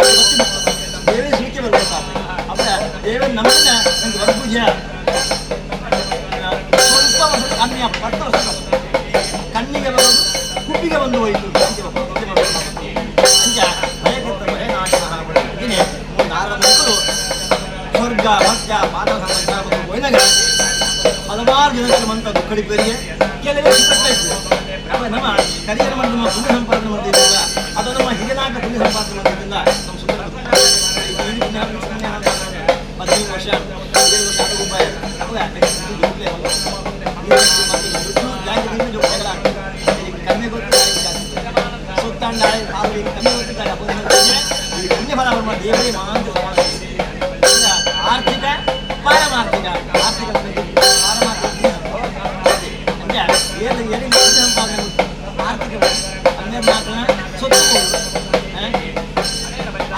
ದೇವೇ ಸೃಷ್ಟಿ ಬರ್ಬೇಕಾಪ ಅಪ್ಪ ದೇವರ ನಮ್ಮನ್ನ ನಂಗೆ ಬರ್ಪೂಜೆ ಸ್ವಲ್ಪ ವರ್ಷ ಕಮ್ಮಿ ಪಟ್ಟ ವರ್ಷ ಕಣ್ಣಿಗೆ ಬರೋದು ಕುಪ್ಪಿಗೆ ಬಂದು ಹೋಯಿತು ಅಂಚ ಭಯಕರ್ತ ಭಯನಾಶನ ನಾರದ ಮಕ್ಕಳು ಸ್ವರ್ಗ ಮತ್ಯ ಪಾದ ಸಂಚಾರ ಹೋದಾಗ ಹಲವಾರು ಜನಕ್ಕೆ ಮಂತ ದುಃಖಡಿಪರಿಗೆ ಕೆಲವೇ ಸುಖ ಅಪ್ಪ ನಮ್ಮ ಕರಿಯರ್ ಮಾಡಿ ನಮ್ಮ ಪುಣ್ಯ ಸಂಪಾದನೆ ಮಾಡ್ತಿದ್ದಿಲ್ಲ ಅಥವಾ ನಮ್ಮ ಹಿರಿಯನಾಗ ಪುಣ್ಯ ಸಂಪಾದನೆ ಮಾಡ್ತಿದ್ದಿಲ್ಲ ನಮ್ಮ ಸುಂದರ 15 ವರ್ಷ 7 ವರ್ಷ ಅವಾಗ ಕಮ್ಮಿ ಗೊತ್ತಿಲ್ಲ ಸುತ್ತಾಂಡ ಕಮ್ಮಿ ಗೊತ್ತಿದ್ದಾರೆ ಈ ಪುಣ್ಯಫಲ ದೇವರೇ ಮಾತ್ರ ಆರ್ಥಿಕ ಪಾರಮಾರ್ಥಿಕ ಆರ್ಥಿಕ ಪಾರಮಾರ್ಥಿಕ ಅಂದ್ರೆ ಏನು ಏನು ಸಂಪಾದನೆ ಆರ್ಥಿಕ ಹನ್ನೆರಡು ನಾಲ್ಕನ ಸೊತ್ತು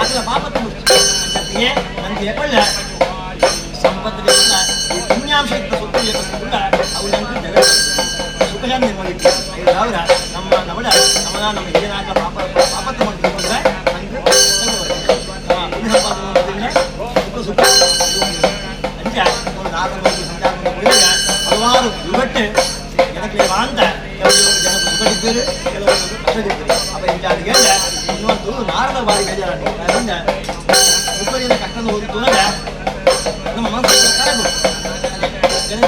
ಅದರ ಪಾಪದ ಅಂತೆ ನಮಗೆ ಎಪ್ಪಳ್ಳ ಸಂಪತ್ತು ಬೇಕಲ್ಲ ಈ ಪುಣ್ಯಾಂಶ ಇದ್ದ ಸೊತ್ತು ಬೇಕಲ್ಲ ಅವು ನಮಗೆ ಜಗಳ ಸುಖ ನಿರ್ಮಲ ಅವರ ನಮ್ಮ ನವಳ ನಮ್ಮನ ನಮ್ಮ ಹಿರಿಯನಾಕ ಪಾಪ ಪಾಪತ್ತು ಮಾಡಿದ್ರೆ ನಮಗೆ ಪುಣ್ಯ ಸಂಪಾದನೆ ಮಾಡೋದ್ರಿಂದ ಸುಖ ಸುಖ ಅಂಚ ಒಂದು ನಾಲ್ಕು ಸಂಚಾರ ಹಲವಾರು ಯುಗಟ್ಟೆ ಜನಕ್ಕೆ ಅಂತ ಕೆಲವರು ಜನ ಸುಖದಿದ್ದರು ಕೆಲವರು ಕಷ್ಟದಿದ್ದರು ಅಪ್ಪ ಇಂಚಾದಿಗೆ ಇನ್ನೊಂದು ನಾರದ ಬಾರಿ ಬೇಜಾರ ಮುಪ್ಪದಿನ ಕಷ್ಟದ ಹೋಗಿತ್ತು ನಮ್ಮ ಮನಸ್ಸು ಕರಗು ಜನ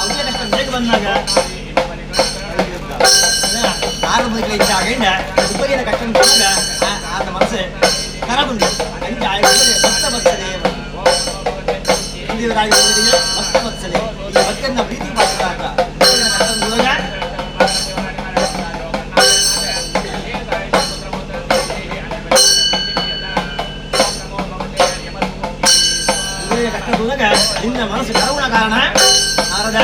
ಅವ್ರಿಗೆ ಕಷ್ಟ ಬೇಗ ಬಂದಾಗ ನಾರದ ಮಕ್ಕಳ ಇಚ್ಛೆ ಮುಪ್ಪದಿನ ಕಷ್ಟ ಬಂದಾಗ ಆತ ಮನಸ್ಸು ಕರಗುಂಡು ಅಂಚ ಭಕ್ತ ಭಕ್ತರೇ ದೇವರಾಗಿ ಭಕ್ತ ವತ್ಸಲೆ ಈ ಭಕ್ತನ ಪ್ರೀತಿ ಮಾಡ್ತಾರ ಕಷ್ಟದಾಗ ನಿನ್ನ ಮನಸ್ಸು ಕರುಣ ಕಾರಣ ನಾರದ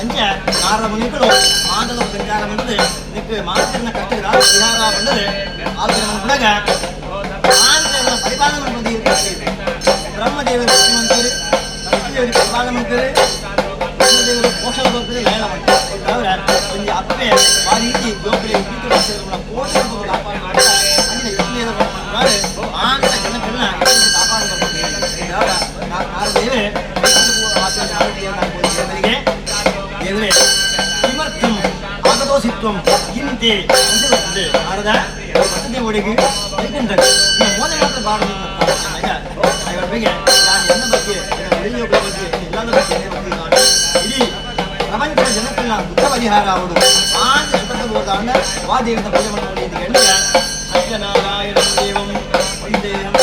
ಅಂಚ ನಾರದ ಮುನಿಗಳು ಮಾತದ ಸಂಚಾರ ಬಂದದೆ ನಿಕ್ಕೆ ಮಾತಿನ ಕಷ್ಟಗಳ ಪರಿಹಾರ ಬಂದರೆ ಆಲೋಚನೆ ಮಾಡಿದಾಗ ಪರಿಪಾಲನೆ ಬಂದು ಬ್ರಹ್ಮದೇವರು ಮುಖ್ಯಮಂತ್ರಿ ವಿಷ್ಣುದೇವರು ಪಾಲನೆ ಮಾಡ್ತಾರೆ ದೇವರು ಪೋಷಣ ಬರ್ತಾರೆ ಲಯನ ಮಾಡ್ತಾರೆ ಒಂದು ಅಪ್ಪೆ ಆ ರೀತಿ ಜೋಕುಲೆ ಕೋಟಿ ಕಾಪಾಡ ಆಂತ ಜನಗಳನ್ನ ಕಾಪಾಡ ದೇವರೇ ದೇವರೇ ಕಿಮರ್ಥಂ ಆಗದೋಸಿತ್ವಂ ಇಂತೆ ಬರ್ತದೆ ಭಾರತ ಒಡೆಗೆ ವೈಕುಂಠ ಮೋದ ಮಾತ್ರ ಬಾರದು ಬಗ್ಗೆ ನಾನು ಎನ್ನ ಬಗ್ಗೆ ಉಳಿಯೋಗಳ ಬಗ್ಗೆ ಎಲ್ಲದ ಬಗ್ಗೆ ನಾನು ಇಡೀ ಪ್ರಪಂಚದ ಜನಕ್ಕಲ್ಲ ದುಃಖ ಪರಿಹಾರ ಅವಳು ಆಂತ ಸುಖದ ಹೋದಾಂಡ ವಾದೇವಿನ ಪೂಜೆ ಮಾಡಿ ಅಂತ ಹೇಳಿದ್ರೆ ಸತ್ಯನಾರಾಯಣ ದೇವಂ ವಂದೇಹಂ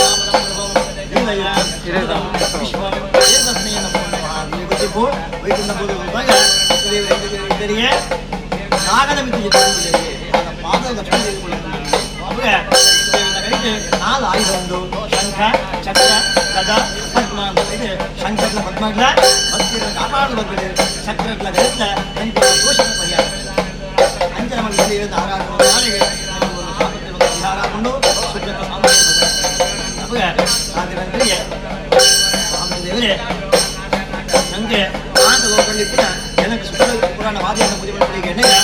ವಿಶ್ವಂ ಏತಸ್ಮೈ ನಮೋ ನಮಃ. ನೀವು ಗೊತ್ತಿಪ್ಪು ವೈಕುಂಠ ಹೋದಾಗ ಇದ್ದರಿಗೆ ನಾಗದ ಮಿತಿ ಪಾದ ಲಕ್ಷ್ಮೀ ನಾಲ್ ಆಯುಧ ಉಂಡು ಶಂಖ ಚಕ್ರ ಗದ ಪದ್ಮ ಅಂತ ಇದೆ. ಶಂಖಗಳ ಪದ್ಮಗಳ ಭಕ್ತಿಯನ್ನು ಕಾಪಾಡಲು ಬರ್ಬೇಕು, ಚಕ್ರಗಳ ಗದತ್ಲ ದೋಷ ಪರಿಹಾರ ಅಂಚನ ಮನಸ್ಸಲ್ಲಿ ಆರಾಧನೆ ನಾಳೆಗೆ ಪರಿಹಾರ ಹಾಕೊಂಡು ಸುಖ ದೇವರೇ ನನಗೆ ಆಂತ ಲೋಕದಲ್ಲಿ ಕೂಡ ಜನಕ್ಕೆ ಸುಖದ ಪುರಾಣ ವಾದಿಯನ್ನು ಪೂಜೆ ಮಾಡಲಿಕ್ಕೆ ಎಣ್ಣೆಗೆ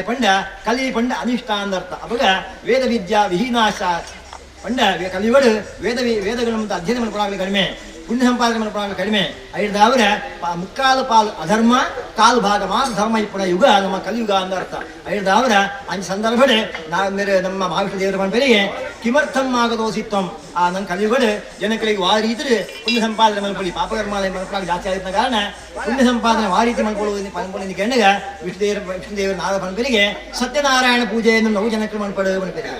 ಪಂಡ ಕಲಿ ಪಂಡ ಅನಿಷ್ಟ ಅಂದರ್ಥ. ಅವಾಗ ವೇದ ವಿದ್ಯಾ ವಿಹೀನಾಶ ಪಂಡ ಕಲಿಗಳು ವೇದ ವೇದಗಳನ್ನು ಅಧ್ಯಯನ ಮಾಡ್ಕೊಳಾಗಲಿ ಕಡಿಮೆ, ಪುಣ್ಯ ಸಂಪಾದನೆ ಮಾಡ್ಕೊಳಾಗಲಿ ಕಡಿಮೆ. ಐದಾವರ ಮುಕ್ಕಾಲು ಪಾಲು ಅಧರ್ಮ, ಕಾಲು ಭಾಗ ಮಾತ್ರ ಧರ್ಮ ಇಪ್ಪಣ ಯುಗ ನಮ್ಮ ಕಲಿಯುಗ ಅಂದರ್ಥ. ಐದಾವರ ಅಂಚ ಸಂದರ್ಭಡೆ ನಾ ಮೇರೆ ನಮ್ಮ ಮಹಾವಿಷ್ಣು ದೇವರ ಪಂಪರಿಗೆ ಕಿಮರ್ಥಂ ಆಗದೋಸಿತ್ವಂ ಆ ನನ್ನ ಕಲಿಯುಗಡು ಜನಗಳಿಗೆ ವಾ ರೀತಿ ಪುಣ್ಯ ಸಂಪಾದನೆ ಮಲ್ಕೊಳ್ಳಿ, ಪಾಪಕರ್ಮ ಮಲ್ಕೊಳ್ಳಾಗ ಜಾಸ್ತಿ ಆಗಿದ್ದ ಕಾರಣ ಪುಣ್ಯ ಸಂಪಾದನೆ ವಾ ರೀತಿ ಮಲ್ಕೊಳ್ಳುವುದು ಪನ್ಕೊಳ್ಳಿ ಕೆಣ್ಣಗ ವಿಷ್ಣುದೇವರ ನಾದ ಪಂಪರಿಗೆ ಸತ್ಯನಾರಾಯಣ ಪೂಜೆಯನ್ನು ನಾವು ಜನಕ್ಕೆ ಮಲ್ಪಡು ಮಲ್ಪೇರಿ.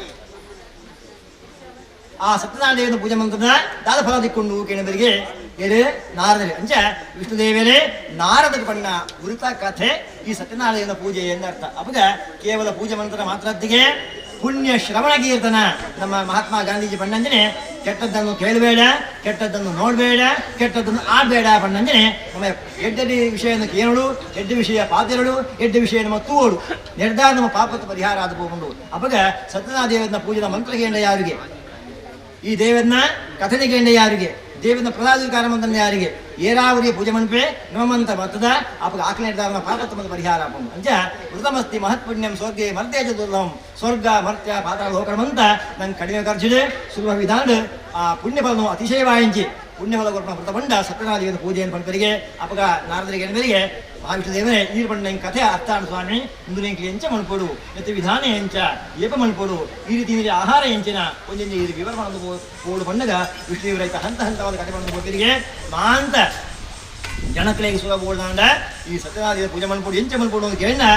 ಆ ಸತ್ಯನಾರಾಯಣ ದೇವನ ಪೂಜೆ ಮಂತ್ರದ ದಾದ ಫಲ ದಿಕ್ಕೊಂಡು ಕೇಳಿದರಿಗೆ ಏಳು ನಾರದರೆ ಅಂಚ ವಿಷ್ಣುದೇವರೇ ನಾರದ ಬಣ್ಣ ಉರಿತ ಕಥೆ ಈ ಸತ್ಯನಾರಾಯಣ ಪೂಜೆ ಎಂದರ್ಥ. ಅವಾಗ ಕೇವಲ ಪೂಜೆ ಮಂತ್ರ ಮಾತ್ರದ್ದಿಗೆ ಪುಣ್ಯ ಶ್ರವಣ ಕೀರ್ತನ ನಮ್ಮ ಮಹಾತ್ಮ ಗಾಂಧೀಜಿ ಬಣ್ಣಂಜನೆ ಕೆಟ್ಟದ್ದನ್ನು ಕೇಳಬೇಡ, ಕೆಟ್ಟದ್ದನ್ನು ನೋಡಬೇಡ, ಕೆಟ್ಟದ್ದನ್ನು ಆಡಬೇಡ ಬಣ್ಣಂಜನೆ ನಮ್ಮ ಎಡ್ಡ ವಿಷಯವನ್ನು ಕೇಳೋಡು, ಎಡ್ಡ ವಿಷಯ ಪಾತಿರಳು, ಎಡ್ಡ ವಿಷಯ ನಮ್ಮ ತೂವೋಡು ನಿರ್ಧಾರ ನಮ್ಮ ಪಾಪದ ಪರಿಹಾರ ಆದ ಹೋಗುಂಡು. ಅವಾಗ ಸತ್ಯನಾದೇವನ ಪೂಜೆನ ಮಂತ್ರ ಕೇಂದ್ರ ಯಾರಿಗೆ, ಈ ದೇವರನ್ನ ಕಥನೆ ಕೇಂದ್ರ ಯಾರಿಗೆ, ದೇವನ ಪ್ರಸಾದ ಮಂತ್ರನ ಯಾರಿಗೆ, ಏರಾವರಿಯ ಪೂಜೆ ಮನ್ಪೆ ನಮಂತ ಮತ್ತದ ಅವಾಗ ಆಕಲೆ ಪಾಪತ್ವ ಪರಿಹಾರ ಅಂಚ ವೃತಮಸ್ತಿ ಮಹತ್ಪುಣ್ಯಂ ಸ್ವರ್ಗೆ ಮರ್ತೇಜ ದುರ್ಲಭಂ ಸ್ವರ್ಗ ಮರ್ತ್ಯ ಪಾತಾಳ ಲೋಕಣಮಂತ ನಂಗೆ ಕಡಿಮೆ ಖರ್ಚಿದೆ ಸುಲಭ ವಿಧಾನ ಆ ಪುಣ್ಯಫಲನು ಅತಿಶಯವಾಯಿಂಚಿ ಪುಣ್ಯಫಲ ಕೊರ್ಪಣ ವೃತ ಬಂಡ ಸತ್ಯನಾದೇವನ ಪೂಜೆಯನ್ನು ಪಂಪರಿಗೆ ಅಪಗ ನಾರದರಿಗೆ ಮೇರೆಗೆ ಮಹಾವಿಷ್ಣು ದೇವರೇ ಈ ಬಣ್ಣ ಹಿಂಗೆ ಕಥೆ ಅರ್ಥ ಸ್ವಾಮಿ ಇಂದು ನಿಂಗೆ ಎಂಚ ಮಣ್ಪೋಡು ಮತ್ತು ವಿಧಾನ ಎಂಚ ಏಪ ಮಣ್ಪೋಡು ಈ ರೀತಿ ನೀರು ಆಹಾರ ಎಂಚಿನ ಒಂದೊಂದು ಈ ವಿವರ ಮಾಡಲು ಪೋಡು ಬಣ್ಣಗ ವಿಷ್ಣುದೇವರ ರೈತ ಹಂತ ಹಂತವಾದ ಕಥೆ ಮಾಡಲು ಹೋಗ್ತಿರಿಗೆ ಮಾಂತ ಜನಕಳಿಗೆ ಸುಲಭ ಬೋಳ್ದಾಂಡ ಈ ಸತ್ಯನಾದೇವ ಪೂಜೆ ಮಣ್ಪೋಡು ಎಂಚ ಮಣ್ಪೋಡು ಅಂತ ಕೇಳಿನ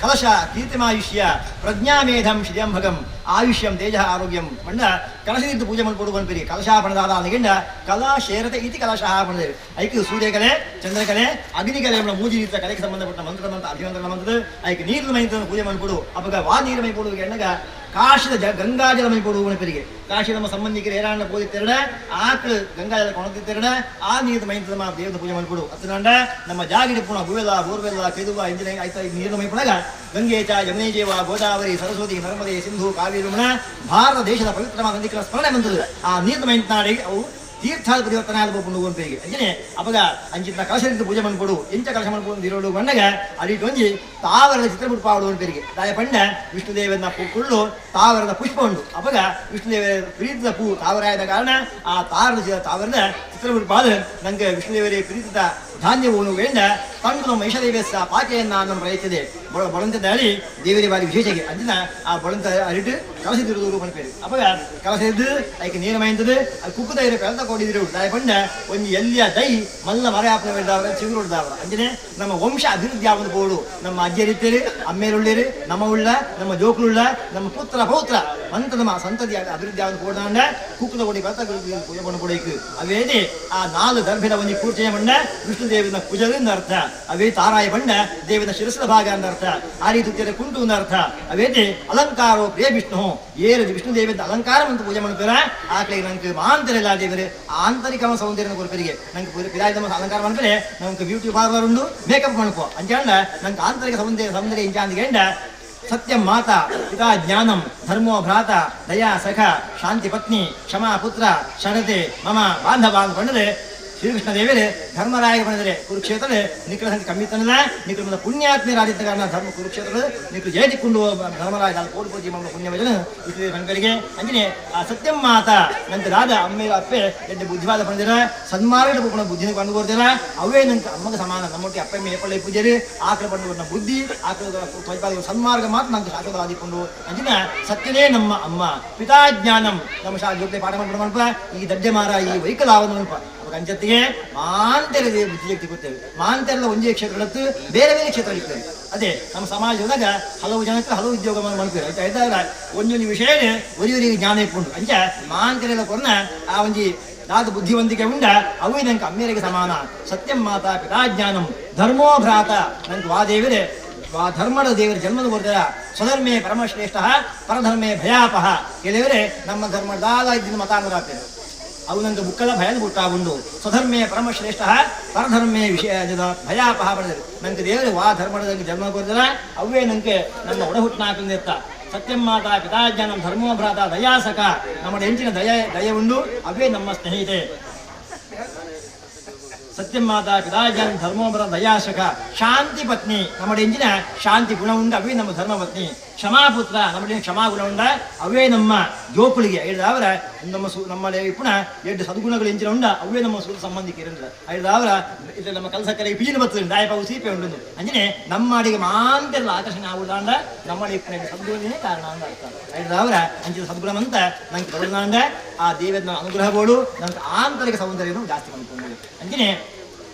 ಕಲಶ ಕೀರ್ತಿಮಾಯುಷ್ಯ ಪ್ರಜ್ಞಾಮೇಧಂ ಶ್ರೀಯಂಭಗಂ ಆಯುಷ್ಯಂ ತೇಜ ಆರೋಗ್ಯಂ ಬಣ್ಣ ಕಲಶದಿದ್ದು ಪೂಜೆ ಮಾಡ್ಕೊಡು ಬಂದ್ಬಿರಿ ಕಲಶಾಪಣದಾದ ಅಂದ್ಗೆಂಡ ಕಲಾ ಶೇರತೆ ಇತಿ ಕಲಶಃ ಪಣದೇವಿ ಐಕ್ ಸೂರ್ಯಕಲೆ ಚಂದ್ರಕಲೆ ಅಗ್ನಿಕಲೆ ಎಂಬ ಮೂಜಿ ರೀತಿಯ ಕಲೆಗೆ ಸಂಬಂಧಪಟ್ಟ ಮಂತ್ರ ಮಂತ್ರ ಅಭಿಮಂತ್ರ ಮಂತ್ರದ ಐಕ್ ನೀರು ಮೈಂತ ಪೂಜೆ ಮಾಡ್ಕೊಡು. ಅವಾಗ ವಾ ನೀರು ಮೈ ಕೊಡು ಎಣ್ಣಗ ಕಾಶಿದ ಗಂಗಾಜಲ ಮೈ ಕೊಡು ಗಣಪರಿಗೆ ಕಾಶಿ ನಮ್ಮ ಸಂಬಂಧಿಕರು ಏರಾಣ ಪೂಜಿತ್ತಿರಡ ಆಕಳು ಗಂಗಾಜಲ ಕೊಣತಿತ್ತಿರಡ ಆ ನೀರು ಮೈಂತ ನಮ್ಮ ದೇವದ ಪೂಜೆ ಮಾಡ್ಕೊಡು. ಅತ್ತನಾಂಡ ನಮ್ಮ ಜಾಗಿಡಿ ಪುಣ ಗುವೆಲ ಬೋರ್ವೆಲ್ಲ ಕೆದುವ ಇಂಜಿನ ಆಯ್ತಾ ನೀರು ಮೈಪುಣಗ ಗಂಗೆ ಚ ಯಮುನೆ ಜೇವ ಗೋದಾವರಿ ಸರಸ್ವತಿ ನರ್ಮದೆ ಸಿಂಧು ಕಾವೇರಿ ಭಾರತ ದೇಶದ ಪವಿತ್ರವಾದ ನದಿಗಳ ಸ್ಮರಣೆ ಬಂದದ್ದು ಆ ನೀರು ಮೈಂತನಾಡಿಗೆ ಅವು ತೀರ್ಥಾದ ಪರಿವರ್ತನೆ ಆದ ಪುಂಡು ಅಂಜನೆ ಅವಾಗ ಅಂಚಿನ ಕಲಶದಿಂದ ಪೂಜೆ ಮಾಡ್ಕೊಡು ಎಂಚ ಕಲಶ ಮಾಡ್ಕೊಂಡು ಇರೋಡು ಬಣ್ಣಗ ಅಡಿಟ್ ಒಂಜಿ ತಾವರದ ಚಿತ್ರ ಬಿಡ್ಪಾಡು ಪೇರಿಗೆ ತಾಯ ಪಂಡ ವಿಷ್ಣುದೇವನ ಕುಳ್ಳು ತಾವರದ ಪುಷ್ಪ ಉಂಡು. ಅವಾಗ ವಿಷ್ಣುದೇವ ಪ್ರೀತದ ಪೂ ತಾವರಾಯದ ಕಾರಣ ಆ ತಾವರದ ಚಿತ್ರ ಬಿಡ್ಪಾದ ನಂಗೆ ವಿಷ್ಣುದೇವರೇ ಪ್ರೀತದ ಧಾನ್ಯವು ವೇಂಡ ತಂದು ನಮ್ಮ ಐಷದೇವೇಶ ಪಾಕೆಯನ್ನ ನಮ್ಮ ಪ್ರಯತ್ನಿದೆ ಬೊಳಂತ ಅಳಿ ದೇವರಿ ಬಾರಿ ವಿಶೇಷಗೆ ಅಂಜಿನ ಆ ಬೊಳಂತ ಅರಿಟು ಕಲಸಿದಿರುವುದು ಪಣಪೇರು. ಅವಾಗ ಕಲಸಿದ್ದು ಐಕೆ ನೀರು ಮೈಂದದು ಅದು ಕುಕ್ಕುದ ಇರೋ ಕಲತ ಕೊಡಿದ್ರು ತಾಯ ಪಂಡ ಒಂದು ಎಲ್ಲಿಯ ದೈ ಮಲ್ಲ ಮರ ಆಪನ ಚಿಗುರುಡ್ದಾವರ ಅಂಜನೆ ನಮ್ಮ ವಂಶ ಅಭಿವೃದ್ಧಿ ಆಗುವುದು ಬೋಡು ನಮ್ಮ ಅಜ್ಜರಿತ್ತೇರು ಅಮ್ಮೇರುಳ್ಳೇರು ನಮ್ಮ ಉಳ್ಳ ನಮ್ಮ ಜೋಕುಳುಳ್ಳ ನಮ್ಮ ಪುತ್ರ ಪೌತ್ರ ಮಂತ ನಮ್ಮ ಸಂತತಿ ಅಭಿವೃದ್ಧಿ ಆಗುವುದು ಬೋಡ್ದಾಂಡ ಕುಕ್ಕುದ ಕೊಡಿ ಕಲತ ಪೂಜೆ ಪಣ ಕೊಡಬೇಕು. ಅವೇದಿ ಆ ನಾಲು ದರ್ಭೆದ ಒಂದು ಕೂರ್ಚೆಯ ಬಣ್ಣ ವಿಷ್ಣುದೇವನ ಕುಜಲಿಂದ ಅರ್ಥ, ಅವೇ ತಾರಾಯ ಬಣ್ಣ ದೇವನ ಶಿರಸದ ಭಾಗ ಅಂತ ಅರ್ಥ, ಆ ರೀತಿ ಕುಂಟು ಅಂತ ಅರ್ಥ. ಅವೇತಿ ಅಲಂಕಾರೋ ಪ್ರಿಯ ವಿಷ್ಣು ಏರು ವಿಷ್ಣುದೇವದ ಅಲಂಕಾರ ಅಂತ ಪೂಜೆ ಮಾಡ್ತಾರ ಆಕಳಿಗೆ ನಂಗೆ ಮಾಂತರೆಲ್ಲ ದೇವರು ಆಂತರಿಕ ಸೌಂದರ್ಯನ ಕೊರಪರಿಗೆ ನಂಗೆ ಪಿರಾಯದ ಅಲಂಕಾರ ಮಾಡ್ತಾರೆ ನಂಗೆ ಬ್ಯೂಟಿ ಪಾರ್ಲರ್ ಉಂಡು ಮೇಕಪ್ ಮಾಡ್ಕೋ ಅಂಚಂಡ ನಂಗೆ ಆಂತರಿಕ ಸೌಂದರ್ಯ ಸೌಂದರ್ಯ ಇಂಚ ಅಂದ್ಗೆಂಡ ಸತ್ಯಂ ಮಾತಾ ಪಿತಾ ಜ್ಞಾನಂ ಧರ್ಮೋ ಭ್ರಾತ ದಯಾ ಸಖ ಶಾಂತಿ ಪತ್ನಿ ಕ್ಷಮಾ ಪುತ್ರ ಶರಣತೆ ಮಮ ಬಾಂಧವ ಅಂದ್ಕೊಂಡ್ರೆ ಶ್ರೀಕೃಷ್ಣ ದೇವರೇ ಧರ್ಮರಾಯ ಬಂದರೆ ಕುರುಕ್ಷೇತ್ರ ನಿಖಲ ಸಂಖ್ಯೆ ಕಮ್ಮಿ ತನ್ನಲ್ಲ ನಿಖಲ ಪುಣ್ಯಾತ್ಮೀಯರಾದಿದ್ದ ಕಾರಣ ಧರ್ಮ ಕುರುಕ್ಷೇತ್ರ ನಿಖಲು ಜಯದಿಕ್ಕೊಂಡು ಧರ್ಮರಾಯ ಕೋಟಿ ಕೋಟಿ ಮಮ್ಮ ಪುಣ್ಯವಜನ ಕಂಕರಿಗೆ ಅಂಜನೆ ಆ ಸತ್ಯಂ ಮಾತಾ ನಂತರ ರಾಧ ಅಮ್ಮೆ ಅಪ್ಪೆ ಎಡ್ಡೆ ಬುದ್ಧಿವಾದ ಬಂದಿರ ಸನ್ಮಾರ್ಗದ ಪುಣ ಬುದ್ಧಿನ ಕಂಡು ಬರ್ದಿರ ಅವೇ ನಂಗೆ ಅಮ್ಮಗೆ ಸಮಾನ ನಮ್ಮೊಟ್ಟಿಗೆ ಅಪ್ಪೆ ಮೇಪಳ್ಳಿ ಪೂಜೆರು ಆಕಳ ಬಂದು ಬುದ್ಧಿ ಆಕಳ ಸನ್ಮಾರ್ಗ ಮಾತ್ರ ನಂಗೆ ಶಾಶ್ವತವಾದಿಕೊಂಡು ಅಂಜಿನ ಸತ್ಯವೇ ನಮ್ಮ ಅಮ್ಮ ಪಿತಾ ಜ್ಞಾನಂ ನಮ್ಮ ಶಾ ಜೊತೆ ಪಾಠ ಮಾಡ್ಕೊಂಡು ಮಾಡ್ಪ ಈ ದಡ್ಡೆ ಮಾರ ಈ ವೈಕಲಾವನು ಅನ್ಪ ಅಂಚತ್ತಿಗೆ ಮಾಂತೆರ ಬುದ್ಧಿಶಕ್ತಿ ಕೊಡ್ತೇವೆ. ಮಾಂತೆರೆಲ್ಲ ಒಂದೇ ಕ್ಷೇತ್ರ ಬೇರೆ ಬೇರೆ ಕ್ಷೇತ್ರ ಇರ್ತೇವೆ. ಅದೇ ನಮ್ಮ ಸಮಾಜದಾಗ ಹಲವು ಜನಕ್ಕೆ ಹಲವು ಉದ್ಯೋಗ ಮಾಡ್ತೇವೆ ಆಯ್ತಾ ಇದ್ದಾಗ ಒಂದೊಂದು ವಿಷಯ ಒರಿಯವರಿಗೆ ಜ್ಞಾನ ಇಟ್ಕೊಂಡು ಅಂಚ ಮಾಂತೆರೆಲ್ಲ ಕೊರ್ನ ಆ ಒಂಜಿ ದಾದ ಬುದ್ಧಿವಂತಿಕೆ ಉಂಡ ಅವೇ ನಂಗೆ ಅಮ್ಮೇರಿಗೆ ಸಮಾನ. ಸತ್ಯಂ ಮಾತಾ ಪಿತಾ ಜ್ಞಾನಂ ಧರ್ಮೋ ಭ್ರಾತ ನಂಗೆ ವಾ ದೇವರೇ ವಾ ಧರ್ಮದ ದೇವರ ಜನ್ಮದ ಬರ್ತಾರ ಸ್ವಧರ್ಮೇ ಪರಮಶ್ರೇಷ್ಠ ಪರಧರ್ಮೇ ಭಯಾಪಹ ಕೇಳಿದರೆ ನಮ್ಮ ಧರ್ಮದಾದ ಇದ್ದಿನ ಮತಾಂಧರಾಗ್ತೇವೆ. ಅವು ನಂಗೆ ಬುಕ್ಕಲ ಭಯದ ಗುಟ್ಟಾಗುಂಡು ಸ್ವಧರ್ಮೇ ಪರಮಶ್ರೇಷ್ಠ ಪರಧರ್ಮೇ ವಿಷಯ ಭಯಾಪಹ ಪಡೆದರು ನಂಗೆ ದೇವರು ವಾ ಧರ್ಮದ ಜನ್ಮ ಕೊಡ್ತಾರ ಅವೇ ನಂಗೆ ನಮ್ಮ ಒಡಹುಟ್ನಾಕಂದಿರ್ತ ಸತ್ಯಂ ಮಾತಾ ಪಿತಾಜ್ಞಾನಂ ಧರ್ಮೋ ಭ್ರಾತ ದಯಾಸಕ ನಮ್ಮ ಹೆಂಚಿನ ದಯ ದಯ ಉಂಡು ಅವೇ ನಮ್ಮ ಸ್ನೇಹಿತೆ ಸತ್ಯಂ ಮಾತಾ ಪಿತಾಜ್ಞಾನಂ ಧರ್ಮೋ ಭ್ರಾತ ದಯಾಸಕ ಶಾಂತಿ ಪತ್ನಿ ನಮ್ಮ ಹೆಂಚಿನ ಶಾಂತಿ ಗುಣ ಉಂಡು ಅವೇ ನಮ್ಮ ಧರ್ಮ ಪತ್ನಿ ಕ್ಷಮಾಪುತ್ರ ನಮ್ಮ ಕ್ಷಮಾ ಗುಣ ಉಂಡ ಅವೇ ನಮ್ಮ ಜೋಕುಳಿಗೆ ಹೇಳಿದವರ ನಮ್ಮ ನಮ್ಮ ಪುನಃ ಎರಡು ಸದ್ಗುಣಗಳು ಎಂಚಿನ ಉಂಡ ಅವೇ ನಮ್ಮ ಸೂರು ಸಂಬಂಧಿಕರಿಂದ ಹೇಳಿದವರ ಇದು ನಮ್ಮ ಕೆಲಸ ಕರೆ ಬೀಜನ ಬರ್ತದೆ ದಾಯಪಾವು ಸೀಪೆ ಉಂಟು ಅಂಜನೆ ನಮ್ಮ ಅಡಿಗೆ ಮಾಂತೆಲ್ಲ ಆಕರ್ಷಣೆ ಆಗುದಾಂಡ ನಮ್ಮ ಪುನಃ ಸದ್ಗುಣನೇ ಕಾರಣ ಅಂತ ಅರ್ಥ ಹೇಳಿದವರ ಅಂಚಿನ ಸದ್ಗುಣ ಅಂತ ನಂಗೆ ಬರುದಾಂಡ ಆ ದೇವನ ಅನುಗ್ರಹ ಬೋಡು ನಂಗೆ ಆಂತರಿಕ ಸೌಂದರ್ಯನು ಜಾಸ್ತಿ ಬಂದ್ಕೊಂಡು ಅಂಜನೆ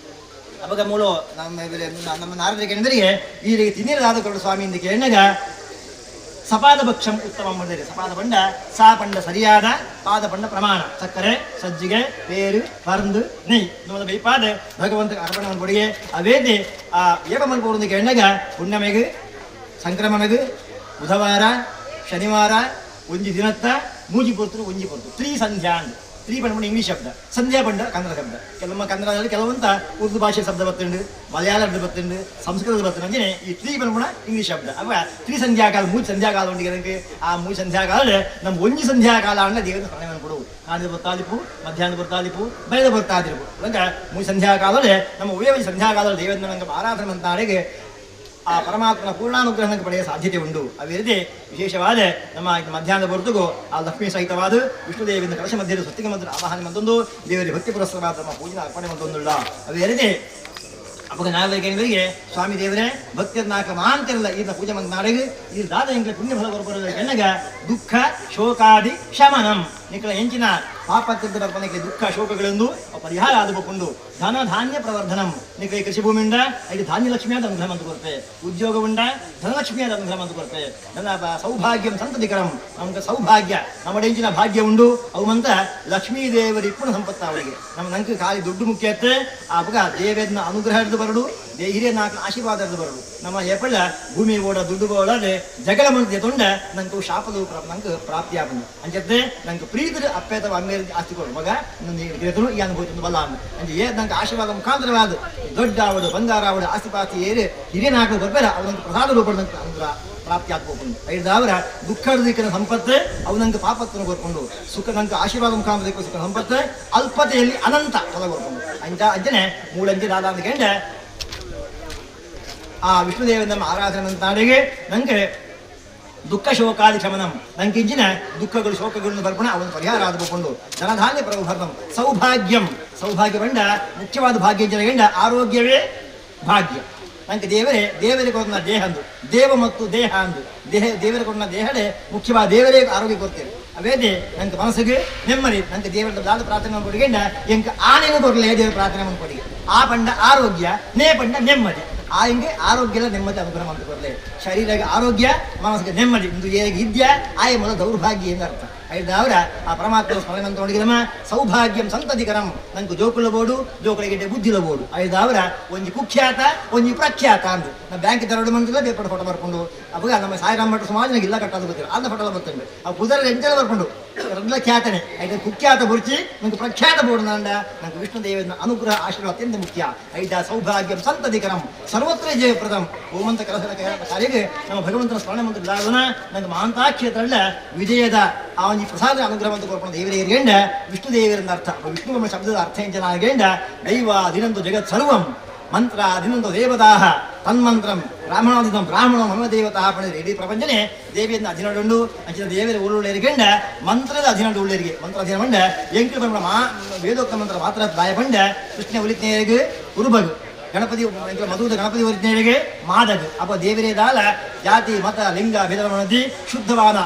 ಅವಾಗ ಮೂಳು ನಮ್ಮ ನಮ್ಮ ನಾರದರಿಗೆ ಎಂದರಿಗೆ ಈ ರೀತಿ ತಿನ್ನಿರದಾದ ಕೊಡು ಸ್ವಾಮಿ ಎಂದು ಕೇಳಿದಾಗ ಸಪಾದ ಭಕ್ಷಂ ಉತ್ತಮ ಬಂದರೆ ಸಪಾದ ಪಂಡ ಸಾ ಪಂಡ ಸರಿಯಾದ ಪಾದ ಪಂಡ ಪ್ರಮಾಣ ಸಕ್ಕರೆ ಸಜ್ಜಿಗೆ ಪೇರು ಪರಂದು ನೆಯ್ ನಮ್ಮ ಬೈಪಾದ ಭಗವಂತ ಅರ್ಪಣೆ ಕೊಡಿಗೆ ಅವೇದಿ ಆ ಏಪ ಮಲ್ಪೂರ್ದು ಕೇಳಿದಾಗ ಪುಣ್ಯಮೆಗು ಸಂಕ್ರಮಣಗು ಬುಧವಾರ ಶನಿವಾರ ಒಂಜಿ ದಿನತ್ತ ಮೂಜಿ ಪೊರ್ತರು ಒಂಜಿ ಪೊರ್ತು ತ್ರೀ ಸಂಧ್ಯಾ ಅಂದ್ ತ್ರೀ ಪಂಡ ಇಂಗ್ಲೀಷ್ ಶಬ್ದ ಸಂಧ್ಯಾ ಪಂಡ ಕನ್ನಡ ಶಬ್ದ ಕೆಲವೊಮ್ಮ ಕನ್ನಡದಲ್ಲಿ ಕೆಲವಂತ ಉರ್ದು ಭಾಷೆ ಶಬ್ದ ಬತ್ತುಂಡು ಮಲಯಾಳದ ಬತ್ತುಂಡು ಸಂಸ್ಕೃತದ ಬತ್ತುಂಡು ಅಂಜನೆ ಈ ತ್ರೀ ಪಂಡ ಇಂಗ್ಲೀಷ್ ಶಬ್ದ ಅವ ತ್ರೀ ಸಂಧ್ಯಾಕಾಲ ಮೂಜಿ ಸಂಧ್ಯಾಕಾಲ ಉಂಡಿಗೆ ನನಗೆ ಆ ಮೂಜಿ ಸಂಧ್ಯಾಕಾಲ ನಮ್ಮ ಒಂಜಿ ಸಂಧ್ಯಾಕಾಲ ಅಂಡ ದೇವರ ಸ್ಮರಣೆ ಕೊಡು ಕಾಣದ ಬರ್ತಾದಿಪ್ಪು ಮಧ್ಯಾಹ್ನ ಬರ್ತಾದಿಪ್ಪು ಬೆಳೆದ ಬರ್ತಾದಿರ್ಪು ಅಂದ್ರೆ ಮೂಜಿ ಸಂಧ್ಯಾಕಾಲದಲ್ಲಿ ನಮ್ಮ ಉಳಿಯ ಸಂಧ್ಯಾಕಾಲದಲ್ಲಿ ದೇವರ ನಂಗೆ ಆರಾಧನೆ ಅಂತಾಡಿಗೆ ಆ ಪರಮಾತ್ಮನ ಪೂರ್ಣಾನುಗ್ರಹಕ್ಕೆ ಪಡೆಯುವ ಸಾಧ್ಯತೆ ಉಂಟು. ಅದೇ ರೀತಿ ವಿಶೇಷವಾದ ನಮ್ಮ ಮಧ್ಯಾಹ್ನದ ಹೊರತುಗೂ ಆ ಲಕ್ಷ್ಮೀ ಸಹಿತವಾದ ವಿಷ್ಣುದೇವಿನ ಕಲಶ ಮಧ್ಯದ ಸ್ವಸ್ತಿಕ ಮಂತ್ರ ಆವಾಹನೆ ಮಂತೊಂದು ದೇವರಿಗೆ ಭಕ್ತಿ ಪುರಸ್ಸರವಾದ ನಮ್ಮ ಪೂಜನ ಅರ್ಪಣೆ ಮಂತೊಂದುಳ್ಳ. ಅದೇ ರೀತಿ ಅವಾಗ ನಾಲ್ಕೈವರಿಗೆ ಸ್ವಾಮಿ ದೇವರೇ ಭಕ್ತಿಯರ್ನಾಕ ಮಾಂತಿರಲ್ಲ ಈತ ಪೂಜೆ ಮಂತ ನಾಡಿಗೆ ಈ ದಾದ ಎಂಕ್ಲೆ ಪುಣ್ಯ ಫಲ ಬರಬರೋದ ಎನ್ನಗ ದುಃಖ ಶೋಕಾದಿ ಶಮನಂ ನಿಕ್ಕಳ ಎಂಚಿನ ಪಾಪತ್ತಿದ್ದ ಬರ್ಪಣಕ್ಕೆ ದುಃಖ ಶೋಕಗಳೆಂದು ಪರಿಹಾರ ಆದಕೊಂಡು ಧನ ಧಾನ್ಯ ಪ್ರವರ್ಧನಂ ನಿಕ್ಕಳ ಕೃಷಿ ಭೂಮಿಂಡ ಐದು ಧಾನ್ಯ ಲಕ್ಷ್ಮಿಯಾದ ಅನುಗ್ರಹ ಅಂತ ಕೊರ್ಪೆ, ಉದ್ಯೋಗ ಉಂಡ ಧನಲಕ್ಷ್ಮಿಯಾದ ಅನುಗ್ರಹ ಅಂತ ಕೊರ್ಪೆ, ಧನ ಸೌಭಾಗ್ಯಂ ಸಂತತಿಕರಂ ನಮ್ಗೆ ಸೌಭಾಗ್ಯ ನಮ್ಮ ಎಂಚಿನ ಭಾಗ್ಯ ಉಂಡು ಅವು ಮಂತ ಲಕ್ಷ್ಮೀ ದೇವರಿ ಪುನಃ ಸಂಪತ್ತ ಅವಳಿಗೆ ನಮ್ಮ ನಂಗೆ ಖಾಲಿ ದುಡ್ಡು ಮುಖ್ಯತ್ತೆ ಆವಾಗ ದೇವೇದನ ಅನುಗ್ರಹ ಹಿಡಿದು ಬರಡು ಹಿರಿಯ ನಾಲ್ಕು ಆಶೀರ್ವಾದ ಹಿಡಿದು ಬರಡು ನಮ್ಮ ಎಪ್ಪಳ್ಳ ಭೂಮಿ ಓಡ ದುಡ್ಡು ಓಡದೆ ಜಗಳ ಮಂದಿ ತೊಂಡ ನಂಗೆ ಶಾಪದ ನಂಗೆ ಪ್ರಾಪ್ತಿ ಆಪಂದು ಅಂಚತ್ತೆ ನಂಗೆ ಪ್ರೀತಿ ಅಪ್ಪೇತ ಅಮ್ಮೇರಿ ಆಸ್ತಿ ಕೊಡು ಮಗ ಗಿರತನು ಈ ಅನುಭೂತಿ ಬಲ್ಲ ಅಂಚೆ ಏ ನಂಗೆ ಆಶೀರ್ವಾದ ಮುಖಾಂತರವಾದ ದೊಡ್ಡ ಆವಡು ಬಂಗಾರ ಆವಡು ಆಸ್ತಿ ಪಾಸ್ತಿ ಏರಿ ಹಿರಿಯ ನಾಲ್ಕು ಬರ್ಬೇಡ ಅವನಂಗೆ ಪ್ರಸಾದ ರೂಪದ ನಂಗೆ ಅನುಗ್ರಹ ಪ್ರಾಪ್ತಿ ಆಗ್ಬೋದು. ಐದಾವರ ದುಃಖದ ಸಂಪತ್ತು ಅವು ನಂಗೆ ಪಾಪತ್ವನ ಕೋರ್ಕೊಂಡು ಸುಖ ನಂಗೆ ಆಶೀರ್ವಾದ ಮುಖಾಂತರ ಸುಖ ಸಂಪತ್ತು ಅಲ್ಪತೆಯಲ್ಲಿ ಅನಂತ ಫಲ ಕೋರ್ಕೊಂಡು ಅಂಚ ಅಂಜನೆ ಮೂಳಂಜೆ ದಾದ ಅಂತ ಕೇಂದ್ರ ಆ ವಿಷ್ಣುದೇವನ ನಮ್ಮ ಆರಾಧನೆ ಅಂತಾಡಿಗೆ ನಂಗೆ ದುಃಖ ಶೋಕಾದಿ ಶಮನಂ ನಂಗಿಂಚಿನ ದುಃಖಗಳು ಶೋಕಗಳನ್ನು ಬರ್ಪಣ ಅವನು ಪರಿಹಾರ ಆಗಬಹುದು. ಧನಧಾನ್ಯ ಪ್ರಭುಭರ್ಣಂ ಸೌಭಾಗ್ಯಂ ಸೌಭಾಗ್ಯ ಬಂಡ ಮುಖ್ಯವಾದ ಭಾಗ್ಯ ಗಂಡ ಆರೋಗ್ಯವೇ ಭಾಗ್ಯ. ನಂಗೆ ದೇವರೇ ದೇವರಿಗೆ ಕೊಟ್ಟ ದೇಹ ಅಂದು ದೇವ ಮತ್ತು ದೇಹ ಅಂದು ದೇಹ ದೇವರ ಕೊಟ್ಟ ದೇಹಡೇ ಮುಖ್ಯವಾದ ದೇವರೇ ಆರೋಗ್ಯ ಕೊಡ್ತೇವೆ. ಅವೇದೇ ನಂಗೆ ಮನಸ್ಸಿಗೆ ನೆಮ್ಮದಿ ನಂಗೆ ದೇವರ ದಾದ ಪ್ರಾರ್ಥನೆ ಕೊಡಿಗೆಂಡ ಎಂಕ ಆನೇನು ಕೊರಲೇ ದೇವರ ಪ್ರಾರ್ಥನೆ ಕೊಡಿಗೆ ಆ ಪಂಡ ಆರೋಗ್ಯ ನೇ ಪಂಡ ನೆಮ್ಮದಿ ಆ ಹಿಂಗೆ ಆರೋಗ್ಯದ ನೆಮ್ಮದಿ ಅನುಗ್ರಹ ಅಂತ ಕೊರಲೆ ಶರೀರಕ್ಕೆ ಆರೋಗ್ಯ ಮನಸ್ಸಿಗೆ ನೆಮ್ಮದಿ ಇಂದು ಹೇಗೆ ಇದ್ಯಾ ಆಯ ಮೊದಲ ದೌರ್ಭಾಗ್ಯ ಎಂದು ಅರ್ಥ. ಐದಾವರ ಆ ಪರಮಾತ್ಮ ಸ್ಮರಣೆ ಅಂತ ನೋಡಿದಮ್ಮ ಸೌಭಾಗ್ಯಂ ಸಂತತಿಕರಂ ನಂಗೆ ಜೋಕುಲ ಬೋಡು ಜೋಕುಳಿಗೆ ಬುದ್ಧಿಲ ಬೋಡು ಐದಾವರ ಒಂಜಿ ಕುಖ್ಯಾತ ಒಂಜಿ ಪ್ರಖ್ಯಾತ ಅಂದು ನಾವು ಬ್ಯಾಂಕ್ ದರೋಡು ಮಂದಿಲ್ಲ ಬೇರ್ಪಡೆ ಫೋಟೋ ಬರ್ಕೊಂಡು ಅವಾಗ ನಮ್ಮ ಸಾಯಿರಾಮ್ ಭಟ್ರು ಸಮಾಜ ನನಗೆ ಇಲ್ಲ ಕಟ್ಟೋದು ಗೊತ್ತಿಲ್ಲ ಅಂದ ಫೋಟೋ ಬರ್ತಂಡು ಆ ಪುದರ ಎಂತೆಲ್ಲ ಬರ್ಕೊಂಡು ರಡ್ಲ ಖ್ಯಾತನೆ ಐದು ಕುಖ್ಯಾತ ಬುರ್ಚಿ ನಂಗೆ ಪ್ರಖ್ಯಾತ ಬೋಡು ನಂಡ ನಂಗೆ ವಿಷ್ಣುದೇವನ ಅನುಗ್ರಹ ಆಶೀರ್ವಾದ ಅತ್ಯಂತ ಮುಖ್ಯ. ಐದ ಸೌಭಾಗ್ಯಂ ಸಂತತಿಕರಂ ಸರ್ವತ್ರ ಜಯಪ್ರದಂ ಓಮಂತ ಕಲಸದ ಕಾರ್ಯಕ್ಕೆ ನಮ್ಮ ಭಗವಂತನ ಸ್ಮರಣೆ ಮಂತ್ರ ಲಾಗೋಣ ನಂಗೆ ಮಹಾಂತಾಕ್ಷೇತ್ರಲ್ಲ ವಿಜಯದ ಆ ಒಂದು ಪ್ರಸಾದ ಅನುಗ್ರಹ ಅಂತ ಕೊರ್ಕೊಂಡು ದೇವರಿಗೆ ವಿಷ್ಣು ದೇವರಿಂದ ಅರ್ಥ ವಿಷ್ಣು ಶಬ್ದದ ಅರ್ಥ ಎಂಜನಾಗೇಂಡ ದೈವ ದಿನಂದು ಜಗತ್ ಸರ್ವಂ ಮಂತ್ರ ದಿನಂದು ದೇವತಾಹ ತನ್ಮಂತ್ರಂ ಬ್ರಾಹ್ಮಣೋದಿತಂ ಬ್ರಾಹ್ಮಣ ಮಮ ದೇವತಾ ಪಡೆದರೆ ಇಡೀ ಪ್ರಪಂಚನೇ ದೇವಿಯನ್ನು ಅಧೀನಡುಂಡು ಅಂಚಿನ ದೇವರ ಉಳ್ಳುಳ್ಳೇರಿಗೆಂಡ ಮಂತ್ರದ ಅಧೀನಡು ಉಳ್ಳೇರಿಗೆ ಮಂತ್ರ ಅಧೀನ ಪಂಡ ಎಂಕು ಬಂಡ ಮಾ ವೇದೋಕ್ತ ಮಂತ್ರ ಮಾತ್ರ ದಾಯ ಪಂಡ ಕೃಷ್ಣ ಉಲಿತ್ನೇರಿಗೆ ಉರುಬಗು ಗಣಪತಿ ಮಧುದ ಗಣಪತಿ ಒರಿಜ್ಞರಿಗೆ ಮಾದಗು ಅಪ್ಪ ದೇವರೇ ದಾಲ ಜಾತಿ ಮತ ಲಿಂಗ ಭೇದವನದಿ ಶುದ್ಧವಾದ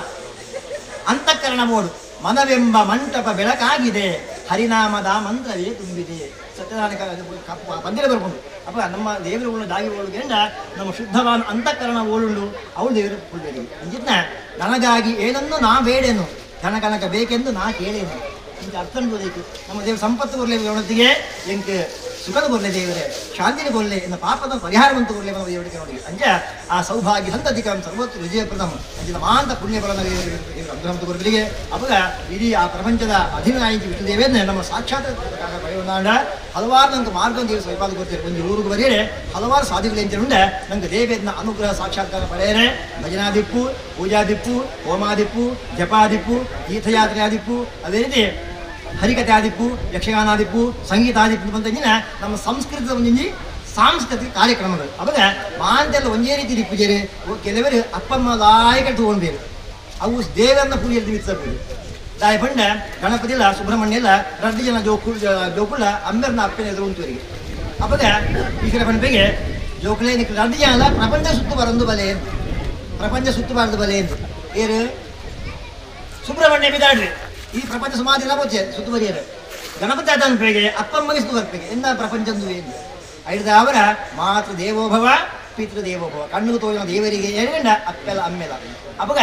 ಅಂತಃಕರಣ ಮೋಡು ಮನವೆಂಬ ಮಂಟಪ ಬೆಳಕಾಗಿದೆ ಹರಿನಾಮದ ಮಂತ್ರವೇ ತುಂಬಿದೆ ಸತ್ಯನಾರಾಯಣ ಪಂದಿರ ಬರ್ಕೊಂಡು ಅಪ್ಪ ನಮ್ಮ ದೇವರುಗಳು ದಾಗಿ ಓಳುಗೆಂಡ ನಮ್ಮ ಶುದ್ಧವಾದ ಅಂತಃಕರಣ ಓಳುಂಡು ಅವಳು ದೇವರು ಕೊಡಬೇಡಿ ಅಂಜಿತ್ನ ನನಗಾಗಿ ಏನನ್ನು ನಾ ಬೇಡೇನು ಧನ ಕನಕ ಬೇಕೆಂದು ನಾ ಕೇಳೇನು ಇಂತ ಅರ್ಥ ಅನ್ಬೋದಿತ್ತು. ನಮ್ಮ ದೇವ್ರ ಸಂಪತ್ತು ಬರಲಿ ಅವನೊತ್ತಿಗೆ ಎಂಕ್ ಸುಖದ ಕೊರ್ಲೆ ದೇವರೇ, ಶಾಂತಿನ ಕೊರ್ಲೆ, ಎನ್ನ ಪಾಪದ ಪರಿಹಾರವಂತ ಕೊರ್ಲೆ ದೇವರಿಗೆ ನೋಡಿ. ಅಂಚ ಆ ಸೌಭಾಗ್ಯ ಸಂತತಿಕಂ ಸರ್ವತ್ರ ವಿಜಯಪ್ರದಂ ಅಂಚಿನ ಮಾಂತ ಪುಣ್ಯಫಲನ ದೇವರ ಅನುಗ್ರಹ ಕೊರ್ಬಲಿಗೆ. ಅವಾಗ ಇಡೀ ಆ ಪ್ರಪಂಚದ ಅಧೀನನಾಯಿ ವಿಷ್ಣುದೇವೇನ ನಮ್ಮ ಸಾಕ್ಷಾತ್ ಪಡೆಯುವುದಾಂಡ ಹಲವಾರು ನಂಗೆ ಮಾರ್ಗ ದೇವರು ಸ್ವಯಪಾದ ಕೊಡ್ತಾರೆ. ಒಂದು ಊರಿಗೆ ಬರೆಯರೆ ಹಲವಾರು ಸಾಧುಗಳು ಎಂತ ಉಂಡೆ ನಂಗೆ ದೇವೇನ ಅನುಗ್ರಹ ಸಾಕ್ಷಾತ್ಕಾರ ಪಡೆಯರೆ. ಭಜನಾದಿಪ್ಪು, ಪೂಜಾದಿಪ್ಪು, ಹೋಮಾದಿಪ್ಪು, ಜಪಾದಿಪ್ಪು, ತೀರ್ಥಯಾತ್ರೆ ಆದಿಪ್ಪು, ಅದೇ ರೀತಿ ಹರಿಕಥೆ ಆದಿಪ್ಪು, ಯಕ್ಷಗಾನಾದಿಪ್ಪು, ಸಂಗೀತಾದಿಪ್ಪು ಅಂತ ನಮ್ಮ ಸಂಸ್ಕೃತದ ಒಂಜಿ ಸಾಂಸ್ಕೃತಿಕ ಕಾರ್ಯಕ್ರಮಗಳು. ಅವಾಗ ಮಾಂತೆಲ್ಲ ಒಂದೇ ರೀತಿ ಪೂಜೆ ಕೆಲವರು ಅಪ್ಪಮ್ಮ ಲಾಯಕ ತಗೊಂಡ್ಬೇರು ಅವು ದೇವರನ್ನ ಪೂಜೆಯಲ್ಲಿ ಮಿತ್ಸಬಹುದು. ತಾಯಿ ಪಂಡ ಗಣಪತಿಲ್ಲ ಸುಬ್ರಹ್ಮಣ್ಯ ಇಲ್ಲ ರಡ್ಡು ಜನ ಜೋಕು ಜೋಕುಳ್ಳ ಅಮ್ಮೆರ್ನ ಅಪ್ಪನ ಎದುರು ಉಂಟುವರಿಗೆ. ಅಪ್ಪದ ಈಶ್ವರ ಪಂಪೆಗೆ ಜೋಕುಲೇ ನಿಕ್ಕ ರಡ್ಡು ಜನ ಅಲ್ಲ ಪ್ರಪಂಚ ಸುತ್ತು ಬರಂದು ಬಲೆ ಎಂದು, ಪ್ರಪಂಚ ಸುತ್ತಬಾರದು ಬಲೆ ಎಂದು ಏರು ಸುಬ್ರಹ್ಮಣ್ಯ ಬಿದಾಡ್ರಿ ಈ ಪ್ರಪಂಚ ಸುಮಾರು ಇಲ್ಲ ಬೋಚೆ ಸುತ್ತು ಬರೆಯರು. ಗಣಪತಿ ಆತನ ಅಪ್ಪಮ್ಮಗೆ ಸುತ್ತು ಬರ್ಪೆಗೆ ಎಂದ ಪ್ರಪಂಚಂದು ಎಂದು ಐದು ಅವರ ಮಾತೃ ದೇವೋಭವ ಪಿತೃ ದೇವೋಭವ ಕಣ್ಣು ತೋರಿನ ದೇವರಿಗೆ ಏನೆಂಡ ಅಪ್ಪೆಲ್ಲ ಅಮ್ಮೆಲ್ಲ. ಅವಾಗ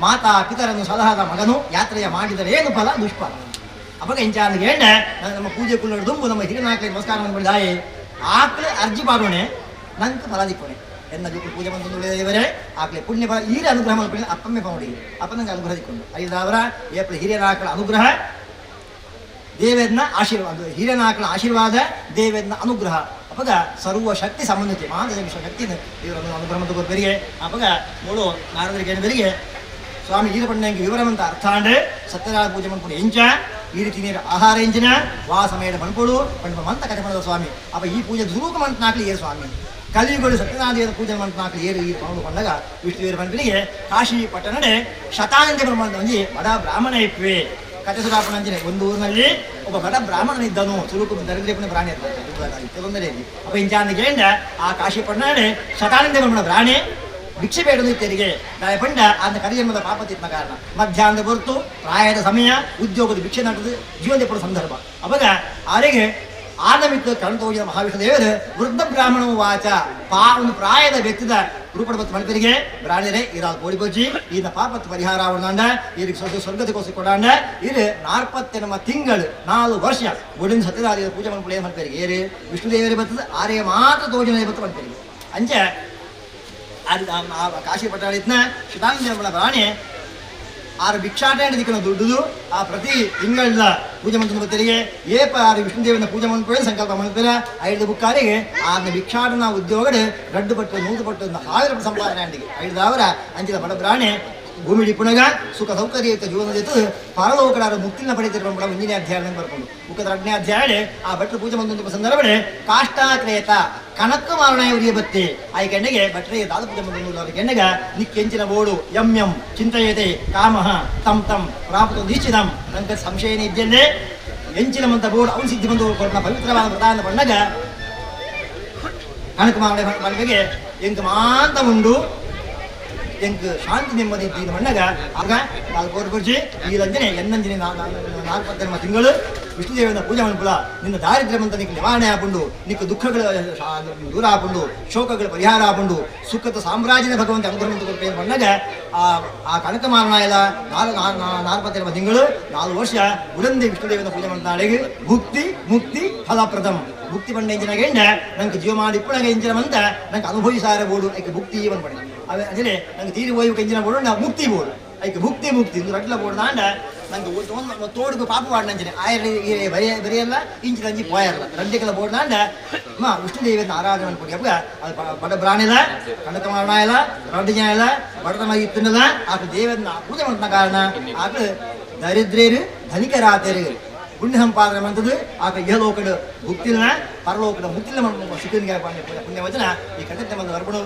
ಮಾತಾ ಪಿತರನ್ನು ಸಲಹದ ಮಗನು ಯಾತ್ರೆಯ ಮಾಡಿದರೆ ಏನು ಫಲ ದುಷ್ಫಲ. ಅವಾಗ ಇಂಚಾನಿಗೆ ಏಂಡ ನಮ್ಮ ಪೂಜೆ ಕುಳ್ಳೋಡು ದುಂಬು ನಮ್ಮ ಹಿರಿಯನಾಕಲಿ ನಮಸ್ಕಾರ ಮಾಡಿದಾಯಿ ಆಕಲೆ ಅರ್ಜಿ ಪಾಡೋಣೆ ನಂಗೆ ಫಲ ದಿಕ್ಕೋಣೆ ಎನ್ನ ಜೋಕು ಪೂಜೆ ಬಂದು ದೇವರೇ ಆಕಲೆ ಪುಣ್ಯ ಫಲ ಈರ ಅನುಗ್ರಹ ಮಾಡ್ಕೊಳ್ಳಿ ಅಪ್ಪಮ್ಮೆ ಪೌಡಿ ಅಪ್ಪ ನಂಗೆ ಅನುಗ್ರಹ ದಿಕ್ಕೊಂಡು ಐದಾವರ ಏಪ್ರಿಲ್ ಹಿರಿಯನಾಕಳ ಅನುಗ್ರಹ ದೇವೇದನ ಆಶೀರ್ವಾದ, ಹಿರಿಯನಾಕಳ ಆಶೀರ್ವಾದ ದೇವೇದನ ಅನುಗ್ರಹ. ಅವಾಗ ಸರ್ವ ಶಕ್ತಿ ಸಮನ್ವತೆ ಮಹಾದೇವ ಶಕ್ತಿ ದೇವರನ್ನು ಅನುಗ್ರಹ ಮತ್ತು ಬೆರಿಗೆ. ಅವಾಗ ಮೂಳು ನಾರದರಿಗೆ ಬೆರಿಗೆ ಸ್ವಾಮಿ ಈರಪಣ್ಣಂಗೆ ವಿವರವಂತ ಅರ್ಥ ಅಂದ್ರೆ ಸತ್ಯನಾರಾಯಣ ಪೂಜೆ ಮನ್ಪುಡು ಎಂಚ ಈ ರೀತಿ ನೀರು ಆಹಾರ ಎಂಜಿನ ವಾ ಸಮಯದ ಮನ್ಪುಡು ಪಂಡ ಮಂತ ಕಥೆ ಮಾಡಿದ ಸ್ವಾಮಿ. ಅಪ್ಪ ಈ ಪೂಜೆ ದುರೂಕ ಮಂತನಾಕ್ಲಿ ಏರು ಸ್ವಾಮಿ ಕಲಿಯುಗಗಳು ಸತ್ಯನಾರಾಯಣ ಪೂಜೆ ಮಂತನಾಕ್ಲಿ ಏರು ಈ ಪೌಂಡು ಕೊಂಡಾಗ ವಿಷ್ಣು ಪಂಪಿನಿಗೆ ಕಾಶಿ ಪಟ್ಟಣಡೆ ಶತಾನಂದ ಬ್ರಹ್ಮಣ ಒಂಜಿ ಬಡ ಬ್ರಾಹ್ಮಣ ಇಪ್ವೆ ಕಥೆ ಸುಧಾಪಣಂಜಿನೆ. ಒಂದು ಊರಿನಲ್ಲಿ ಒಬ್ಬ ಬಡ ಬ್ರಾಹ್ಮಣನಿದ್ದನು, ಸುರುಕು ದರಿದ್ರಪ್ಪನ ಪ್ರಾಣಿ ತೊಂದರೆ. ಅಪ್ಪ ಇಂಚಾನಿಗೆ ಆ ಕಾಶಿ ಪಟ್ಟಣಡೆ ಶತಾನಂದ ಬ್ರಹ್ಮಣ ಪ್ರಾಣಿ ಭಿಕ್ಷೆ ಬೇಡಲು ಇತ್ತೆರಿಗೆ ಪಂಡ ಅಂದ ಕರಿಜನ್ಮದ ಪಾಪ ತಿತ್ನ ಕಾರಣ ಮಧ್ಯಾಹ್ನದ ಹೊರತು ಪ್ರಾಯದ ಸಮಯ ಉದ್ಯೋಗದ ಭಿಕ್ಷೆ ನಟದ ಜೀವನ ಪಡ ಸಂದರ್ಭ. ಅವಾಗ ಆರಿಗೆ ಆನಮಿತ್ತ ಕಣತೋಜಿದ ಮಹಾವಿಷ್ಣು ದೇವರು ವೃದ್ಧ ಬ್ರಾಹ್ಮಣ ವಾಚ ಪಾ ಒಂದು ಪ್ರಾಯದ ವ್ಯಕ್ತಿದ ರೂಪಡ ಮತ್ತು ಮಣಿಪರಿಗೆ ಬ್ರಾಹ್ಮಣರೇ ಇರಾಲ್ ಕೋಡಿ ಈನ ಪಾಪತ್ತು ಪರಿಹಾರ ಆವಣಾಂಡ ಇದಕ್ಕೆ ಸ್ವರ್ಗದಕ್ಕೋಸ್ಕರ ಕೊಡಾಂಡ ಇದು 48 ತಿಂಗಳು 4 ವರ್ಷ ಒಡಿನ ಸತ್ಯದಾರಿಯ ಪೂಜೆ ಮನ್ಪುಳೆ ಮನ್ಪರಿಗೆ ಏರು ವಿಷ್ಣುದೇವರೇ ಬರ್ತದೆ ಆರೆಯ ಮಾತ್ರ ತೋಜನ ಬತ್ತು ಮನ್ಪರಿಗೆ. ಅಂಚೆ ಕಾಶಿ ಪಟ್ಟಾಳಿತ್ನ ಶತಾನಂದ ಪ್ರಾಣಿ ಆರು ಭಿಕ್ಷಾಟನೆ ದಿಕ್ಕನ ದುಡ್ಡುದು ಆ ಪ್ರತಿ ತಿಂಗಳ ಪೂಜೆ ಮಂತ್ರ ಭಕ್ತರಿಗೆ ಏಪ ಆರು ವಿಷ್ಣುದೇವನ ಪೂಜೆ ಮಾಡ್ಕೊಳ್ಳಿ ಸಂಕಲ್ಪ ಮಾಡ್ತಾರೆ. ಐದು ಬುಕ್ಕಾರಿಗೆ ಆರ್ನ ಭಿಕ್ಷಾಟನ ಉದ್ಯೋಗಡೆ ರಡ್ಡು ಪಟ್ಟು 100 ಪಟ್ಟು 1000 ಸಂಪಾದನೆ ಅಂಡಿಗೆ ಐದಾವರ ಅಂಚಿನ ಬಡ ಪ್ರಾಣಿ ಭೂಮಿ ಡಿಪುಣಗ ಸುಖ ಸೌಕರ್ಯಯುಕ್ತ ಜೀವನದ ಪರಲೋಕಡಾರ ಮುಕ್ತಿನ ಪಡೆಯುತ್ತಿರುವ ಮುಂದಿನ ಅಧ್ಯಾಯ ಬರ್ಕೊಂಡು ಮುಖದ 2ನೇ ಅಧ್ಯಾಯ ಆ ಭಟ್ರು ಪೂಜೆ ಬಂದ ಸಂದರ್ಭಡೆ ಕಾಷ್ಟಾಕ್ರೇತ ಕಣಕ್ಕ ಮಾರಣಾಯ ಬತ್ತಿ ಆಯ್ಕೆಣ್ಣೆಗೆ ಭಟ್ರಿಗೆ ದಾದ ಪೂಜೆ ಬಂದ ಕೆಣ್ಣೆಗ ನಿಕ್ಕೆಂಚಿನ ಬೋಡು ಎಂ ಎಂ ಚಿಂತೆಯತೆ ಕಾಮಃ ತಂ ತಂ ಪ್ರಾಪ್ತ ನಿಶ್ಚಿತಂ ನಂಗೆ ಸಂಶಯನೇ ಇದ್ದಲ್ಲೇ ಎಂಚಿನ ಮಂತ ಬೋಡು ಅವನು ಸಿದ್ಧಿ ಬಂದು ಕೊಟ್ಟ ಪವಿತ್ರವಾದ ವ್ರತ ಬಣ್ಣಗ ಕಣಕ ಮಾರಣೆ ಮನವಿಗೆ ಎಂಕ ಮಾಂತ ಉಂಡು ಎಂಕ್ ಶಾಂತಿ ನೆಮ್ಮದಿ ಇದ್ದೀನಿ ಮಣ್ಣಗ ಆಗ ನಾನು ಕೋರ್ಪಡಿಸಿ ಈ ರಂಜನೆ ಎನ್ನಂಜನೆ 48 ತಿಂಗಳು ವಿಷ್ಣುದೇವನ ಪೂಜೆ ಮನ್ಪುಲ ನಿನ್ನ ದಾರಿದ್ರ್ಯ ಮಂತ ನಿಕ್ ನಿವಾರಣೆ ಆಪುಂಡು, ನಿಕ್ಕ ದುಃಖಗಳ ದೂರ ಆಪುಂಡು, ಶೋಕಗಳ ಪರಿಹಾರ ಆಪುಂಡು, ಸುಖದ ಸಾಮ್ರಾಜ್ಯದ ಭಗವಂತ ಅನುಗ್ರಹ ಕೊಡ್ಪೇನು ಮಣ್ಣಗ ಆ ಆ ಕನಕ ಮಾರನಾಯಲ 48 ತಿಂಗಳು 4 ವರ್ಷ ಉಡಂದೆ ವಿಷ್ಣುದೇವನ ಪೂಜೆ ಮಾಡ್ತಾಳೆಗೆ ಭುಕ್ತಿ ಮುಕ್ತಿ ಫಲಪ್ರದಂ. ಭುಕ್ತಿ ಬಂಡ ಇಂಜಿನಾಗ ಎಂಡ ನಂಗೆ ಜೀವ ಮಾಡಿ ಇಪ್ಪಣಗ ಇಂಜಿನ ಬಂದ ನಂಗೆ ಅನುಭವಿಸಾರ ಬೋಡು ಐಕೆ ಭುಕ್ತಿ ಬಂದ್ಪಡೆ ಅದೇ ಅದೇ ನಂಗೆ ತೀರಿ ಹೋಯ್ಬೇಕು ಇಂಜಿನ ಬೋಡು ನಾ ಮುಕ್ತಿ ಬೋಡು ಐಕೆ ಭುಕ್ತಿ ಮುಕ್ತಿ ಇಂದು ರಡ್ಲ ಬೋಡು ದಾಂಡ ನಂಗೆ ತೋಡುಗು ಪಾಪ ವಾಡಿನಂಚಿನ ಆಯರ್ ಬರೆಯ ಬರೆಯಲ್ಲ ಇಂಚಿನ ಅಂಜಿ ಪೋಯರ್ಲ ರಂಡಿಕಲ ಬೋಡು ದಾಂಡ ಅಮ್ಮ ವಿಷ್ಣುದೇವಿಯನ್ನು ಆರಾಧನೆ ಅನ್ಕೊಂಡು ಅಪ್ಪ ಅದು ಬಡ ಬ್ರಾಣಿಲ ಕಣಕ ಮಾರಣ ರಡ್ಡು ಜನ ಇಲ್ಲ ಬಡತನ ಇತ್ತಿನಲ್ಲ ಆಕ ದೇವನ ಪೂಜೆ ಮಾಡ್ತ ಕಾರಣ ಆಕ ದರಿದ್ರೇರು ಧನಿಕರಾತರು ಪುಣ್ಯ ಸಂಪಾದನೆ ಮಂತದ್ದು ಆಕ ಇಹಲೋಕದ ಭುಕ್ತಿನ ಪರಲೋಕದ ಮುಕ್ತಿನ ಸಿಕ್ಕನಿಗೆ ಪುಣ್ಯವಚನ ಈ ಕಥೆ ಬಂದ ಅರ್ಪಣ.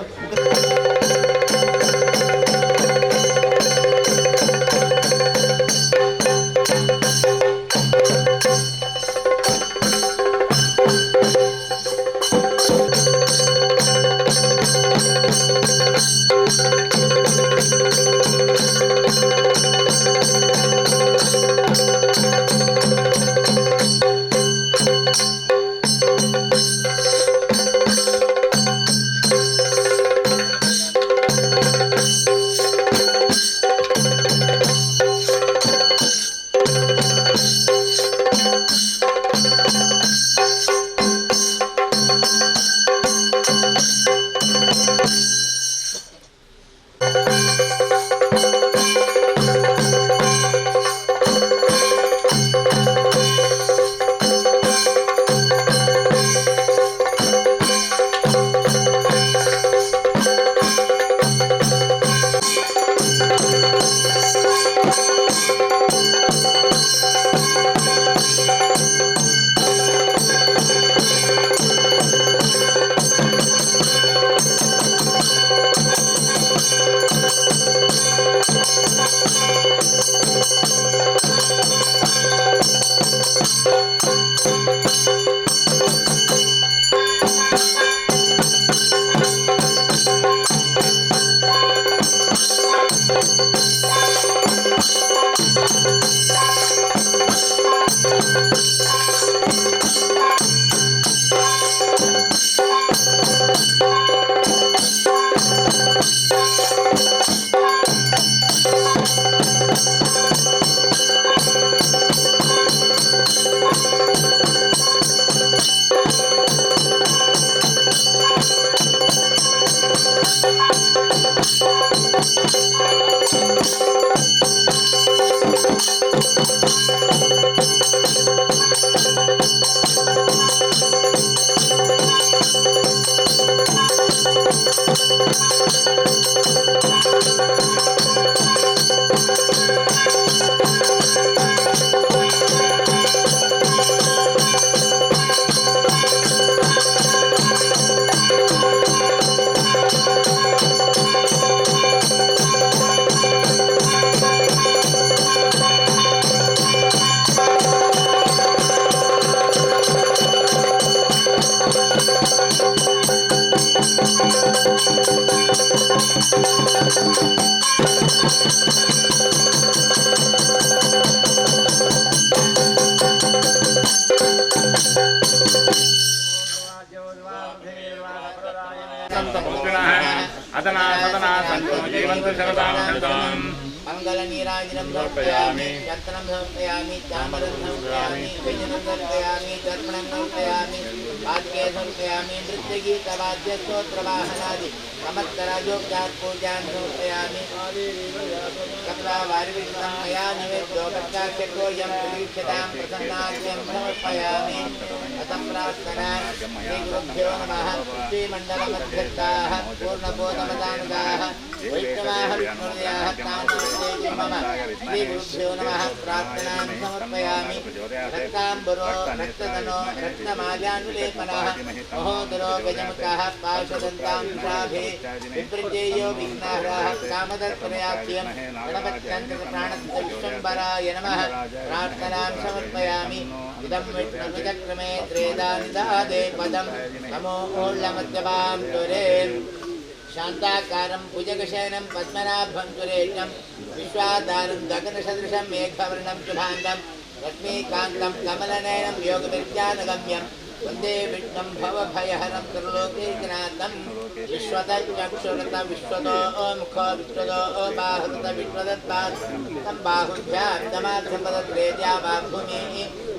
मंगलनीराजनं समर्पयामि, चन्दनं समर्पयामि, चामरं समर्पयामि, व्यजनं समर्पयामि, दर्पणं समर्पयामि, वाद्ये समर्पयामि, नृत्यगीतवाद्यस्तोत्रवाहनादि समस्तराजोपचार पूजां समर्पयामि। कपलावारिविष्टं मया निवेद्योपचारचकोऽयं प्रतीक्षतां प्रसन्नाख्यं समर्पयामि। अथ प्रार्थना। श्रीगुरुभ्यो नमः। श्रीमण्डलमध्यस्थाः पूर्णबोधमदानुगाः वैष्णवाः विष्णुर्याः तान् मम श्रीगुरुभ्यो नमः। प्रार्थनां समर्पयामि। रक्ताम्बरो रक्तधनो रक्तमाल्यानुलेपनः महोदरो गजमुखः पार्श्वदन्तांशाभे विप्रत्ययो विघ्नाहरः कामदत्रयाख्यं गणपत्यन्तप्राणस्य विश्वम्बराय नमः। प्रार्थनां समर्पयामि। इदं विष्णुचक्रमे त्रेदानिदादे पदं नमो ओळ्ळमत्यवां तुरे शान्ताकारं भुजगशयनं पद्मनाभं सुरेशं विश्वाधारं गगनसदृशं मेघवर्णं शुभाङ्गं लक्ष्मीकान्तं कमलनयनं योगविद्यानगम्यं वन्दे विष्णुं भवभयहरं त्रिलोकैकनाथं। विश्वतश्चक्षुरत विश्वतो मुखो विश्वतो बाहुरत विश्वदत्तात् तं बाहुभ्यां दमात्सपदत्रेद्या वा भूमिः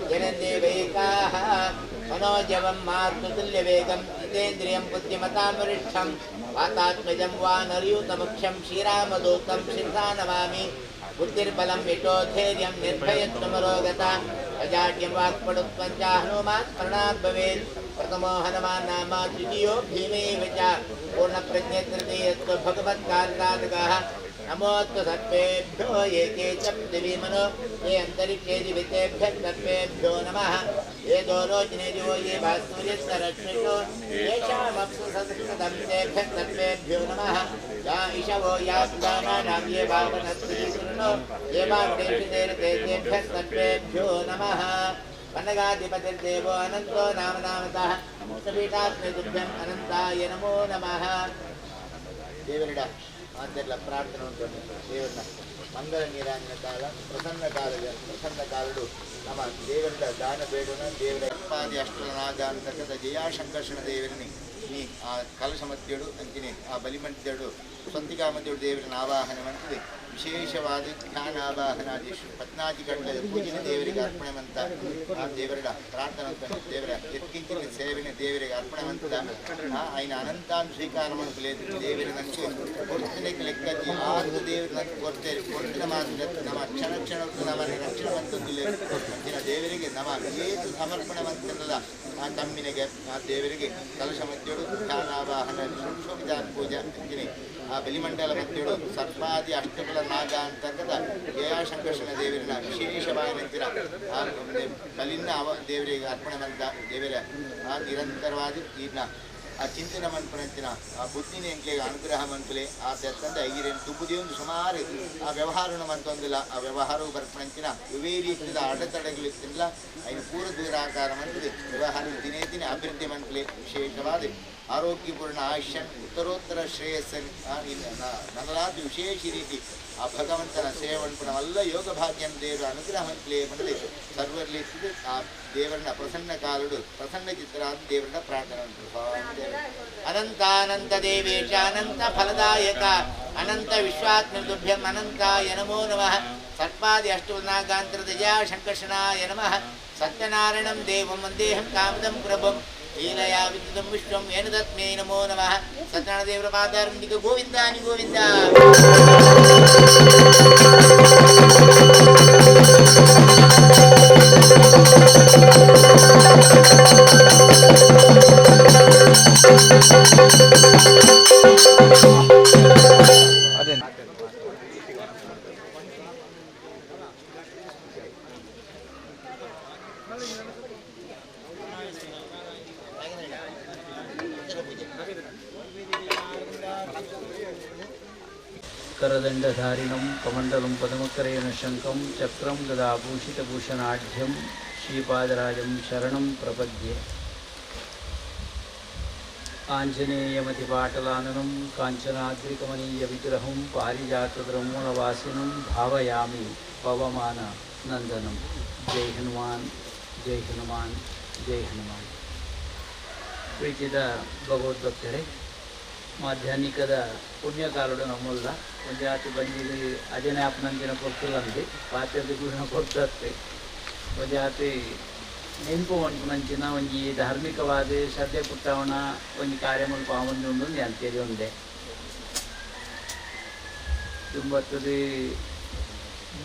जनदेवैकाः मनोजवं मारुतुल्यवेगं जितेन्द्रियं बुद्धिमतां वरिष्ठं वातात्मजं वानरयूतमुख्यं श्रीरामदूतं शिरसा नमामि। बुद्धिर्बलं यशोधैर्यं निर्भयत्वमरोगता अजाड्यं वाक्पटुत्वं च हनुमान् स्मरणात् भवेत्। प्रथमो हनुमान् नाम द्वितीयो भीमेव च पूर्णप्रज्ञे तृतीयस्त्व भगवत्कार्यादकः। नमोऽस्तु सर्पेभ्यो ये के च पृथिवीमनो ये अन्तरिक्षे दिवितेभ्यः सर्पेभ्यो नमः। ये दोरोचने दिवो ये भासूर्यस्य रश्मिषु येषामप्सु सदृशतं तेभ्यः सर्पेभ्यो नमः। या इषवो या सुदानानां ये वावनस्पतिशृणो ये वावडेषु तेभ्यः सर्पेभ्यो नमः। वनगाधिपतिर्देवो अनन्तो नाम नामतः सपीठात्मेतुभ्यम् अनन्ताय नमो नमः। ದೇವರಿಡ ಮಾತೆಲ್ಲ ಪ್ರಾರ್ಥನೆ ಉಂಟು. ದೇವರನ್ನ ಮಂಗಳ ನೀರಾಂಜನ ಕಾಲ ಪ್ರಸನ್ನ ಕಾಲದ ಪ್ರಸನ್ನ ಕಾಲಡು ನಮ್ಮ ದೇವರ ದಾನ ಬೇಡೋಣ. ದೇವರ ಅಪ್ಪಾದಿ ಅಷ್ಟನಾಗ ಅಂತಕ್ಕಂಥ ಜಯಾಶಂಕರ್ಷಣ ದೇವರನಿ ನೀ ಆ ಕಲಶ ಮಧ್ಯಡು ಅಂಚಿನಿ ಆ ಬಲಿಮಂತ್ಯಡು ಸ್ವಂತಿಕಾ ಮಧ್ಯಡು ದೇವರನ್ನ ಆವಾಹನೆ ಮಾಡ್ತದೆ. ವಿಶೇಷವಾದ ಧ್ಯಾನಾವಾಹನಾದಿ ಪತ್ನಾದಿ ಗಂಟೆ ಪೂಜನೆ ದೇವರಿಗೆ ಅರ್ಪಣೆ ಮಂತ ಆ ದೇವರ ಪ್ರಾರ್ಥನೆ ಅಂತ ದೇವರ ಎತ್ಕಿಂಚಿನ ಸೇವೆನೆ ದೇವರಿಗೆ ಅರ್ಪಣೆ ಮಂತ ಆಯ್ನ ಅನಂತಾನ್ ಸ್ವೀಕಾರ ಮನಸ್ಸು ದೇವರ ನಂಗೆ ಕೊಡ್ತೇನೆ ಲೆಕ್ಕಿ ಆರು ದೇವರ ನಂಗೆ ಕೊಡ್ತೇವೆ ಕೊಡ್ತಿನ ಮಾತ್ರ ನಮ್ಮ ಕ್ಷಣ ಕ್ಷಣಕ್ಕೂ ನಮ್ಮ ರಕ್ಷಣೆ ಮಂತದ್ದಿಲ್ಲ. ಅಂಚಿನ ದೇವರಿಗೆ ನಮ್ಮ ಏತು ಸಮರ್ಪಣೆ ಮಂತಿರಲ್ಲ ಆ ತಮ್ಮಿನಿಗೆ ಆ ದೇವರಿಗೆ ಕಲಶ ಮಧ್ಯಡು ಧ್ಯಾನಾವಾಹನ ಷೋಡಶೋಪಚಾರ ಪೂಜೆ ಅಂಚಿನಿ ಆ ಬಲಿಮಂಡಲ ಮಧ್ಯಡು ಸರ್ಪಾದಿ ಅಷ್ಟಬಲ ನಾಗ ಅಂತಕ್ಕಂಥ ಜಯಾಶಂಕರ್ಷಣ ದೇವರನ್ನ ವಿಶೇಷವಾಗಿ ನಿಂತಿರ ಆ ಬಲಿನ ಅವ ದೇವರಿಗೆ ಅರ್ಪಣೆ ಮಂತ ದೇವರ ಆ ನಿರಂತರವಾಗಿ ಈನ ಆ ಚಿಂತನೆ ಮನ್ಪನಂತಿನ ಆ ಬುದ್ಧಿನ ಎಂಕ್ಲೆಗೆ ಅನುಗ್ರಹ ಮನ್ಪುಲೆ ಆ ತಂದೆ ಐರೇನು ದುಬ್ಬುದೇ ಒಂದು ಸುಮಾರು ಆ ವ್ಯವಹಾರನ ಮಂತೊಂದಿಲ್ಲ. ಆ ವ್ಯವಹಾರವು ಬರ್ಪಣಂಚಿನ ಇವೇ ರೀತಿಯ ಅಡೆತಡೆಗಳು ಇತ್ತಿಲ್ಲ ಐನು ಪೂರ ದೂರಾಕಾರ ಮಂತದೆ ವ್ಯವಹಾರ ದಿನೇ ದಿನೇ ಅಭಿವೃದ್ಧಿ ಮನ್ಪುಲೆ ವಿಶೇಷವಾದ ಆರೋಗ್ಯಪೂರ್ಣ ಆಯುಷ್ಯನ್ ಉತ್ತರೋತ್ತರ ಶ್ರೇಯಸ್ಸನ್ ನನ್ನಲಾದ ವಿಶೇಷ ರೀತಿ ಆ ಭಗವಂತನ ಸೇವಣ್ಪುಣವಲ್ಲ ಯೋಗ ಭಾಗ್ಯಂ ದೇವರ ಅನುಗ್ರಹ ಮನ್ಪ್ಲೇ ಸರ್ವರ್ಲಿ ಆ ದೇವರನ್ನ ಪ್ರಸನ್ನ ಕಾಲುಡು ಪ್ರಸನ್ನ ಚಿತ್ರ ದೇವರನ್ನ ಪ್ರಾರ್ಥನೆ ಉಂಟು. ಅನಂತಾನಂತ ದೇವೇಶ ಅನಂತ ಫಲದಾಯಕ ಅನಂತ ವಿಶ್ವಾತ್ಮದುಭ್ಯಂ ಅನಂತಾಯ ನಮೋ ನಮಃ. ಸರ್ಪಾದಿ ಅಷ್ಟುನಾಗಾಂತರದಯಾ ಶಂಕರ್ಷಣಾಯ ನಮಃ. ಸತ್ಯನಾರಾಯಣಂ ದೇವಂ ವಂದೇಹಂ ಕಾಮದಂ ಪ್ರಭುಂ ಲೀಲಯಾ ವಿದ್ಯುತಂ ವಿಶ್ವಂ ಏನ ತಸ್ಮೈ ನಮೋ ನಮಃ. ಸತ್ಯನಾರಾಯಣ ದೇವರ ಪಾದಾರವಿಂದಿಕ ಗೋವಿಂದಾನಿ ಗೋವಿಂದ. करदंडधारिणं कमंडलं पद्मकरेण शंखं चक्रं गदाभूषितभूषणाढ्यं श्रीपादराजं शरणं प्रपद्ये. आञ्जनेयमतिपाटलाननं काञ्चनाद्रिकमनीयविग्रहं पारिजातद्रमूलवासिनं भावयामि पवमान नन्दनं. जय हनुमान, ಜೈ ಹನುಮಾನ್, ಜೈ ಹನುಮಾನ್. ಪ್ರೀತಿದ ಭಗವದ್ಭಕ್ತರೇ, ಮಾಧ್ಯಾಹ್ನಿಕದ ಪುಣ್ಯಕಾಲುಡು ನಮ್ಮಲ್ಲ ಒಂಜಾತಿ ಬಂಜಿಲಿ ಅಜನಾಪ್ನಂಚಿನ ಕೊರ್ತುಲಂದೆ ಪಾತ್ರದ ಗುಣ ಕೊರ್ತತ್ತೆ ಒಂಜಾತಿ ನೆಂಪು ಮಂಚಿನ ಒಂಜಿ ಧಾರ್ಮಿಕವಾದ ಶ್ರದ್ಧೆ ಪುಟ್ಟವಣ ಒಂಜಿ ಕಾರ್ಯ ಪಾವೊಂದು ಉಂಡು ಅಂತೇಳಿ ಒಂದೇ ತುಂಬತ್ತದೆ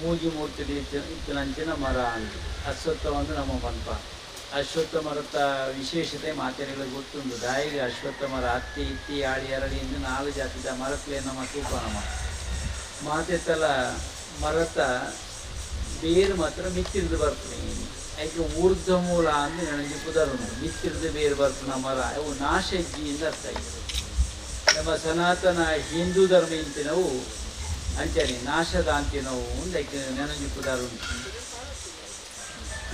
ಮೂಜಿ ಮೂರ್ತಿ ಇತ್ತಿನಂಚಿನ ಮರ ಅಂತ ಅಶ್ವತ್ಥವನ್ನು ನಮ್ಮ ಪನ್ಪ. ಅಶ್ವತ್ಥ ಮರತ್ತ ವಿಶೇಷತೆ ಮಾತೆರೆಗಳಿಗೆ ಗೊತ್ತುಂಟು. ದಾಯಿಗೆ ಅಶ್ವತ್ಥ ಮರ ಅತ್ತಿ ಇತ್ತಿ ಆಳಿ ಅರಳಿ ಎಂದು ನಾಲ್ಕು ಜಾತಿದ ಮರತ್ಲೆ ನಮ್ಮ ತೂಪ ನಮ್ಮ ಮಾತೆತ್ತಲ ಮರತ್ತ ಬೇರು ಮಾತ್ರ ಮಿತ್ತಿರ್ದು ಬರ್ತದೆ. ಐಕೆ ಊರ್ಧ್ವ ಮೂಲ ಅಂದ್ರೆ ನನಗೆ ಪುದರುಂಟು. ಮಿತ್ತಿರ್ದು ಬೇರು ಬರ್ತನ ಮರ ಅವು ನಾಶಜ್ಜಿಯಿಂದ ಅರ್ಥ ಆಗಿದೆ. ನಮ್ಮ ಸನಾತನ ಹಿಂದೂ ಧರ್ಮ ಇಂತಿನವು ಅಂಚನೆ ನಾಶದ ಅಂತಿನವು ಐಕೆ ನೆನಜಿ ಪುದರುಂಟು.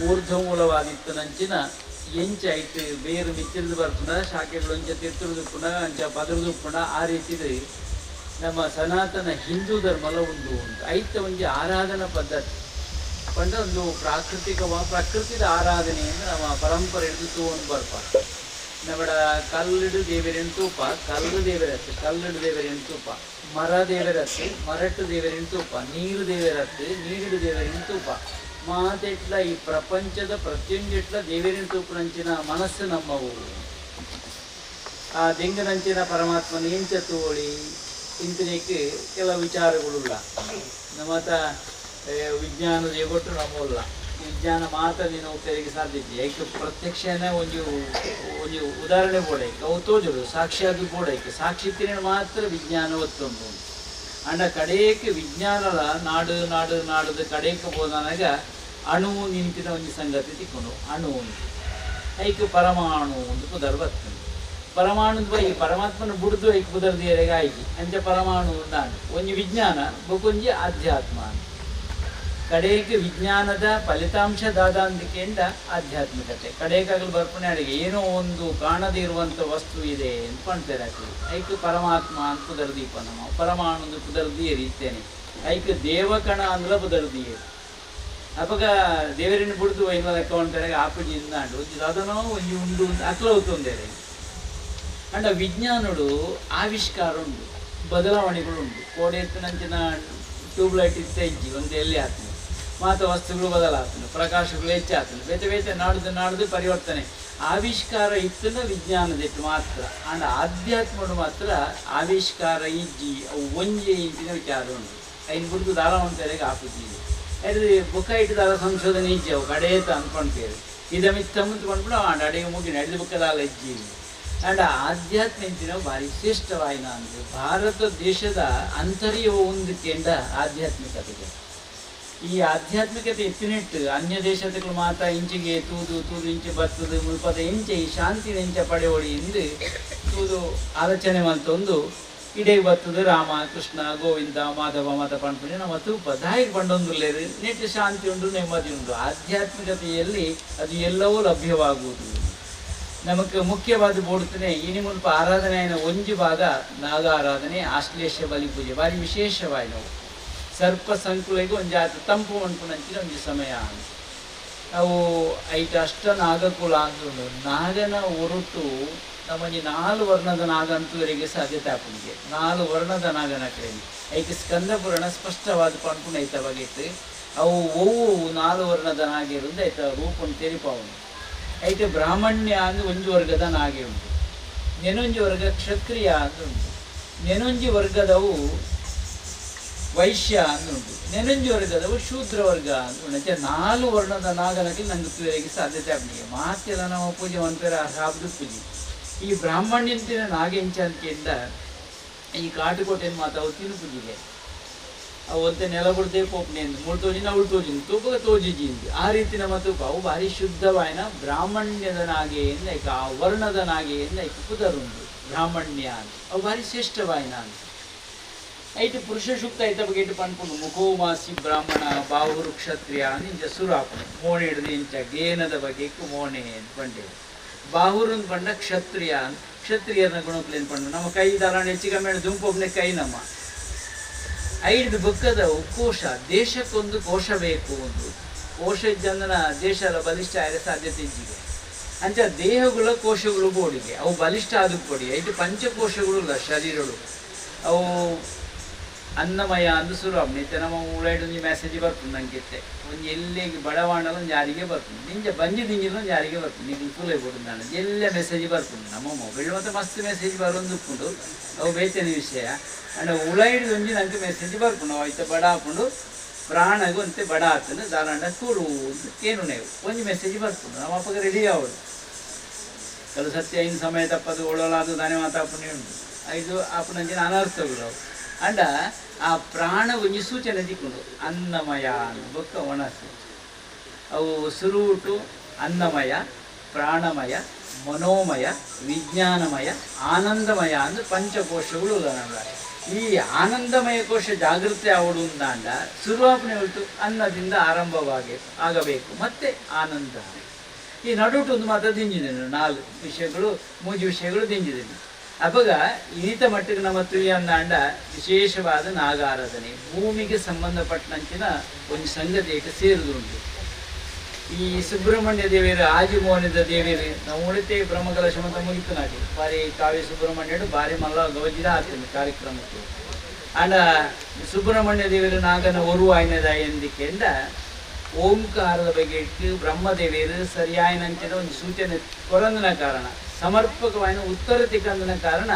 ಊರ್ಧ್ವ ಮೂಲವಾಗಿತ್ತು ನಂಚಿನ ಎಂಚ ಐತು ಬೇರು ಮಿತ್ತಿರ್ದು ಬರ್ತದ ಶಾಖೆಗಳು ಅಂಚ ತಿರ್ತುದು ಪುನಃ ಅಂಚ ಪದರದು ಪುನಃ ಆ ರೀತಿದು ನಮ್ಮ ಸನಾತನ ಹಿಂದೂ ಧರ್ಮಲ ಉಂಟು ಉಂಟು. ಐತ ಒಂಜಿ ಆರಾಧನಾ ಪದ್ಧತಿ ಪಂಡ ಒಂದು ಪ್ರಾಕೃತಿಕ ಪ್ರಕೃತಿದ ಆರಾಧನೆಯಿಂದ ನಮ್ಮ ಪರಂಪರೆ ಹಿಡಿದು ತೂವೊಂದು ಬರ್ಪ. ನಮ್ಮಡ ಕಲ್ಲಿಡು ದೇವರೇನು ತೂಪ, ಕಲ್ಲು ದೇವರತ್ತೆ ಕಲ್ಲಿಡು ದೇವರೇನು ತೂಪ, ಮರ ದೇವರತ್ತೆ ಮರಟ್ಟು ದೇವರೇನು ತೂಪ, ನೀರು ದೇವರತ್ತೆ ನೀರಿಡು ದೇವರೇನು ತೂಪ. ಮಾತೆಟ್ಲ ಈ ಪ್ರಪಂಚದ ಪ್ರತಿಯೊಂದಿಟ್ಲ ದೇವರಿನ ತೂಪನಂಚಿನ ಮನಸ್ಸು ನಮ್ಮವು. ಆ ದೆಂಗನಂಚಿನ ಪರಮಾತ್ಮನ ಎಂಚ ತೋಳಿ ಇಂತನೇಕ್ಕೆ ಕೆಲವು ವಿಚಾರಗಳುಲ್ಲ. ನಮ್ಮತ ವಿಜ್ಞಾನದ ಎಗೊಟ್ಟು ನಮ್ಮಲ್ಲ ವಿಜ್ಞಾನ ಮಾತ್ರ ನೀನು ತೆರಿಗೆ ಸಾಧ್ಯತೆ ಏಕೆ ಪ್ರತ್ಯಕ್ಷನೇ ಒಂದು ಒಂದು ಉದಾಹರಣೆ ಬೋಡೈಕೆ ಅವು ತೋಜರು ಸಾಕ್ಷಿಯಾಗಿ ಬೋಡೈಕೆ ಸಾಕ್ಷಿ ತಿನ್ನ ಮಾತ್ರ ವಿಜ್ಞಾನ ಒತ್ತೊಂದು ಅಂಡ ಕಡೆಯಕ್ಕೆ ವಿಜ್ಞಾನದ ನಾಡು ನಾಡು ನಾಡದ ಕಡೆಯಕ್ಕೆ ಹೋದಾಗ ಅಣು ನಿಂತಿನ ಒಂದು ಸಂಗತಿ ತಿಕ್ಕೊಂಡು ಅಣು ಐಕ್ ಪರಮಾಣು ಒಂದು ಪುದರ್ ಬರ್ತದೆ. ಪರಮಾಣು ಈ ಪರಮಾತ್ಮನ ಬುಡ್ದು ಐಕ್ ಪುದರ್ದಿಯರೆಗೆ ಆಯ್ಕೆ ಅಂಚ ಪರಮಾಣು ನಾಡು ಒಂಜಿ ವಿಜ್ಞಾನ ಬೊಕೊಂಜಿ ಆಧ್ಯಾತ್ಮ. ಕಡೆಗೆ ವಿಜ್ಞಾನದ ಫಲಿತಾಂಶ ದಾದಾಂದಿಕೆಯಿಂದ ಆಧ್ಯಾತ್ಮಿಕತೆ ಕಡೆಗಾಗಲು ಬರ್ಪಣೆ ಅಡಿಗೆ ಏನೋ ಒಂದು ಕಾಣದೇ ಇರುವಂಥ ವಸ್ತು ಇದೆ ಅಂತ ಕಾಣ್ತಾರೆ. ಆಕೆ ಐಕ್ ಪರಮಾತ್ಮ ಅಂತ ಪುದರ್ದೀಪ ನಮ್ಮ ಪರಮಾಣು ಒಂದು ಪುದರ್ದಿಯರಿ ಇತ್ತೇನೆ ಐಕ್ ದೇವಕಣ ಅಂದ್ಲ ಪುದರ್ದಿಯರಿ ಅಪಗ ದೇವರಿನ ಬುಡ್ದು ಐನೂರ ಅಕೌಂಟ್ ಆಪುಜಿಂದ ಅಂಡು ಅದನೋ ಒಂಜಿ ಉಂಡು ಅಕ್ಲ ಹೊತ್ತೊಂದೇರೆ. ಅಂಡ ವಿಜ್ಞಾನಡು ಆವಿಷ್ಕಾರ ಉಂಡು ಬದಲಾವಣೆಗಳು ಉಂಟು. ಕೋಡೆ ಎತ್ತಿನಂಚಿನ ಟ್ಯೂಬ್ಲೈಟ್ ಇತ್ತ ಇಜ್ಜಿ ಒಂದು ಎಲ್ಲಿ ಆತನು ಮಾತ ವಸ್ತುಗಳು ಬದಲಾಗ್ತದೆ, ಪ್ರಕಾಶಗಳು ಹೆಚ್ಚಾಗ್ತದೆ, ಬೇತೆ ಬೇತೆ ನಾಡ್ದು ನಾಡ್ದು ಪರಿವರ್ತನೆ ಆವಿಷ್ಕಾರ ಇತ್ತನ ವಿಜ್ಞಾನದಿಟ್ಟು ಮಾತ್ರ. ಅಂಡ್ ಆಧ್ಯಾತ್ಮಡು ಮಾತ್ರ ಆವಿಷ್ಕಾರ ಇಜ್ಜಿ ಅವು ಒಂಜಿ ಇಂಚಿನ ವಿಚಾರ ಉಂಟು. ಐನು ಬುಡ್ದು ದಾರ ಉಂಟು ಆಪುಜಿ ಅದು ಬುಕ್ಕ ಇಟ್ಟು ದಾರ ಸಂಶೋಧನೆ ಇಜ್ಜಿ ಅವು ಕಡೇತ ಅನ್ಕೊಂತೇವೆ ಇದಮಿತ್ತ ಮುಂತ್ಕೊಂಡ್ಬಿಡು ಆಂಡ್ ಅಡಿಗೆ ಮುಗಿನ ಅಡಿದ ಬುಕ್ಕದಾಲ ಇಜ್ಜಿ. ಅಂಡ್ ಆಧ್ಯಾತ್ಮ ಇಂಚಿನ ಭಾರಿ ಶ್ರೇಷ್ಠವಾಯಿನ ಅಂದರೆ ಭಾರತ ದೇಶದ ಅಂತರ್ಯವ ಒಂದು ಕೇಂದ್ರ ಆಧ್ಯಾತ್ಮಿಕತೆಗೆ. ಈ ಆಧ್ಯಾತ್ಮಿಕತೆ ಎತ್ತಿನಿಟ್ಟು ಅನ್ಯ ದೇಶದಗಳು ಮಾತ್ರ ಇಂಚಿಗೆ ತೂದು ತೂದು ಇಂಚೆ ಬರ್ತದೆ ಮುಲ್ಪದ ಇಂಚೆ ಈ ಶಾಂತಿನ ಇಂಚೆ ಪಡೆಯೋಳಿ ಎಂದು ತೂದು ಆಲೋಚನೆ ಮಂತೊಂದು ಇಡೇ ಬರ್ತದೆ. ರಾಮ ಕೃಷ್ಣ ಗೋವಿಂದ ಮಾಧವ ಮಾತ ಪಂಡ್ಪುಣಿ ನಮ್ಮ ತೂಪ ದಾಯಿಗೆ ಪಂಡೊಂದುಲ್ಲೇರು ನೆಟ್ಟು ಶಾಂತಿ ಉಂಟು ನೆಮ್ಮದಿ ಉಂಟು. ಆಧ್ಯಾತ್ಮಿಕತೆಯಲ್ಲಿ ಅದು ಎಲ್ಲವೂ ಲಭ್ಯವಾಗುವುದು. ನಮಗೆ ಮುಖ್ಯವಾದ ಬೋಡ್ತಾನೆ ಇನಿ ಮುಲ್ಪ ಆರಾಧನೆ ಒಂಜಿ ಭಾಗ ನಾಗ ಆರಾಧನೆ ಆಶ್ಲೇಷ ಬಲಿ ಪೂಜೆ ಭಾರಿ ವಿಶೇಷವಾಯಿನವು. ಸರ್ಪ ಸಂಕುಲೆಗೆ ಒಂಜಾತ ತಂಪು ಮನ್ಪುನಂಚಿನ ಒಂಜಿ ಸಮಯ ಅವು ಐಟ ಅಷ್ಟ ನಾಗಕುಲ ಅಂತುಂಡು ನಾಗನ ಒರುಟು ನಮ್ಮೊಂಜಿ ನಾಲ್ ವರ್ಣದ ನಾಗ ಅಂತುವರೆಗೆ ಸಾಧ್ಯತೆ ಆಪುಂಡಿಗೆ ನಾಲ್ ವರ್ಣದ ನಾಗನ ಕಡೆಗೆ ಐಕೆ ಸ್ಕಂದ ಪುರಾಣ ಸ್ಪಷ್ಟವಾದ ಪನ್ಪುಂಡು ಐತ ಬಗೆಟ್ ಅವು ಒವು ನಾಲ್ ವರ್ಣದ ನಾಗೆರುಂದು ಐತ ರೂಪನ್ ತೆರಿಪಾವುಂಡು ಐತೆ ಬ್ರಾಹ್ಮಣ್ಯ ಅಂದು ಒಂಜಿ ವರ್ಗದ ನಾಗೆ ಉಂಟು ನೆನೊಂಜಿ ವರ್ಗ ಕ್ಷತ್ರಿಯ ಅಂದು ಉಂಟು ನೆನೊಂಜಿ ವರ್ಗದವು ವೈಶ್ಯ ಅಂದು ಉಂಟು ನೆನೊಂಜಿ ವರ್ಗದವು ಶೂದ್ರ ವರ್ಗ ಅಂದು ಉಂಟು ನಾಲ್ ವರ್ಣದ ನಾಗನಕ್ಕೆ ನಂಗೆ ತುವರೆಗೆ ಸಾಧ್ಯತೆ ಆಪುಂಡು ಮಾತೆಲ್ಲ ನಾವು ಪೂಜೆ ಮನ್ಪೆರ ಹಾಬ್ದು ಪೂಜೆ ಈ ಬ್ರಾಹ್ಮಣ್ಯಂತಿನ ನಾಗೆಂಚ ಅಂತಕಿಂದ ಈ ಕಾಟುಕೋಟೆನ ಮಾತ ಅವು ತಿರುಪುಜಿಗೆ ಅವು ಒಂತೆ ನೆಲ ಬಿಡ್ದೆ ಪೋಪನೆ ಅಂದು ಮೂಳು ತೋಜಿನ ಅವಳು ತೋಜಿನ ತೂಪಗ ತೋಜಿಜಿ ಆ ರೀತಿ ನಮ್ಮ ತೂಪ ಅವು ಭಾರಿ ಶುದ್ಧವಾಯಿನ ಬ್ರಾಹ್ಮಣ್ಯದ ನಾಗೆ ಎಂದೈಕ ಆ ವರ್ಣದ ನಾಗೆ ಎಂದೈಕ ಪುದರುಂಡು ಬ್ರಾಹ್ಮಣ್ಯ ಅಂತ ಅವು ಭಾರಿ ಶ್ರೇಷ್ಠವಾಯಿನ ಅಂತ ಐಟು ಪುರುಷ ಸೂಕ್ತ ಐತ ಬಗ್ಗೆ ಇಟ್ಟು ಪನ್ಪುಂಡು ಮುಖೋಮಾಸಿ ಬ್ರಾಹ್ಮಣ ಬಾಹುರು ಕ್ಷತ್ರಿಯ ಇಂಚ ಸುರಾಪುಂಡು ಮೋಣೆ ಹಿಡಿದು ಇಂಚ ಗೇನದ ಬಗ್ಗೆ ಮೋಣೆ ಅಂತ ಪಂಡೇವು ಬಾಹುರು ಅಂತ ಪಂಡ ಕ್ಷತ್ರಿಯ ಕ್ಷತ್ರಿಯನ ಗುಣಕ್ಲೇನು ಪಂಡು ನಮ್ಮ ಕೈ ದಾರಾಣ ಹೆಚ್ಚು ಕಮ್ಮಿ ದುಂಪೊಬ್ಬನೇ ಕೈ ನಮ್ಮ ಐದು ಬುಕ್ಕದವು ಕೋಶ ದೇಶಕ್ಕೊಂದು ಕೋಶ ಬೇಕು ಒಂದು ಕೋಶ ಇದ್ದಂದನ ದೇಶ ಎಲ್ಲ ಬಲಿಷ್ಠ ಆಗ ಸಾಧ್ಯತೆ ಇದ್ದಿದೆ ಅಂಚ ದೇಹಗಳ ಕೋಶಗಳು ಬೋಡಿಗೆ ಅವು ಬಲಿಷ್ಠ ಆದಕ್ಕೆ ಕೊಡಿ ಐದು ಪಂಚಕೋಶಗಳು ಇಲ್ಲ ಶರೀರಗಳು ಅವು ಅನ್ನಮಯ ಅಂದು ಶುರು ನಿತ್ಯ ನಮ್ಮ ಉಳೈಡು ಮೆಸೇಜ್ ಬರ್ತದೆ ನಂಗಿತ್ತೆ ಒಂದು ಎಲ್ಲಿಗೆ ಬಡವಾಣಲ್ಲ ಒಂದು ಯಾರಿಗೆ ಬರ್ತದೆ ನಿಂಜ ಬಂಜಿ ದಿಂಜಿಲ್ಲ ಒಂದು ಯಾರಿಗೆ ಬರ್ತದೆ ನಿಂಗೆ ಕುಲೆ ಬಿಡು ನಾನು ಎಲ್ಲ ಮೆಸೇಜ್ ಬರ್ತದೆ ನಮ್ಮ ಮೊಬೈಲ್ ಮತ್ತು ಮಸ್ತ್ ಮೆಸೇಜ್ ಬರೋದು ಉಪ್ಪುಂಡು ಅವು ಬೇತನ ವಿಷಯ ಅಂಡ್ ಉಳೈಡು ಒಂಜಿ ನಂಗೆ ಮೆಸೇಜ್ ಬರ್ಪುಂಡು ಐತೆ ಬಡ ಹಾಕೊಂಡು ಪ್ರಾಣಗೂ ಅಂತೆ ಬಡ ಹಾಕೊಂಡು ದಾರಾಂಡ ಕೂರು ಏನು ನೀವು ಒಂಜಿ ಮೆಸೇಜ್ ಬರ್ಪುಂಡು ನಮ್ಮ ಅಪ್ಪಗೆ ರೆಡಿ ಆವಡು ಕೆಲವು ಸತ್ಯ ಐದು ಸಮಯ ತಪ್ಪದು ಒಳಲಾದು ದಾನೆ ಮಾತಾಪುಣೆ ಉಂಟು ಐದು ಆಪುನಂಚಿನ ಅನರ್ಥಗಳು ಅಂಡ ಆ ಪ್ರಾಣ ಒಂಜಿ ಸೂಚನೆ ದಿಕ್ಕೊಂಡು ಅನ್ನಮಯ ಬೊಕ್ಕ ಒಣಸು ಅವು ಸುರುಟು ಅನ್ನಮಯ ಪ್ರಾಣಮಯ ಮನೋಮಯ ವಿಜ್ಞಾನಮಯ ಆನಂದಮಯ ಅಂದು ಪಂಚಕೋಶಗಳು ಈ ಆನಂದಮಯ ಕೋಶ ಜಾಗೃತಿ ಆವಡು ಅಂದಾಂಡ ಸುರುವಾಪನೆ ಹೊರತು ಅನ್ನದಿಂದ ಆರಂಭವಾಗಿ ಆಗಬೇಕು ಮತ್ತೆ ಆನಂದ ಈ ನಡುಟು ಒಂದು ಮಾತ್ರ ದಿಂಜಿದ್ದೇನೆ ನಾಲ್ಕು ವಿಷಯಗಳು ಮೂಜು ವಿಷಯಗಳು ದಿಂಜಿದ್ದೇನೆ ಅವಾಗ ಈತ ಮಟ್ಟಿಗೆ ನಮ್ಮ ತುಯಿ ಅಂದಾಂಡ ವಿಶೇಷವಾದ ನಾಗಾರಾಧನೆ ಭೂಮಿಗೆ ಸಂಬಂಧಪಟ್ಟಂಚಿನ ಒಂದು ಸಂಗತಿಗೆ ಸೇರಿದುಂಟು ಈ ಸುಬ್ರಹ್ಮಣ್ಯ ದೇವಿಯರು ಆಜಿಮೋನಿದ ದೇವಿಯರು ನಾವು ಉಳಿತೆ ಬ್ರಹ್ಮಕಲಶ ಅಂತ ಮುಗಿತು ನಾಟಿ ಬಾರಿ ಕಾವ್ಯ ಸುಬ್ರಹ್ಮಣ್ಯಡು ಬಾರಿ ಮಲ್ಲ ಗವಜಿದ ಆಗ್ತದೆ ಕಾರ್ಯಕ್ರಮಕ್ಕೆ ಅಂಡ ಸುಬ್ರಹ್ಮಣ್ಯ ದೇವಿಯರು ನಾಗನ ಒರು ಆಯ್ನದ ಎಂದಿಕೆಂದ ಓಂಕಾರದ ಬಗ್ಗೆ ಇಟ್ಟು ಬ್ರಹ್ಮದೇವಿಯರು ಸರಿಯಾಯನಂಚಿನ ಒಂದು ಸೂಚನೆ ಕೊರಂದನ ಕಾರಣ ಸಮರ್ಪಕವಾದ ಉತ್ತರ ತಿಕ್ಕಂದನ ಕಾರಣ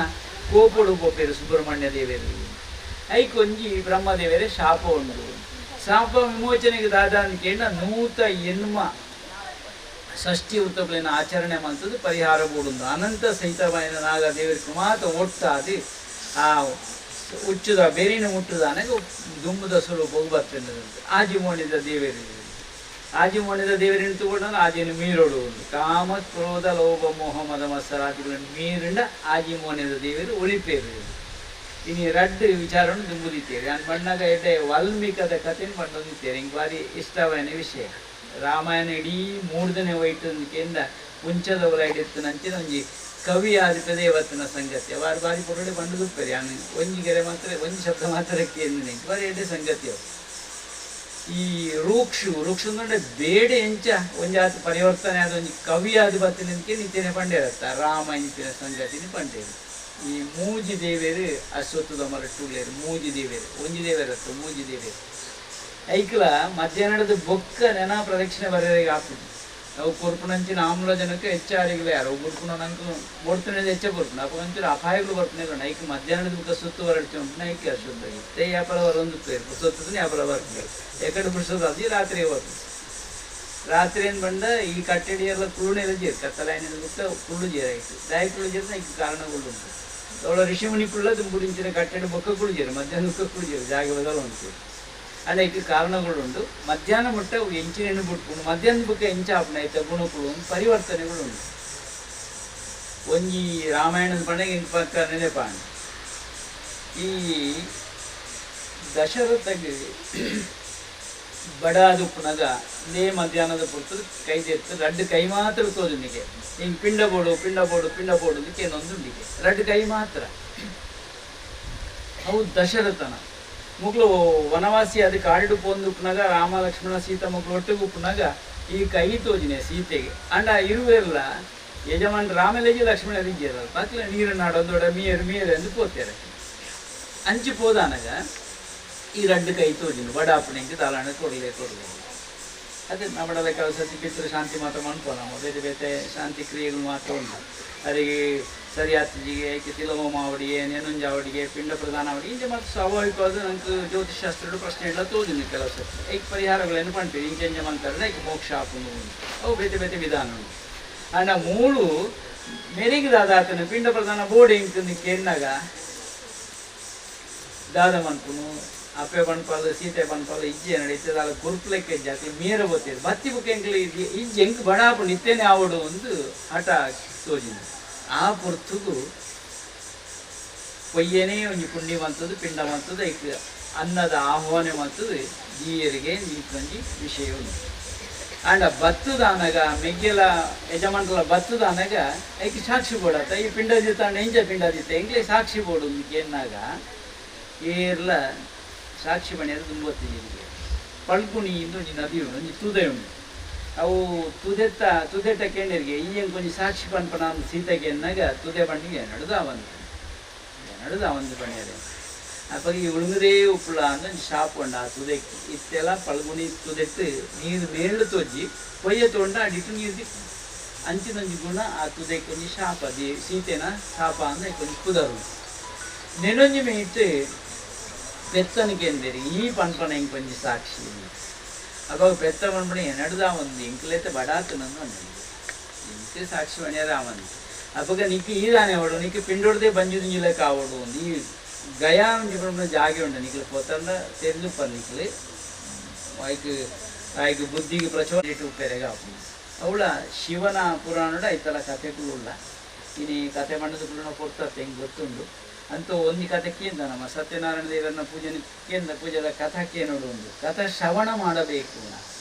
ಕೋಪಡು ಗೋಪೇರು ಸುಬ್ರಹ್ಮಣ್ಯ ದೇವಿಯರು ಐಕೊಂಜಿ ಬ್ರಹ್ಮದೇವಿಯರೇ ಶಾಪ ಉಂಟು ಶಾಪ ವಿಮೋಚನೆಗೆ ದಾದ ಅಂದ್ಕೇಂಡ 108 ಷಷ್ಠಿ ವೃತ್ತಗಳನ್ನ ಆಚರಣೆ ಮಾಡ್ತದ್ದು ಪರಿಹಾರ ಬೋಡುಂದು ಅನಂತ ಸಹಿತವಾದ ನಾಗ ದೇವರಿಗೆ ಮಾತ್ರ ಒಟ್ಟಾದಿ ಆ ಉಚ್ಚದ ಬೇರಿನ ಮುಟ್ಟುದಾನಾಗ ದುಂಬುದ ಸ್ವರೂಪ ಬರ್ತದೆ ಆಜಿಮೋಣಿದ ದೇವರು ಆಜಿಮೋಣಿದ ದೇವರಿನ ತಗೊಂಡು ಆಜಿನ ಮೀರೋಡು ಒಂದು ಕಾಮ ಕ್ರೋಧ ಲೋಭ ಮೋಹ ಮದ ಮತ್ಸರಾದಿಗಳನ್ನು ಮೀರಿಂಡ ಆಜಿಮೋಣಿದ ದೇವರು ಒಳಿಪೇರು ಇನ್ನು ರಡ್ಡು ವಿಚಾರವನ್ನು ದುಂಬುದಿತ್ತೇವೆ ನಾನು ಬಣ್ಣಾಗ ಎಡ್ಡೆ ವಾಲ್ಮೀಕದ ಕಥೆಯನ್ನು ಬಂಡೊಂದಿತ್ತೇವೆ ಹಿಂಗೆ ಭಾರಿ ಇಷ್ಟವಾದ ವಿಷಯ ರಾಮಾಯಣ ಇಡೀ ಮೂಡ್ದನೆ ಒಯ್ಟಂದಿಕೆಯಿಂದ ಉಂಚದ ಒಳಗಿತ್ತು ನಂಚಿನ ಒಂಜಿ ಕವಿ ಆದಿಪದೇ ಇವತ್ತಿನ ಸಂಗತಿ ವಾರ ಬಾರಿ ಪೊರಡೆ ಬಂಡು ದುಪ್ಪರಿ ನಾನು ಒಂಜಿ ಗೆರೆ ಮಾತ್ರ ಒಂಜಿ ಶಬ್ದ ಮಾತ್ರ ಕೇಂದ್ರ ಬಾರಿ ಎಡ್ಡೆ ಸಂಗತಿ ಅವು ಈ ರೂಕ್ಷು ರೂಕ್ಷು ಅಂದ್ರೆ ಬೇಡ ಎಂಚ ಒಂಜಾತ ಪರಿವರ್ತನೆ ಆದ ಒಂಜಿ ಕವಿ ಆದ ಬತ್ತಿನಕ್ಕೆ ನಿತ್ಯನೆ ಪಂಡೇರತ್ತ ರಾಮ ಇಂತಿನ ಸಂಗತಿನ ಪಂಡೇರು ಈ ಮೂಜಿ ದೇವೇರು ಅಶ್ವತ್ಥದ ಮರಟ್ಟುಳ್ಳೇರು ಮೂಜಿ ದೇವೇರು ಒಂಜಿ ದೇವೇರತ್ತ ಮೂಜಿ ದೇವೇರು ಐಕ್ಲ ಮಧ್ಯಾಹ್ನದ ಬೊಕ್ಕ ನೆನ ಪ್ರದಕ್ಷಿಣೆ ಬರೆಯರಿಗೆ ಹಾಕುದು ಅವು ಕೊರ್ಪುನಂಚಿನ ಆಮ್ಲಜನಕ ಹೆಚ್ಚಾರಿಗಲೇ ಯಾರು ಬುಡ್ಪುನ ನಂಗೆ ಬೊಡ್ತನೆ ಹೆಚ್ಚ ಬರ್ಪುನ ಅಪ್ಪ ಒಂಚೂರು ಅಪಾಯಗಳು ಬರ್ಪುನೆ ಐಕ್ ಮಧ್ಯಾಹ್ನದ ಬುಕ್ಕ ಸುತ್ತು ಹೊರಡ್ತಿ ಉಂಟು ಐಕ್ ಅಶುದ್ಧ ಇತ್ತೆ ವ್ಯಾಪಾರ ಒಂದು ಪೇರು ಸುತ್ತದ ವ್ಯಾಪಾರ ಬರ್ಪುನ ಎಕಡೆ ಬಿಡಿಸೋದು ಅದು ರಾತ್ರಿ ಬರ್ಪುನ ರಾತ್ರಿ ಏನು ಬಂದ ಈ ಕಟ್ಟಡಿ ಎಲ್ಲ ಕುಳ್ಳುನೆಲ್ಲ ಜೇರು ಕತ್ತಲಾಯಿನ ಬುಕ್ಕ ಕುಳ್ಳು ಜೇರಾಯಿತು ದಾಯಿ ಕುಳ್ಳು ಜೇರು ಐಕ್ ಕಾರಣಗಳು ಉಂಟು ಅವಳ ಋಷಿಮುನಿ ಕುಳ್ಳ ದುಂಬುಡಿಂಚಿನ ಕಟ್ಟಡಿ ಬೊಕ್ಕ ಕುಳ್ಳು ಜೇರು ಮಧ್ಯಾಹ್ನ ಬುಕ್ಕ ಕುಳ್ಳು ಜೇರು ಜಾಗ ಬದಲು ಉಂಟು ಅಲ್ಲ ಕಾರಣಗಳುಂಟು ಮಧ್ಯಾಹ್ನ ಮುಟ್ಟ ಎಂಚಿನ ಬಿಟ್ಕೊಂಡು ಮಧ್ಯಾಹ್ನ ಬುಕ್ಕ ಎಂಚ ಆಪಣೆ ಗುಣಗಳು ಪರಿವರ್ತನೆಗಳು ಉಂಟು ಒಂಜಿ ರಾಮಾಯಣದ ಪಂಡಗೆ ಇಂಕ ಪಕ್ಕ ನೆನಪಾಣ ಈ ದಶರಥಗೆ ಬಡಾದುಪ್ಪುನಗ ನೇ ಮಧ್ಯಾಹ್ನದ ಪುರ್ತು ಕೈದೆತ್ತು ರಡ್ಡು ಕೈ ಮಾತ್ರ ತೋದುನಿಗೆ ಹಿಂಗೆ ಪಿಂಡ ಬೋಡು ಪಿಂಡ ಬೋಡು ಪಿಂಡ ಬೋಡು ಏನೊಂದುಂಡಿಗೆ ರಡ್ಡು ಕೈ ಮಾತ್ರ ಅವು ದಶರಥನ ಮುಗ್ಲು ವನವಾಸಿ ಅದು ಕಾಡು ಪೋಂದುಪ್ಪನಾಗ ರಾಮ ಲಕ್ಷ್ಮಣ ಸೀತಾ ಮುಗ್ಲು ಒಟ್ಟಿಗೆ ಉಪ್ಪನಾಗ ಈ ಕೈ ತೋಜಿನೆ ಸೀತೆಗೆ ಅಂಡ ಇರುವೆಲ್ಲ ಯಜಮಾನ್ ರಾಮಲೇಜಿ ಲಕ್ಷ್ಮಣ ಇಜ್ಜೇರಲ್ಲ ಬಾಕಿಲ ನೀರು ನಾಡೊಂದೊಡ ಮೀರು ಮೀರು ಎಂದು ಪೋತೇರೆ ಅಂಚು ಪೋದಾನಗ ಈ ರಡ್ಡು ಕೈ ತೋಜಿನ ಬಡಾಪಣೆಗೆ ದಾಲಾಣ ಕೊಡಲೇ ಕೊಡಲೇ ಅದೇ ನಮ್ಮಡಲ ಕೆಲಸ ಪಿತೃ ಶಾಂತಿ ಮಾತ್ರ ಮಾಡ್ಕೊ ನಾವು ಬೇರೆ ಬೇರೆ ಶಾಂತಿ ಕ್ರಿಯೆಗಳು ಮಾತ್ರ ಉಂಟು ಅವರಿಗೆ ಸರಿಯಾತಿಜಿಗೆ ಐಕೆ ತಿಲೋಮ ಅವಡಿಗೆ ನೆನುಂಜ ಅವಡಿಗೆ ಪಿಂಡ ಪ್ರಧಾನ ಅವಡಿಗೆ ಇಂಚೆ ಮತ್ತು ಸ್ವಾಭಾವಿಕವಾದ ನಂಗೆ ಜ್ಯೋತಿಷಾಸ್ತ್ರದ ಪ್ರಶ್ನೆ ಎಲ್ಲ ತೋಜಿನ ಕೆಲವು ಸರ್ತಿ ಐಕೆ ಪರಿಹಾರಗಳೇನು ಪಂಪಿ ಇಂಚೆ ಇಂಚೆ ಮಂತಾರೆ ಐಕೆ ಮೋಕ್ಷ ಆಪುನು ಅವು ಬೇತೆ ಬೇತೆ ವಿಧಾನ ಉಂಟು ಅಂಡ ಮೂಳು ಮೆರಿಗೆ ದಾದಾತನ ಪಿಂಡ ಪ್ರಧಾನ ಬೋರ್ಡ್ ಇಂಕ್ ಕೇಳಿನಾಗ ದಾದ ಮನ್ಪುನು ಅಪ್ಪೆ ಬಣ್ಪಾಲು ಸೀತೆ ಬಣ್ಪಾಲು ಇಜ್ಜೆ ನಡೀತದೆ ಅಲ್ಲ ಕುರ್ಪಲೆಕ್ಕೆ ಜಾತಿ ಮೀರ ಬತ್ತೀರು ಬತ್ತಿ ಬುಕ್ ಎಂಕ್ಲು ಇಜ್ಜೆ ಎಂಕ್ ಬಡಾಪು ನಿತ್ತೇನೆ ಆವಡು ಒಂದು ಹಠ ತೋಜಿನ ಆ ಪೊರ್ತುಗು ಪೊಯ್ಯನೇ ಒಂಜಿ ಪುಣ್ಯ ಮಂತದ್ದು ಪಿಂಡ ಮಂತದ್ದು ಐಕ್ ಅನ್ನದ ಆಹ್ವಾನ ಮಂತದ್ದು ಜೀಯರಿಗೆ ನಿಂತೊಂಜಿ ವಿಷಯ ಉಂಟು ಅಂಡ ಬತ್ತದಾನಗ ಮೆಗ್ಗೆಲ ಯಜಮಾನ್ರಲ ಬತ್ತದಾನಗ ಐಕ್ ಸಾಕ್ಷಿ ಬೋಡಾತ ಈ ಪಿಂಡ ದಿತ್ತಾಂಡ ಇಂಚ ಪಿಂಡ ದಿತ್ತ ಎಂಕ್ಲೆ ಸಾಕ್ಷಿ ಬೋಡು ಏನಾಗ ಏರ್ಲ ಸಾಕ್ಷಿ ಬಣಿಯದು ತುಂಬತ್ತಿಗೆ ಪಳ್ಕುಣಿ ಇಂದು ಒಂಜಿ ನದಿ ಉಂಡು ಒಂಜಿ ತುದೆ ಉಂಡು ಅವು ತುದೆತ್ತ ತುದೆಟ್ಟ ಕೇಂದ್ರಿಗೆ ಈ ಒಂಜಿ ಸಾಕ್ಷಿ ಪನ್ಪನ ಸೀತೆಗೆ ಎನ್ನಾಗ ತುದೆ ಬಣ್ಣಿಗೆ ನಡುದ ಒಂದು ನಡುದ ಒಂದು ಬಣಿಯರೆ ಅಪ್ಪ ಈ ಉಳುಂಗದೇ ಉಪ್ಪುಳ ಅಂದ ಒಂಜಿ ಶಾಪ್ ಉಂಡು ಆ ತುದೆಕ್ ಇತ್ತೆಲ್ಲ ಪಳ್ಗುಣಿ ತುದೆತ್ತು ನೀರು ಮೇಳು ತೋಜಿ ಪೊಯ್ಯ ತೊಂಡ ಅಡಿಟ್ಟು ನೀರು ದಿಕ್ಕು ಅಂಚಿನೊಂಜಿ ಗುಣ ಆ ತುದೆಕ್ ಒಂಜಿ ಶಾಪ the ಸೀತೆನ ಶಾಪ ಅಂದ್ರೆ ಒಂಜಿ ಕುದರು ನೆನೊಂಜಿ ಮೇಯ್ತು ಪೆತ್ತನಿಗೆ ಎಂದಿರಿ ಈ ಪನ್ಪನ ಇಂಕ್ ಒಂಜಿ ಸಾಕ್ಷಿ ಅವಾಗ ಪೆತ್ತ ಪನ್ಪಣ ಎನಡ್ದ ಒಂದು ಇಂಕ್ಲೈತೆ ಬಡಾತನನ್ನು ಅಂದ ಇಂಕೆ ಸಾಕ್ಷಿ ಬಣಿಯರ ಒಂದು ಅವಾಗ ನಿಕ್ ಈದಾನೆ ಅವಡು ನಿಕ್ ಪಿಂಡೊಡ್ದೆ ಬಂಜು ಕಾವಡು ಒಂದು ಈ ಗಯಾ ಒಂಜಿ ಪನ್ಪನ ಜಾಗೆ ಉಂಡು ನಿಕ್ಲೆ ಪೋತಂದ ತೆರೆದು ನಿಕ್ಲೆ ಆಯ್ಕೆ ಆಯ್ಕೆ ಬುದ್ಧಿಗೆ ಪ್ರಚೋದನೆ ಇಟ್ಟು ಉಪ್ಪೆರೆಗ ಅವಳ ಶಿವನ ಪುರಾಣದ ಐತಲ ಕಥೆಗಳು ಉಳ್ಳ ಇನಿ ಕಥೆ ಮಣ್ಣದ ಪುರಾಣ ಕೊಡ್ತತ್ತೆ ಹೆಂಗೆ ಗೊತ್ತುಂಡು ಅಂತೂ ಒಂದು ಕಥೆ ಕೇಂದ್ರ ನಮ್ಮ ಸತ್ಯನಾರಾಯಣ ದೇವರನ್ನ ಪೂಜೆ ಕೇಂದ್ರ ಪೂಜೆದ ಕಥಕ್ಕೆ ನೋಡು ಒಂದು ಕಥೆ ಶ್ರವಣ ಮಾಡಬೇಕು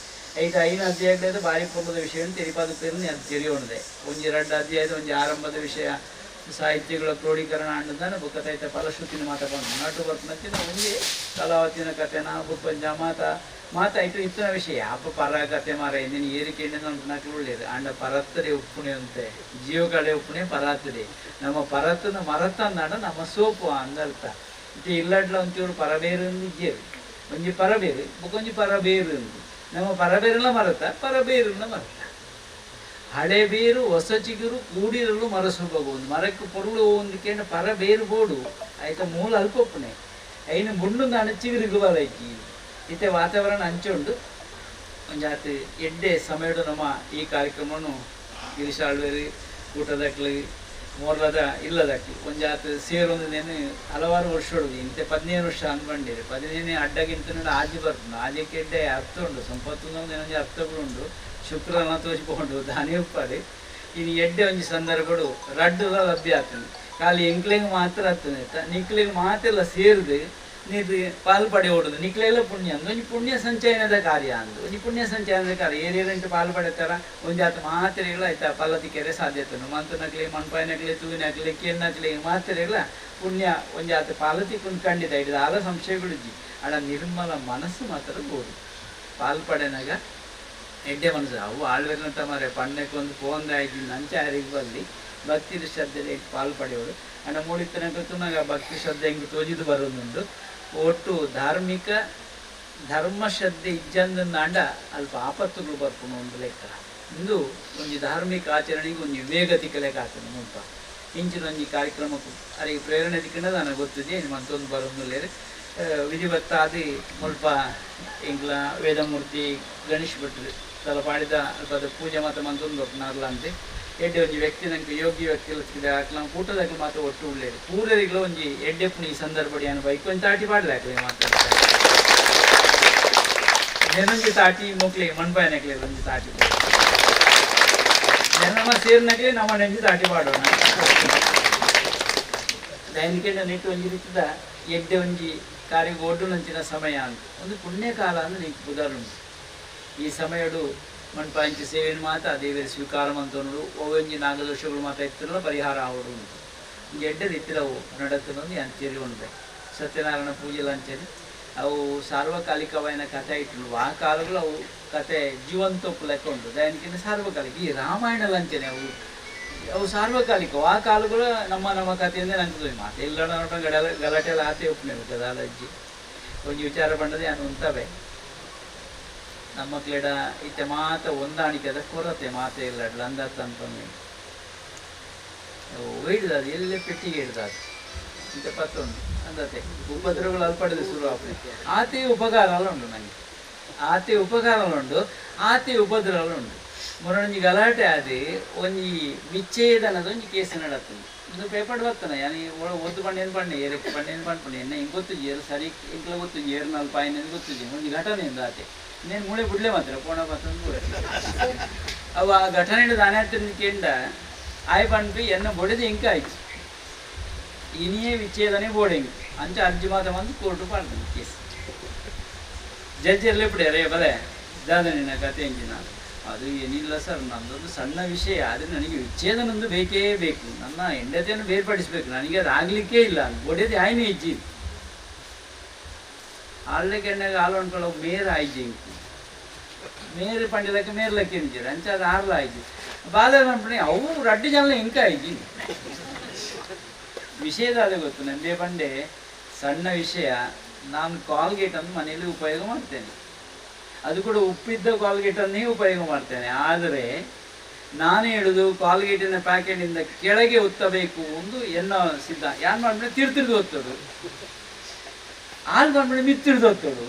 ಐದು ಐದು ಅಧ್ಯಾಯಗಳದ್ದು ಬಾರಿ ಪೂರ್ಣದ ವಿಷಯ ತೆರಿಪಾದ ಪೇರು ಅದು ತಿಳಿಯೋಣದೆ ಒಂಜಿ ಎರಡು ಅಧ್ಯಾಯದ ಒಂಜಿ ಆರಂಭದ ವಿಷಯ ಸಾಹಿತ್ಯಗಳ ಕ್ರೋಢೀಕರಣ ಅಂಡದಾನ ಬುಕ್ಕತೈತ ಫಲಶ್ರುತಿನ ಮಾತ ಬಂದು ನಟು ಬರ್ಪನಂಚಿನ ಒಂಜಿ ಕಲಾವತಿನ ಕಥೆನ ಬುಕ್ಕೊಂಜ ಮಾತ ಮಾತಾಯ್ತು ಇತ್ತಿನ ವಿಷಯ ಅಪ್ಪ ಪರ ಕತೆ ಮಾರ ನೀನು ಏರಿಕೆ ನಕ್ಲು ಒಳ್ಳೇದು ಅಂಡ ಪರತ್ತರೆ ಉಪ್ಪುಣೆ ಅಂತೆ ಜೀವಕಳೆ ಉಪ್ಪುಣೆ ಪರಾತದೆ ನಮ್ಮ ಪರತ್ತನ ಮರತಂದಾಂಡ ನಮ್ಮ ಸೋಪು ಅಂದರ್ಥ ಇತ್ತೆ ಇಲ್ಲಡ್ಲ ಒಂಚೂರು ಪರಬೇರು ಇಜ್ಜೇರು ಒಂಜಿ ಪರಬೇರು ಬುಕ್ಕೊಂಜಿ ಪರಬೇರು ಅಂದು ನಮ್ಮ ಪರಬೇರಲ್ಲ ಮರತ ಪರಬೇರನ್ನ ಮರತ ಹಳೆ ಬೇರು ಹೊಸ ಚಿಗುರು ಕೂಡಿರಲು ಮರಸುಬಗು ಒಂದು ಮರಕ್ಕೆ ಪೊರುಳು ಒಂದು ಕೇಂದ್ರ ಪರಬೇರು ಬೋಡು ಆಯ್ತಾ ಮೂಲ ಅಲ್ಪೊಪ್ಪನೆ ಐನ ಮುಂಡು ಚಿಗುರಿಗೆ ಬಲೈಕಿ ಇತ್ತೆ ವಾತಾವರಣ ಹಂಚುಂಡು ಒಂಜಾತಿ ಎಡ್ಡೆ ಸಮಯಡು ನಮ್ಮ ಈ ಕಾರ್ಯಕ್ರಮವನ್ನು ಗಿರೀಶಾಳ್ವೇರಿ ಕೂಟದಕ್ಲಿ ಮೋರ್ಲದ ಇಲ್ಲದಕ್ಲಿ ಒಂಜಾತಿ ಸೇರೊಂದು ಹಲವಾರು ವರ್ಷ ಹೊಡೆದು ಇಂತೆ 15 ವರ್ಷ ಅಂದ್ಕೊಂಡಿರಿ 15 ಅಡ್ಡಗಿಂತ ಆಜಿ ಬರ್ತದೆ ಆಜಕ್ಕೆ ಎಡ್ಡೆ ಅರ್ಥ ಉಂಟು ಸಂಪತ್ತು ಒಂಜಿ ಅರ್ಥಗಳು ಶುಕ್ರನ ತೋಚಿಕೊಂಡು ದಾನಿ ಉಪ್ಪಾಡಿ ಇನ್ನು ಎಡ್ಡೆ ಒಂಜಿ ಸಂದರ್ಭಗಳು ರಡ್ಡುಲ ಲಭ್ಯ ಆಗ್ತದೆ ಖಾಲಿ ಎಂಕ್ಲೆಗ್ ಮಾತ್ರ ಆಗ್ತದೆ ನಿಕ್ಲೆಗ್ ಮಾತೆಲ್ಲ ಸೇರಿದು ನೀರು ಪಾಲು ಪಡೆ ಓಡುದು ನಿಕ್ಲೆಲ್ಲ ಪುಣ್ಯ ಅಂದು ಒಂಜಿ ಪುಣ್ಯ ಸಂಚಯನದ ಕಾರ್ಯ ಅಂದು ಒಂಜಿ ಪುಣ್ಯ ಸಂಚಯನದ ಕಾರ್ಯ ಏರಿಯರಂಟು ಪಾಲು ಪಡೆತಾರ ಒಂಜಾತ ಮಾತ್ರೆಗಳ ಆಯ್ತಾ ಪಲ್ಲತಿಕೆರೆ ಸಾಧ್ಯತೆ ಮಂತನಕ್ಲೆ ಮಣ್ಪಾಯನಕ್ಲೆ ತೂವಿನಕ್ಲೆ ಕೆನ್ನಕ್ಲೆ ಮಾತ್ರೆಗಳ ಪುಣ್ಯ ಒಂಜಾತ ಪಾಲತಿ ಕುಂದ್ಕಂಡಿದ ಹಿಡಿದ ಆಲ ಸಂಶಯಗಳು ಇಜ್ಜಿ ಅಡ ನಿರ್ಮಲ ಮನಸ್ಸು ಮಾತ್ರ ಬೋಡು ಪಾಲು ಪಡೆನಾಗ ಎಡ್ಡೆ ಮನಸ್ಸು ಅವು ಆಳ್ವೆರ್ನಂತ ಮಾರೆ ಪಣ್ಣಕ್ಕೊಂದು ಪೋಂದಾಯ್ತು ನಂಚ ಯಾರಿಗೆ ಬರಲಿ ಭಕ್ತಿ ಶ್ರದ್ಧೆ ಪಾಲು ಪಡೆಯೋಳು ಅಂಡ ಮೂಡಿತನಕ ತುನಾಗ ಭಕ್ತಿ ಶ್ರದ್ಧೆ ಹೆಂಗೆ ತೋಜಿದು ಬರೋದುಂಟು ಒಟ್ಟು ಧಾರ್ಮಿಕ ಧರ್ಮ ಶ್ರದ್ಧೆ ಇಜ್ಜಂದಂದಾಂಡ ಅಲ್ಪ ಆಪತ್ತುಗಳು ಬರ್ಪುನು ಒಂದು ಲೆಕ್ಕ ಇಂದು ಒಂಜಿ ಧಾರ್ಮಿಕ ಆಚರಣೆಗೆ ಒಂಜಿ ವೇಗತಿಕ ಲೆಕ್ಕ ಆಗ್ತದೆ ಮುಲ್ಪ ಇಂಚಿನ ಒಂಜಿ ಕಾರ್ಯಕ್ರಮಕ್ಕೂ ಅರಿಗೆ ಪ್ರೇರಣೆ ತಿಕ್ಕಂಡ ನನಗೆ ಗೊತ್ತಿದೆ ಮತ್ತೊಂದು ಬರೋದಿಲ್ಲ ವಿಧಿವತ್ತಾದಿ ಮುಲ್ಪ ಎಂಗ್ಲ ವೇದಮೂರ್ತಿ ಗಣೇಶ್ ಭಟ್ರು ತಲಪಾಡಿದ ಅಲ್ಪ ಪೂಜೆ ಮಾತ್ರ ಮಂತೊಂದು ಬರ್ಪುನಾರ್ಲ ಅಂತೆ ಎಡ್ಡೆ ಒಂಜಿ ವ್ಯಕ್ತಿ ನಂಗೆ ಯೋಗ್ಯ ವ್ಯಕ್ತಿ ಸಿಕ್ಕಿದೆ ಆಕ್ಲ ಕೂಟದಾಕ್ಲು ಮಾತ್ರ ಒಟ್ಟು ಉಳ್ಳೇರು ಪೂರರಿಗ್ಲ ಒಂಜಿ ಎಡ್ಡೆ ಪುಣಿ ಈ ಸಂದರ್ಭ ಏನು ಬೈಕ್ ಒಂಜಿ ತಾಟಿ ಪಾಡ್ಲಾಕ್ಲೆ ಮಾತಾಡ್ತಾರೆ ನೆನೊಂಜಿ ತಾಟಿ ಮೊಕ್ಲೆ ಮಣ್ಪಾಯನಕ್ಲೆ ಒಂಜಿ ತಾಟಿ ನಮ್ಮ ಸೇರಿನಕ್ಲೆ ನಮ್ಮ ನೆಂಜಿ ತಾಟಿ ಪಾಡೋಣ ದೈನಿಕ ನೆಟ್ಟು ಒಂಜಿ ರೀತಿದ ಎಡ್ಡೆ ಒಂಜಿ ಕಾರ್ಯ ಓಡುನಂಚಿನ ಸಮಯ ಅಂತ ಒಂದು ಪುಣ್ಯಕಾಲ ಅಂದ್ರೆ ನೀ ಪುದರುಂಟು ಈ ಸಮಯಡು ಮಣ್ಪಾಂಚಿ ಸೇವೆಯನ್ನು ಮಾತ್ರ ದೇವರ ಸ್ವೀಕಾರ ಮಂತೋನುಡು ಒವಂಜಿ ನಾಗದೋಷಗಳು ಮಾತ್ರ ಇತ್ತಿರಲ್ಲ ಪರಿಹಾರ ಆವಡು ಉಂಟು ಎಡ್ಡೆ ರೀತಿಲವು ನಡತನೊಂದು ಅಂತೇಳಿ ಉಂಟು ಸತ್ಯನಾರಾಯಣ ಪೂಜೆ ಅಂಚೇರಿ ಅವು ಸಾರ್ವಕಾಲಿಕವಾಯಿನ ಕಥೆ ಇಟ್ಟು ಆ ಕಾಲಗಳು ಅವು ಕತೆ ಜೀವಂತ ಲೆಕ್ಕ ಉಂಟು. ದಯನಿಕಿನ ಸಾರ್ವಕಾಲಿಕ ಈ ರಾಮಾಯಣ ಲಂಚನೆ ಅವು ಅವು ಸಾರ್ವಕಾಲಿಕ ಆ ಕಾಲಗಳು ನಮ್ಮ ನಮ್ಮ ಕಥೆಯಿಂದ ನಂಗೆ ಮಾತೆ ಇಲ್ಲ ನೋಟ ಗಲಾಟೆ ಎಲ್ಲ ಆತೆ ಒಪ್ಪನೆ ಅಜ್ಜಿ ಒಂಜಿ ವಿಚಾರ ಬಂಡದೆ ನಾನು ಉಂತವೆ ನಮ್ಮ ಕ್ಲೇಡ ಇತ್ತೆ ಮಾತ ಹೊಂದಾಣಿಕೆದ ಕೊರತೆ ಮಾತೆ ಇಲ್ಲ ಅಂದತ್ತಂತಂದು ಹಿಡ್ದದು ಎಲ್ಲೇ ಪೆಟ್ಟಿಗೆ ಹಿಡ್ದದು ಇಂಥ ಪತ್ತೊಂದು ಅಂದತೆ ಉಪದ್ರವಗಳು ಅಲ್ಪಡೆದು ಶುರು ಆಪನೆ ಆತೆ ಉಪಕಾರ ಅಲ್ಲ ಉಂಟು ನನಗೆ ಆತೆ ಉಪಕಾರ ಉಂಟು ಆತೆ ಉಪದ್ರವ ಉಂಟು. ಮೊರೊಂಜಿ ಗಲಾಟೆ ಆದಿ ಒಂಜಿ ವಿಚ್ಛೇದನದ ಒಂಜಿ ಕೇಸ್ ನಡತ್ತಂದು ಒಂದು ಪೇಪರ್ ಬರ್ತಾನೆ ಯಾನಿ ಒದ್ದು ಪಣ್ಣೇನು ಪಣ್ಣೆ ಏರಕ್ಕೆ ಪಣ್ಣೇನು ಪಣ್ಪಣೆ ಎನ್ನ ಹಿಂಗೆ ಗೊತ್ತಿಜಿ ಏರು ಸರಿ ಇಂಕ್ಲ ಗೊತ್ತಿಜಿ ಏರು ನಾಲ್ಕು ಪಾಯಿನ ಗೊತ್ತಿಜಿ ಒಂಜಿ ಘಟನೆಯಿಂದ ಆತೆ ಇನ್ನೇನು ಮೂಳೆ ಬಿಡ್ಲೆ ಮಾತ್ರ ಪೋಣ ಬತ್ತಂದು ಅವ ಆ ಘಟನೆ ದಾನೆ ಕೇಂಡ ಆಯ್ ಪಣ್ಪಿ ಎನ್ನ ಬೊಡೆದು ಇಂಕ ಆಯ್ತು ಇನಿಯೇ ವಿಚ್ಛೇದನೆ ಬೋರ್ಡಿಂಗ್ ಅಂಚ ಅರ್ಜಿ ಮಾತ್ರ ಬಂದು ಕೋರ್ಟು ಪಾಡ್ತಾನೆ ಕೇಸ್ ಜಡ್ಜ್ ಎಲ್ಲ ಬಿಡ್ಯಾರೆ ಬಲೆ ದಾದ ನಿನ್ನ ಕತೆ ಎಂಜಿನ ಅದು ಏನಿಲ್ಲ ಸರ್ ನನ್ನದೊಂದು ಸಣ್ಣ ವಿಷಯ ಆದರೆ ನನಗೆ ವಿಚ್ಛೇದನೊಂದು ಬೇಕೇ ಬೇಕು ನನ್ನ ಹೆಂಡತಿಯನ್ನು ಬೇರ್ಪಡಿಸಬೇಕು ನನಗೆ ಅದು ಆಗಲಿಕ್ಕೇ ಇಲ್ಲ ಬೊಡೆದು ಆಯ್ನೇ ಇಜ್ಜಿ ಆಳ್ಳೆ ಕೆಣ್ಣಾಗ ಹಾಲು ಅನ್ಕೊಳ್ಳೋ ಮೇರ ಆಯ್ಜಿ ಇಂಕು ಮೇರು ಪಂಡಿಲಕ್ಕೆ ಮೇರ್ಲಕ್ಕೆ ಎಂಜಿರ ಅಂಚ ಅದು ಆರ್ಲ ಆಯ್ಜಿ ಬಾಲೆ ಅನ್ಪಣೆ ಅವು ರಡ್ಡು ಜನ ಇಂಕ ಆಯ್ಜಿ ವಿಷಯದ ಅದೇ ಗೊತ್ತು ನಂದೇ ಬಂಡೆ ಸಣ್ಣ ವಿಷಯ. ನಾನು ಕಾಲ್ಗೇಟನ್ನು ಮನೆಯಲ್ಲಿ ಉಪಯೋಗ ಮಾಡ್ತೇನೆ, ಅದು ಕೂಡ ಉಪ್ಪಿದ್ದ ಕಾಲ್ಗೇಟನ್ನೇ ಉಪಯೋಗ ಮಾಡ್ತೇನೆ. ಆದರೆ ನಾನು ಹೇಳುದು ಕಾಲ್ಗೇಟಿನ ಪ್ಯಾಕೆಟಿಂದ ಕೆಳಗೆ ಒತ್ತಬೇಕು ಒಂದು ಎನ್ನ ಸಿದ್ಧ. ಯಾರು ಮಾಡಿದ್ರೆ ತಿರ್ತಿರ್ದು ಒತ್ತೋಡು, ಹಾಲು ಮಾಡ್ಬಿಡಿ ಮಿತ್ತಿರ್ದು ಒತ್ತೋಡು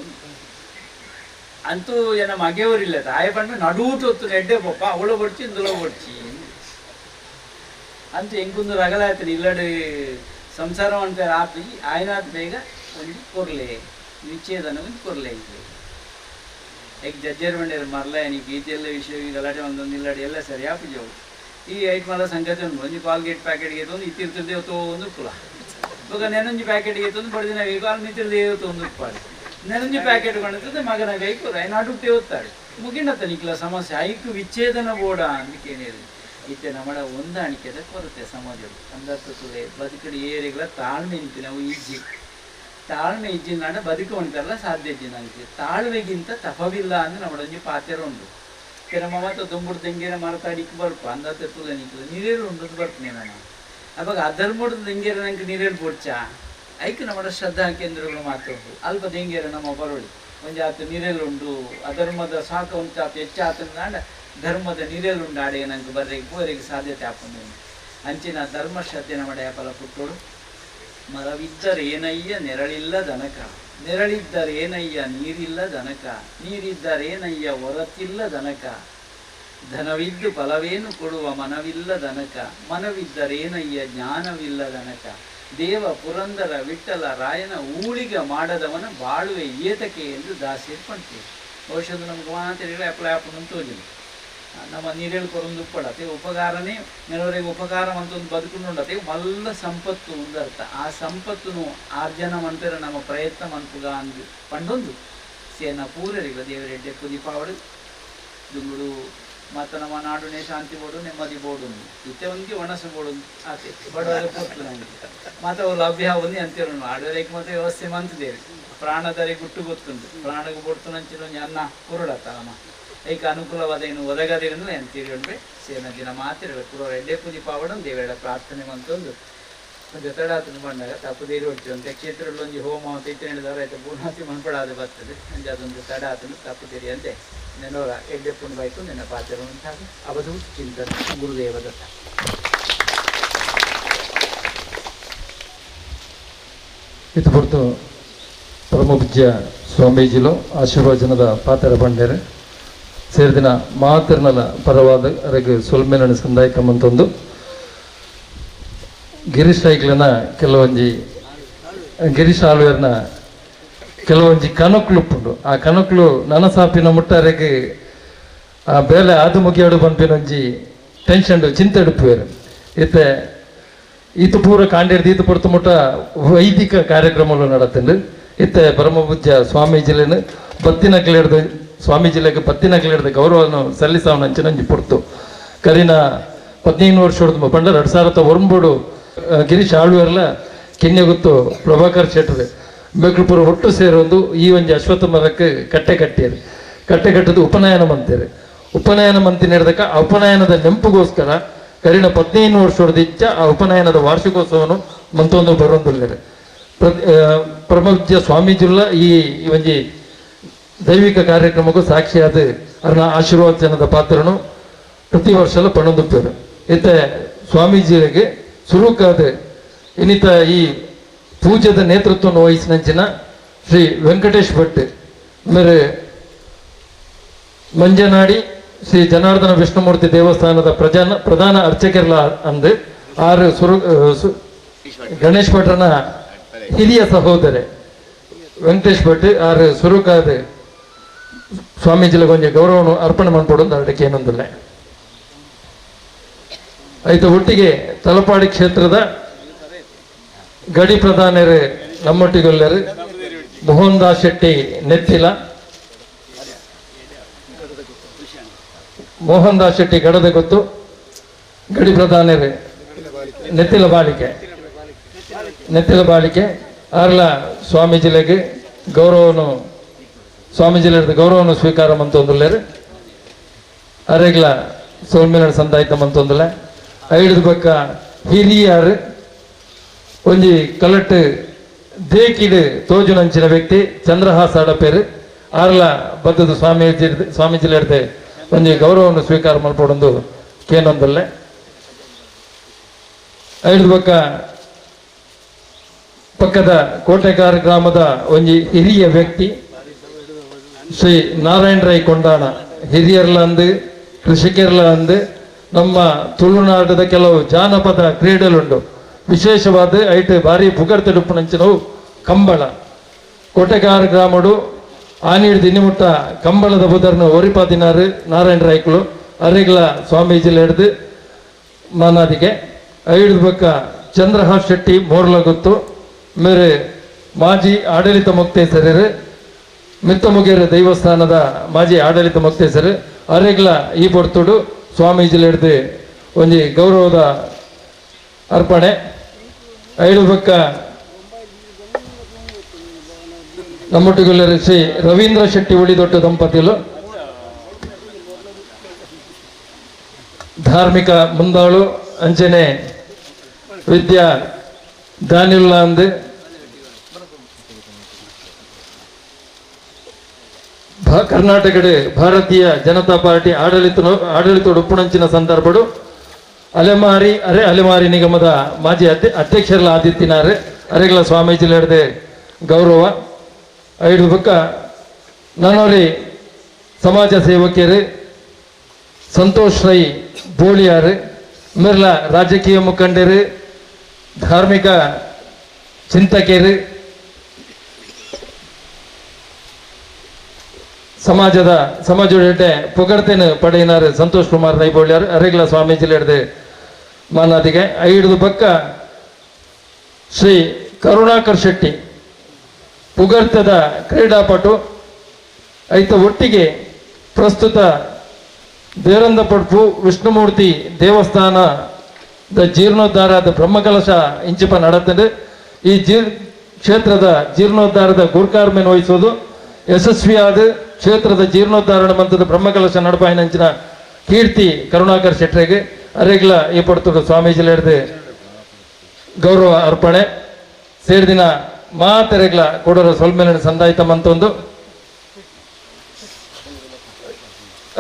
ಅಂತೂ ಏನ ಮಗೆಯವರಿಲ್ಲ. ತಾಯಿ ಬಂದು ನಡುಟು ಒತ್ತು ಎಡ್ಡೆ ಪಪ್ಪ ಅವಳು ಬಡ್ಚಿ ಇಂದುಲೋ ಬಡ್ಚಿ ಅಂತ ಎಂಕೊಂದು ರಗಲ ಆಯ್ತಾನೆ. ಇಲ್ಲಡೆ ಸಂಸಾರ ಅಂತಾರೆ ಆಪಿ ಆಯ್ನಾತ್ ಬೇಗ ಒಂದು ಕೊರ್ಲೆ ವಿಚ್ಛೇದನ ಒಂದು ಕೊರ್ಲೆ ಇದೆ. ಈಗ ಜಜ್ಜರ್ ಬಂಡೇರು ಮರಲ ನೀ ಗೀತೆಲ್ಲ ವಿಷಯ ಈ ಗಲಾಟೆ ಒಂದೊಂದು ಇಲ್ಲಡಿ ಎಲ್ಲ ಸರಿ ಆಪುಜವು ಈ ಐಟ್ ಮಲ ಸಂಗತಿ ಒಂದು ಒಂಜಿ ಕಾಲ್ಗೇಟ್ ಪ್ಯಾಕೆಟ್ಗೆ ಒಂದು ಇತ್ತಿರ್ತದೆ ಒಂದು ಕುಲ ಇವಾಗ ನೆನೊಂಜಿ ಪ್ಯಾಕೆಟ್ಗೆ ಒಂದು ಬಡ್ದಿನ ಈಗ ಅಲ್ಲಿ ನಿಂತಿರ್ತದೆ ಒಂದು ಉಪ್ಪಾಡು ನೆನೊಂಜಿ ಪ್ಯಾಕೆಟ್ ಕೊಂಡಿರ್ತದೆ ಮಗನ ಕೈ ಕೂರ ನಡುತ್ತೆ ಓದ್ತಾಳೆ ಮುಗಿಂಡತ್ತ ನಿಕ್ಲ ಸಮಸ್ಯೆ ಐಕು ವಿಚ್ಛೇದನ ಬೋಡ ಅಂದಕ್ಕೇನಿದೆ ಇತ್ತೆ ನಮ್ಮಡ ಹೊಂದಾಣಿಕೆದ ಕೊರತೆ ಸಮಾಜ ಅಂದತ್ತು ತುಲೆ ಬದುಕಡಿ ಏರಿಗಳ ತಾಳ್ಮೆ ನಿಂತು ನಾವು ಇಜ್ಜಿ ತಾಳ್ಮೆ ಇಜ್ಜಿ ನಾಡ ಬದುಕು ಉಂಟಲ್ಲ ಸಾಧ್ಯ ಇಜ್ಜಿ ನನಗೆ ತಾಳ್ಮೆಗಿಂತ ತಪವಿಲ್ಲ ಅಂದ್ರೆ ನಮ್ಮಡೊಂಜಿ ಪಾತೆರ ಉಂಟು ಕೆಲವು ಮಾತ್ರ ದುಂಬುಡು ದೆಂಗೇರ ಮರತ ಅಡಿಕ್ ಬರ್ಪ ಅಂದತ್ತೆ ತುಲೆ ನಿಕ್ಲ ನೀರೇರು ಉಂಟು ಬರ್ತೀನಿ ನಾನು ಅವಾಗ ಅಧರ್ಮದ ದೆಂಗೇರ ನಂಗೆ ನೀರೇರು ಬೋಡ್ಚಾ ಐಕ್ ನಮ್ಮಡ ಶ್ರದ್ಧಾ ಕೇಂದ್ರಗಳು ಮಾತ್ರ ಉಂಟು ಅಲ್ಪ ದೆಂಗೇರ ನಮ್ಮ ಬರೋಳಿ ಒಂಜಾತು ಆತ ನೀರೆಲ್ಲುಂಡು ಅಧರ್ಮದ ಸಾಕ ಉಂಟಾತು ಹೆಚ್ಚಾತ ನಾಡ ಧರ್ಮದ ನೀರೆಲ್ಲುಂಡು ಆಡೆ ನಂಗೆ ಬರ್ರಿಗೆ ಪೋರಿಗೆ ಸಾಧ್ಯತೆ ಆಪಂದು ಅಂಚಿನ ಧರ್ಮ ಶ್ರದ್ಧೆ ನಮ್ಮ ಫಲ ಪುಟ್ಟೋಡು. ಮರವಿದ್ದರೇನಯ್ಯ ನೆರಳಿಲ್ಲ ದನಕ, ನೆರಳಿದ್ದರೇನಯ್ಯ ನೀರಿಲ್ಲ ದನಕ, ನೀರಿದ್ದರೇನಯ್ಯ ಹೊರತಿಲ್ಲ ದನಕ, ಧನವಿದ್ದು ಫಲವೇನು ಕೊಡುವ ಮನವಿಲ್ಲ ದನಕ, ಮನವಿದ್ದರೇನಯ್ಯ ಜ್ಞಾನವಿಲ್ಲ ದನಕ, ದೇವ ಪುರಂದರ ವಿಠಲ ರಾಯನ ಊಳಿಗ ಮಾಡದವನ ಬಾಳುವೆ ಏತಕೆ ಎಂದು ದಾಸಿಯರು ಪಂತೀವಿ. ಔಷಧ ನಮ್ಗೆ ಮಾತಿರಲಿಲ್ಲ ಅಪ್ಲೈ ಹಾಕೊಂಡು ತೋಜಿಲ್ಲ ನಮ್ಮ ನೀರೇಳು ಕೊರೊಂದು ಉಪ್ಪಡತೆ ಉಪಕಾರನೇ ನೆರವರಿಗೆ ಉಪಕಾರ ಅಂತ ಒಂದು ಬದುಕೊಂಡು ಮಲ್ಲ ಸಂಪತ್ತು ಒಂದು ಅರ್ಥ. ಆ ಸಂಪತ್ತುನು ಆರ್ಜನ ಮಂತರ ನಮ್ಮ ಪ್ರಯತ್ನ ಮನ್ಪುಗ ಅಂದು ಪಂಡೊಂದು ಸೇನ ಪೂರರಿಗ ದೇವರೆಡ್ಡೆ ಕುದಿಪಾವಡು ದುಂಗುಡು ಮತ್ತು ನಮ್ಮ ನಾಡುನೇ ಶಾಂತಿ ಬೋಡು ನೆಮ್ಮದಿ ಬೋಡು ಇತ್ತೆ ಒಂದಿಗೆ ಒಣಸು ಬೋಡು ಆತೆ ಬಡವರ ಪೊತ್ತು ನನಗೆ ಮತ್ತು ಅವು ಲಭ್ಯ ಒಂದೇ ಅಂತಿರೋನು ಆಡುವರೆಗೆ ಮತ್ತೆ ವ್ಯವಸ್ಥೆ ಮಂತಿದ್ದೇವೆ ಪ್ರಾಣದರೆ ಗುಟ್ಟು ಗೊತ್ತುಂಟು ಪ್ರಾಣಕ್ಕೆ ಬೊಡ್ತು ನಂಚಿನ ಒಂಜಿ ಅನ್ನ ಕುರುಡತ್ತ ನಮ್ಮ ಏಕ ಅನುಕೂಲವಾದ ಏನು ಒದಗದಿರಂದ್ರೆ ಅಂತೀರಿ ಸೇನ ದಿನ ಮಾತಿರಬೇಕು ಕುರೋರ ಎಡ್ಡೆ ಕುದಿಪಾವಡು ದೇವೇಳ ಪ್ರಾರ್ಥನೆ ಮಂತೊಂದು ಜೊತೆಡಾತನ ಬಂದಾಗ ತಪ್ಪು ದೇರಿ ಹೊಡ್ತೀವಿ ಅಂತ ಕ್ಷೇತ್ರದಲ್ಲಿ ಒಂಜಿ ಹೋಮ ಅಂತ ಇತ್ತು ಹೇಳಿದವರು ಆಯ್ತು ಪೂರ್ಣಾತಿ ಮನ್ಪಡಾದ ಬರ್ತದೆ ಅಂಜೆ ಅದೊಂದು ತಡ ಆತನು ತಪ್ಪು ದೇರಿ ಅಂತೆ ನೆನೋರ ಎಡ್ಡೆ ಪುಣ್ಯ ಬಾಯ್ತು ನೆನ ಪಾತಿರುವಂತಹ ಅವಧೂತ ಚಿಂತನ ಗುರುದೇವ ದತ್ತ. ಇದು ಹೊರತು ಪರಮಪೂಜ್ಯ ಸ್ವಾಮೀಜಿಲು ಆಶೀರ್ವಚನದ ಪಾತ್ರ ಬಂಡೇರೆ ಸೇರಿದಿನ ಮಾತರ್ನಲ ಪರವಾದ ಅರಗು ಸೊಲ್ಮೆನ ಸಂದಾಯಕಮಂತೊಂದು ಗಿರೀಶ್ ಸೈಕ್ಲನ ಕೆಲವೊಂಜಿ ಗಿರೀಶ್ ಆಳ್ವೇರ್ನ ಕೆಲವೊಂಜಿ ಕನಕ್ಲು ಉಪ್ಪುಂಡು. ಆ ಕನಕ್ಲು ನನಸಾಪಿನ ಮುಟ್ಟರೆಗೆ ಆ ಬೇಲೆ ಆದು ಮುಗಿಯಾಡು ಪನ್ಪಿನೊಂಜಿ ಟೆನ್ಷನ್ ಚಿಂತೆ ಉಡುಪುವೇರು ಇತ್ತೆ ಈತ ಪೂರ ಕಾಂಡೇರ್ದು ಈತ ಪೊರ್ತು ಮುಟ್ಟ ವೈದಿಕ ಕಾರ್ಯಕ್ರಮಗಳು ನಡತಂಡು. ಇತ್ತೆ ಪರಮಪೂಜ್ಯ ಸ್ವಾಮೀಜಿಲೇನು ಬತ್ತಿನ ಕ್ಲೇಡ್ದು ಸ್ವಾಮೀಜಿಲೆಗೆ ಬತ್ತಿನ ಕ್ಲೇಡ್ದು ಗೌರವವನ್ನು ಸಲ್ಲಿಸವನ ಅಂಚಿನಂಜಿ ಪೊರ್ತು ಕರಿನ 15 ವರ್ಷ ಹೊಡೆದು ಪಂಡ 2009 ಗಿರೀಶ್ ಆಳ್ವೇರ್ಲ ಕಿನ್ಯಗುತ್ತು ಪ್ರಭಾಕರ್ ಶೆಟ್ಟರ್ ಬೇಕುಪುರ ಒಟ್ಟು ಸೇರೊಂದು ಈ ಒಂಜಿ ಅಶ್ವತ್ಥ ಮರಕ್ಕೆ ಕಟ್ಟೆ ಕಟ್ಟಿಯರು. ಕಟ್ಟೆ ಕಟ್ಟದು ಉಪನಯನ ಮಂತಿರು. ಉಪನಯನ ಮಂತಿ ನಡೆದಕ್ಕ ಆ ಉಪನಯನದ ನೆಂಪುಗೋಸ್ಕರ ಕರಿನ 15 ವರ್ಷದ ಆ ಉಪನಯನದ ವಾರ್ಷಿಕೋತ್ಸವನು ಮಂತೊಂದು ಬರೊಂದುಲ್ಲೆರ್. ಪರಮಪೂಜ್ಯ ಸ್ವಾಮೀಜಿಲ್ಲ ಈ ಒಂಜಿ ದೈವಿಕ ಕಾರ್ಯಕ್ರಮಕ್ಕೂ ಸಾಕ್ಷಿಯಾದ ಅರ್ನ ಆಶೀರ್ವಚನದ ಪಾತ್ರನು ಪ್ರತಿ ವರ್ಷಲ ಪಣೊಂದುಪ್ಪೆರ್. ಇತ್ತೆ ಸ್ವಾಮೀಜಿಗೆ ಸುರುಕಾದ ಇನ್ನಿತ ಈ ಪೂಜೆದ ನೇತೃತ್ವವನ್ನು ವಹಿಸಿನಂಚಿನ ಶ್ರೀ ವೆಂಕಟೇಶ್ ಭಟ್ ಮೇರೆ ಮಂಜನಾಡಿ ಶ್ರೀ ಜನಾರ್ದನ ವಿಷ್ಣುಮೂರ್ತಿ ದೇವಸ್ಥಾನದ ಪ್ರಧಾನ ಅರ್ಚಕರ್ಲ ಅಂದು ಆರು ಸುರು ಗಣೇಶ್ ಭಟ್ರನ ಹಿರಿಯ ಸಹೋದರೆ ವೆಂಕಟೇಶ್ ಭಟ್ ಆರು ಸುರುಕಾದ ಸ್ವಾಮೀಜಿಲ ಕೊಂಚ ಗೌರವವನ್ನು ಅರ್ಪಣೆ ಮಾಡ್ಕೊಡೋದು ಅದಕ್ಕೆ ಏನೊಂದಿಲ್ಲ. ಆಯ್ತು ಒಟ್ಟಿಗೆ ತಲಪಾಡಿ ಕ್ಷೇತ್ರದ ಗಡಿ ಪ್ರಧಾನರು ನಮ್ಮೊಟ್ಟಿಗೊಲ್ಲರು ಮೋಹನ್ ದಾಸ್ ಶೆಟ್ಟಿ ನೆತ್ತಿಲ, ಮೋಹನ್ ದಾಸ್ ಶೆಟ್ಟಿ ಗಡದ ಗೊತ್ತು ಗಡಿ ಪ್ರಧಾನರು ನೆತ್ತಿಲ ಬಾಳಿಕೆ, ನೆತ್ತಿಲ ಬಾಳಿಕೆ ಆರ್ಲ ಸ್ವಾಮೀಜಿಲೆಗೆ ಗೌರವನು ಸ್ವಾಮೀಜಿಲ ಗೌರವನು ಸ್ವೀಕಾರ ಮಂತೊಂದುಲ್ಲೇರು. ಅರೆಗ್ಲ ಸೌಮ್ಯನ ಸಂದಾಯ್ತ ಮಂತೊಂದುಲ್ಲ. ಐದು ಪಕ್ಕ ಹಿರಿಯರು ಒಂಜಿ ಕಲಟ್ಟು ದೇಕಿಡು ತೋಜುನಂಚಿನ ವ್ಯಕ್ತಿ ಚಂದ್ರಹಾಸ ಅಡಪೇರು ಆರ್ಲ ಬದ್ದದ ಸ್ವಾಮೀಜಿ ಸ್ವಾಮೀಜಿಲೆಡ್ದೆ ಒಂಜಿ ಗೌರವವನ್ನು ಸ್ವೀಕಾರ ಮಲ್ಪೊಡೊಂದು ಕೇನೊಂದಲ್ಲೆ. ಐದು ಪಕ್ಕ ಪಕ್ಕದ ಕೋಟೆಗಾರ ಗ್ರಾಮದ ಒಂಜಿ ಹಿರಿಯ ವ್ಯಕ್ತಿ ಶ್ರೀ ನಾರಾಯಣ ರೈ ಕೊಂಡಾಣ, ಹಿರಿಯರ್ಲ ಅಂದು ಕೃಷಿಕರ್ಲ ಅಂದು ನಮ್ಮ ತುಳುನಾಡದ ಕೆಲವು ಜಾನಪದ ಕ್ರೀಡೆಲುಂಡು. ವಿಶೇಷವಾದ ಐಟ್ ಭಾರಿ ಪುಗರ್ತೆಡುಪ್ಪುನಂಚಿನವು ಕಂಬಳ. ಕೋಟೆಗಾರ ಗ್ರಾಮಡು ಆನೀಡ್ ದಿನಿಮುಟ್ಟ ಕಂಬಳದ ಬುದರ್ನ ಒರಿಪಾದಿನಾರು ನಾರಾಯಣ ರಾಯ್ಕುಲು ಅರೆಗ್ಲ ಸ್ವಾಮೀಜಿಲ ಹಿಡ್ದು ಮಾನಾದಿಗೆ. ಐದು ಪಕ್ಕ ಚಂದ್ರಹಾಸ್ ಶೆಟ್ಟಿ ಮೋರ್ಲಗುತ್ತು ಮೇರೆ ಮಾಜಿ ಆಡಳಿತ ಮೊಕ್ತೇಸರರು ಮಿತ್ತಮುಗೇರ ದೇವಸ್ಥಾನದ ಮಾಜಿ ಆಡಳಿತ ಮೊಕ್ತೇಸರು ಅರೆಗ್ಲ ಈ ಪೊರ್ತುಡು ಸ್ವಾಮೀಜಿಲ ಹಿಡ್ದು ಒಂಜಿ ಗೌರವದ ಅರ್ಪಣೆ. ಐದು ಪಕ್ಕ ನಮ್ಮೊಟ್ಟಿಗೊಲ್ಲರು ಶ್ರೀ ರವೀಂದ್ರ ಶೆಟ್ಟಿ ಉಳಿದೊಟ್ಟು ದಂಪತಿಲು, ಧಾರ್ಮಿಕ ಮುಂದಾಳು ಅಂಚನೆ ವಿದ್ಯಾ ದಾನಿಲ್ಲ ಅಂದು ಕರ್ನಾಟಕದ ಭಾರತೀಯ ಜನತಾ ಪಾರ್ಟಿ ಆಡಳಿತ ಉಪ್ಪುಣಂಚಿನ ಸಂದರ್ಭಡು ಅಲೆಮಾರಿ ಅರೆ ಅಲೆಮಾರಿ ನಿಗಮದ ಮಾಜಿ ಅಧ್ಯಕ್ಷರಲ್ಲ ಆದಿತ್ಯನಾರು ಅರೆಗಳ ಸ್ವಾಮೀಜಿಲೆಡ್ದೆ ಗೌರವ. ಐದು ಪಕ್ಕ ನಾನೋರಿ ಸಮಾಜ ಸೇವಕಿಯರು ಸಂತೋಷ್ ರೈ ಬೋಳಿಯಾರು ಮಿರ್ಲ ರಾಜಕೀಯ ಮುಖಂಡರು ಧಾರ್ಮಿಕ ಚಿಂತಕರು ಸಮಾಜದ ಸಮಾಜ ಪುಗರ್ತೆನು ಪಡೆಯಿನಾರು ಸಂತೋಷ್ ಕುಮಾರ್ ರೈ ಬೋಳಿಯಾರು ಅರೆಗಳ ಸ್ವಾಮೀಜಿಲೆಡ್ದೆ ಮಾನಾದಿಗೆ. ಐದು ಪಕ್ಕ ಶ್ರೀ ಕರುಣಾಕರ್ ಶೆಟ್ಟಿ ಪುಗರ್ತದ ಕ್ರೀಡಾಪಟು ಐತ ಒಟ್ಟಿಗೆ ಪ್ರಸ್ತುತ ದೇರಂದಪಡ್ಪು ವಿಷ್ಣುಮೂರ್ತಿ ದೇವಸ್ಥಾನದ ಜೀರ್ಣೋದ್ಧಾರದ ಬ್ರಹ್ಮಕಲಶ ಇಂಚಿಪ ನಡತದೆ. ಈ ಕ್ಷೇತ್ರದ ಜೀರ್ಣೋದ್ಧಾರದ ಗುರ್ಕಾರ್ಮೆನ್ ವಹಿಸೋದು ಯಶಸ್ವಿಯಾದ ಕ್ಷೇತ್ರದ ಜೀರ್ಣೋದ್ಧಾರಣ ಮಂತ್ರದ ಬ್ರಹ್ಮಕಲಶ ನಡಪಾಯಿನಂಚಿನ ಕೀರ್ತಿ ಕರುಣಾಕರ್ ಶೆಟ್ಟರಿಗೆ ಅರೆಗ್ಲ ಈ ಪಡ್ತುಡು ಸ್ವಾಮೀಜಿಲೆಡ್ದು ಗೌರವ ಅರ್ಪಣೆ. ಸೇರಿದಿನ ಮಾತೆರೆಗ್ಲ ಕೊಡೋರ ಸೊಲ್ಮೆಲಿನ ಸಂದಾಯಿತ ಮಂತೊಂದು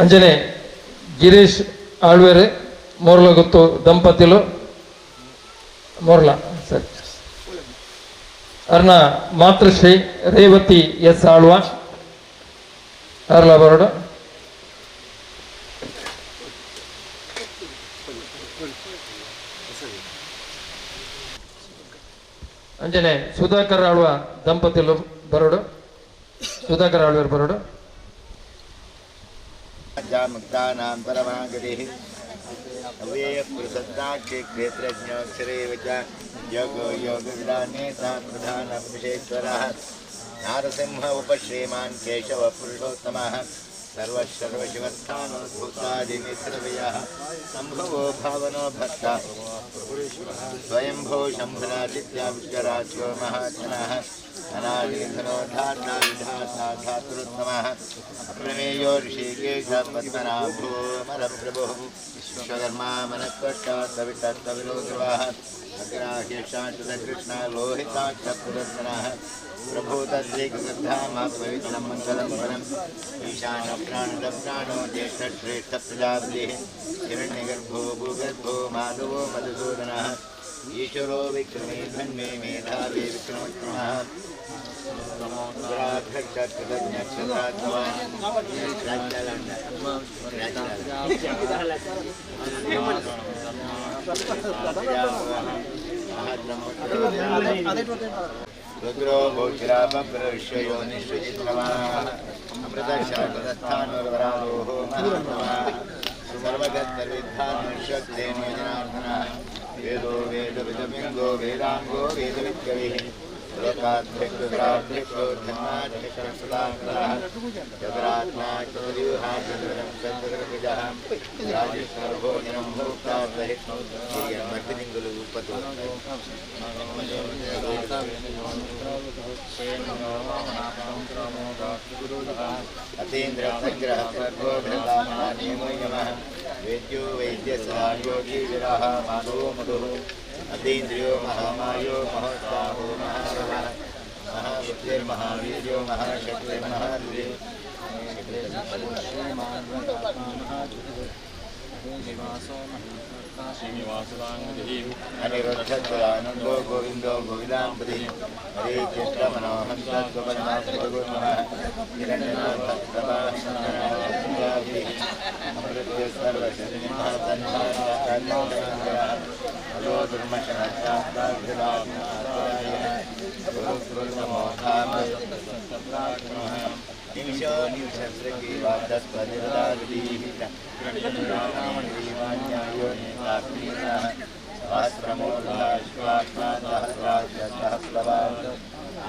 ಅಂಜನೆ ಗಿರೀಶ್ ಆಳ್ವೇರೆ ಮೋರ್ಲಗುತ್ತು ದಂಪತಿಲು ಮೋರ್ಲ ಸರಿ ಅರ್ನ ಮಾತೃಶ್ರೀ ರೇವತಿ ಎಸ್ ಆಳ್ವ ಅರ್ಲ ಬರೋಡು. ಅಂಜನೆ ಸುಧಾಕರ್ ಆಳ್ವ ದಂಪತಿಲು ಬರೋಡು, ಸುಧಾಕರ್ ಆಳ್ವರು ಬರೋಡು. ಮುಕ್ತಾನಾಂ ಪರಮಾಗತಿಃ ಅವ್ಯಯಪ್ರಸನ್ನಾಕ್ಷಿ ಕ್ಷೇತ್ರಜ್ಞೋಕ್ಷರೇವ ಚ ಯೋಗೋ ಯೋಗವಿದಾನೇತ ಪ್ರಧಾನಪುರುಷೇಶ್ವರಃ ನಾರಸಿಂಹ ಉಪಶ್ರೀಮಾನ್ ಕೇಶವ ಪುರುಷೋತ್ತಮಃ ಸರ್ವಶರ್ವಶಿವಸ್ಥಾನೋದ್ಭೂತಾದಿಮಿತ್ರವಯಃ ಸಂಭವೋ ಭಾವನೋ ಭಕ್ತ ಸ್ವಯಂಭೋ ಶಂಭುರಾದಿತ್ಯಾವಿಷ್ಕರಾಚ್ಯೋ ಮಹಾತ್ಮನಃ अनादिधनो धाता विधाता धातृत्तमः अप्रमेयो ऋषिकेश पद्मनाभो मरप्रभुः विश्वकर्मा मनस्पष्टा सवितत्तविलोध्रुवः अग्राह्यशाश्वतकृष्ण लोहिताक्षप्रदर्शनः प्रभूतश्रीकृतधाम पवित्रं मङ्गलं परम् ईशानप्राणदप्राणो ज्येष्ठश्रेष्ठप्रजापतिः हिरण्यगर्भो भूगर्भो माधवो मधुसूदनः ईश्वरो विक्रमे धन्वे मेधावी विक्रमक्रमः रुद्रो भोचिरापप्रविश्वयो निश्वजित्रमाः अमृतशाश्वतस्थानुर्वरारोहो महात्मः सर्वगतविद्धानुशक्तेनो जनार्दनः वेदो वेदविदमिङ्गो वेदाङ्गो वेदविद्कविः लोकाध्यक्षो धर्माध्यक्षसुधाकरः जगरात्मा चतुर्व्यूहा चतुरं चतुर्भुजः राजेश्वरभोजनं भोक्ता ಮರ್ತಿನಿಂಗಲು ಉಪ್ಪತ್ತು ಅತೀಂದ್ರ ಸಂಗ್ರಹ ಸರ್ಗೋ ನೇಮೋ ಯಮಃ ವೇದ್ಯೋ ವೈದ್ಯ ಸಹ ಯೋಗಿ ವಿರಹ ಮಾಧವೋ ಮಧುಃ अतीन्द्रियो महामायो महोत्साहो महाबलः महाबुद्धिर्महावीर्यो महाशक्तिर्महाद्रिः अनिरुद्धस्वरानन्दो गोविन्दो गोविदाम्बुधिः हरे चेष्टमनोहंसत्वपन्नास्वगुर्मः हिरण्यनाथस्तवाशङ्कराभिः अमृत्य सर्वशरणिः अलो निमिषो सहस्रमोधाश्वात्मा सहस्राक्षसहस्रवान्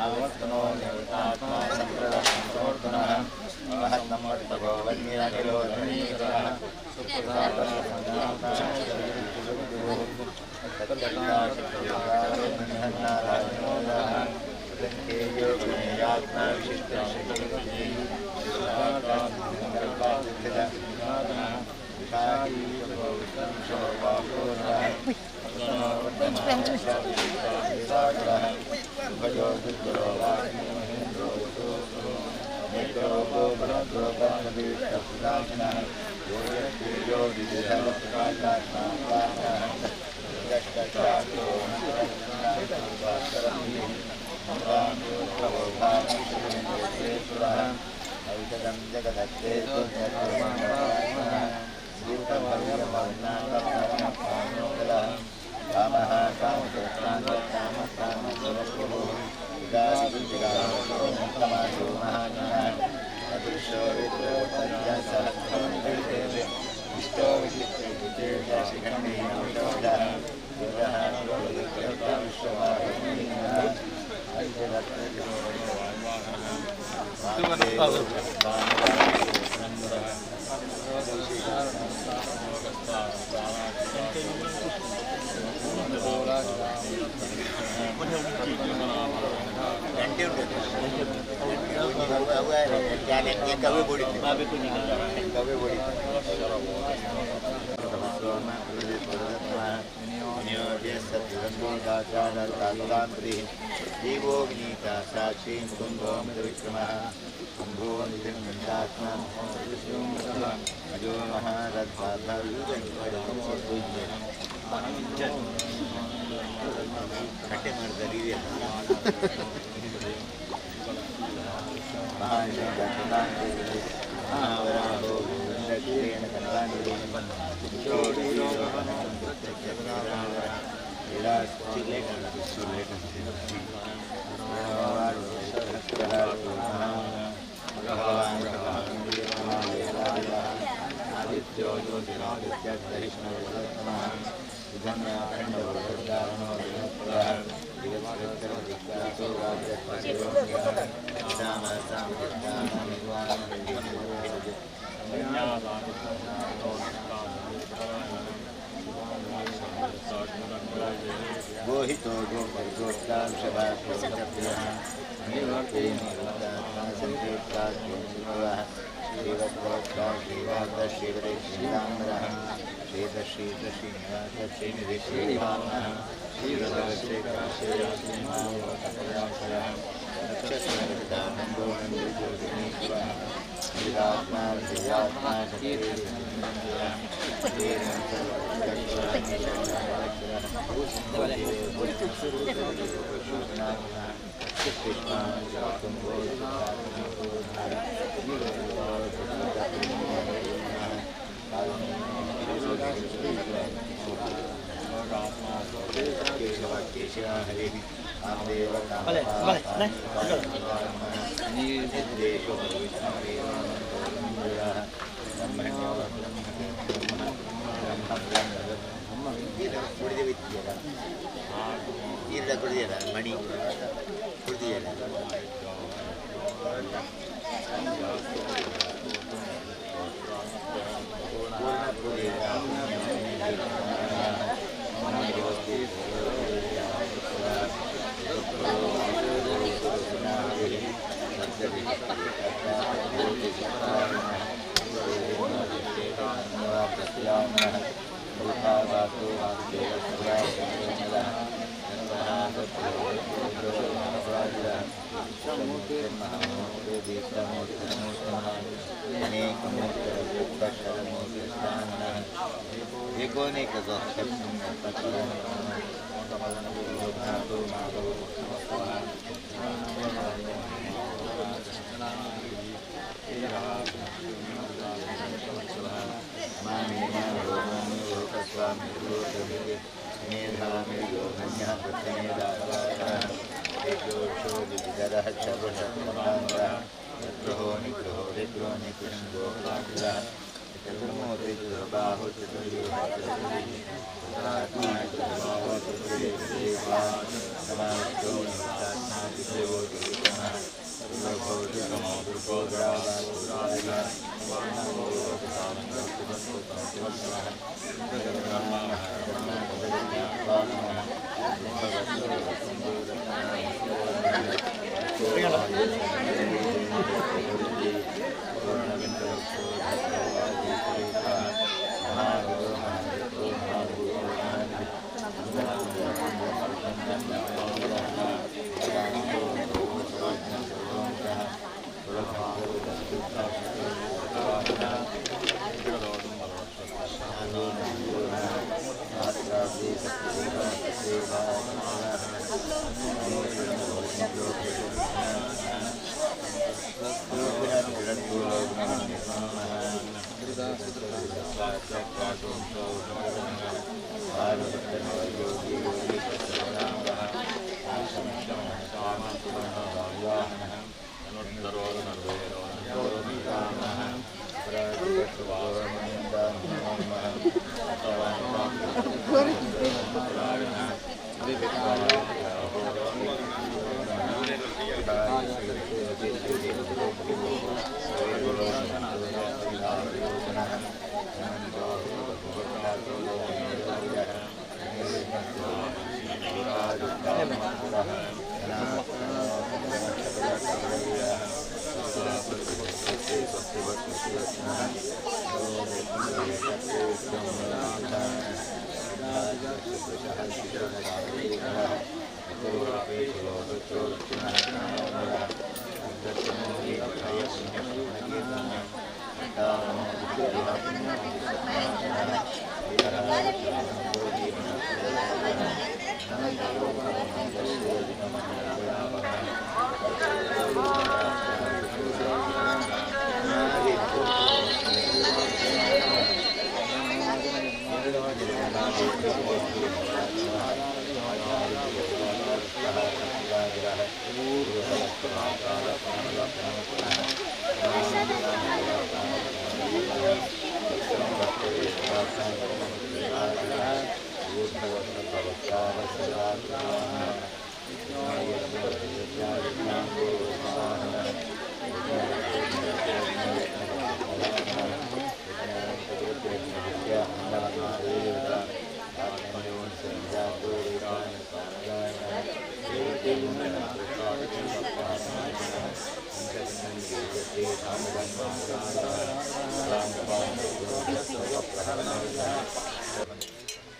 आवर्तनो निवृत्तात्मा सम्प्रदसंप्रवर्तनः महत्तमोत्तभो वन्यनिलो धरणीधरः जीवो विनीता साक्षी मुकुन्दो मदविक्रमः कुम्भो निधिर्मन्दात्मा अजो ಕಟ್ಟೆ ಮಾಡಿದ ಗೋಹಿತೋ ಗೋಪರ್ಗೋಷ್ಠಾಂಶಭಾಪ್ರಿಯಃ ಶ್ರೀವತ್ಸೋಕ್ಷ ಶ್ರೀವಾಸ ಶ್ರೀವಾಸ ಮಣಿ ಕುಡಿದಿಯಲ್ಲ.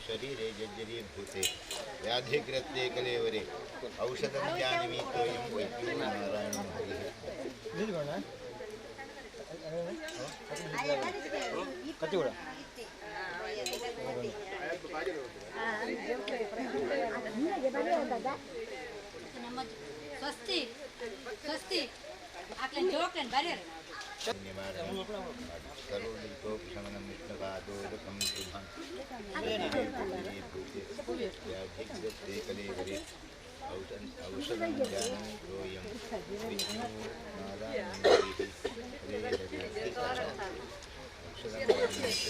शरीरे जर्जरीभूते व्याधिग्रस्ते कलेवरे औषधं जानीतोऽयं वैद्यो नारायणो हरिः. ಸ್ವಸ್ತಿ ಸ್ವಸ್ತಿ ಆಕ್ಲೇನ್ ಜೋಕ್ಲೇನ್ ಬರ್ಯಾರ. सर्वदुःखोपशमनं विष्णुपादोदकं शुभं जर्जरीभूते व्याधिग्रस्ते कलेवरे औषधं जानीतोऽयं वैद्यो नारायणो हरिः. हरे हरे. औषधं जानीतोऽयं वैद्यो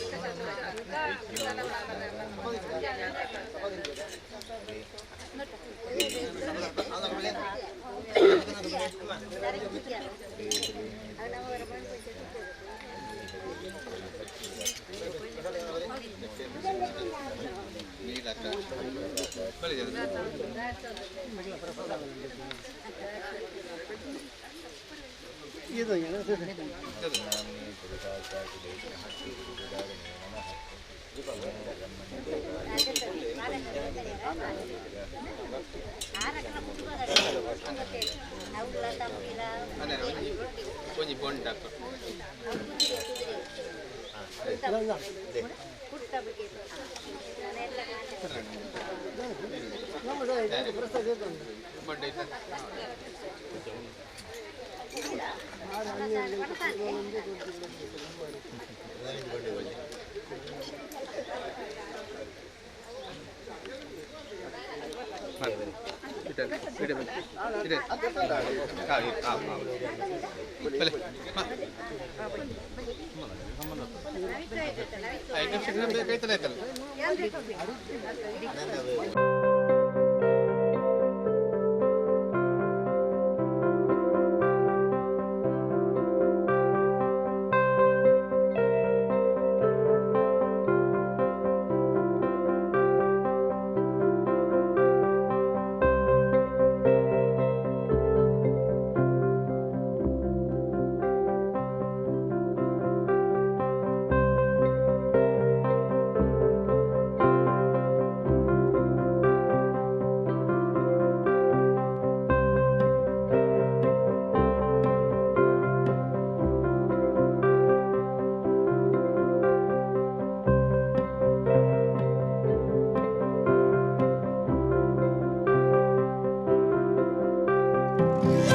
ಒಂಜಿ ಬೊಂಡ ಬೊಂಡ Thank you.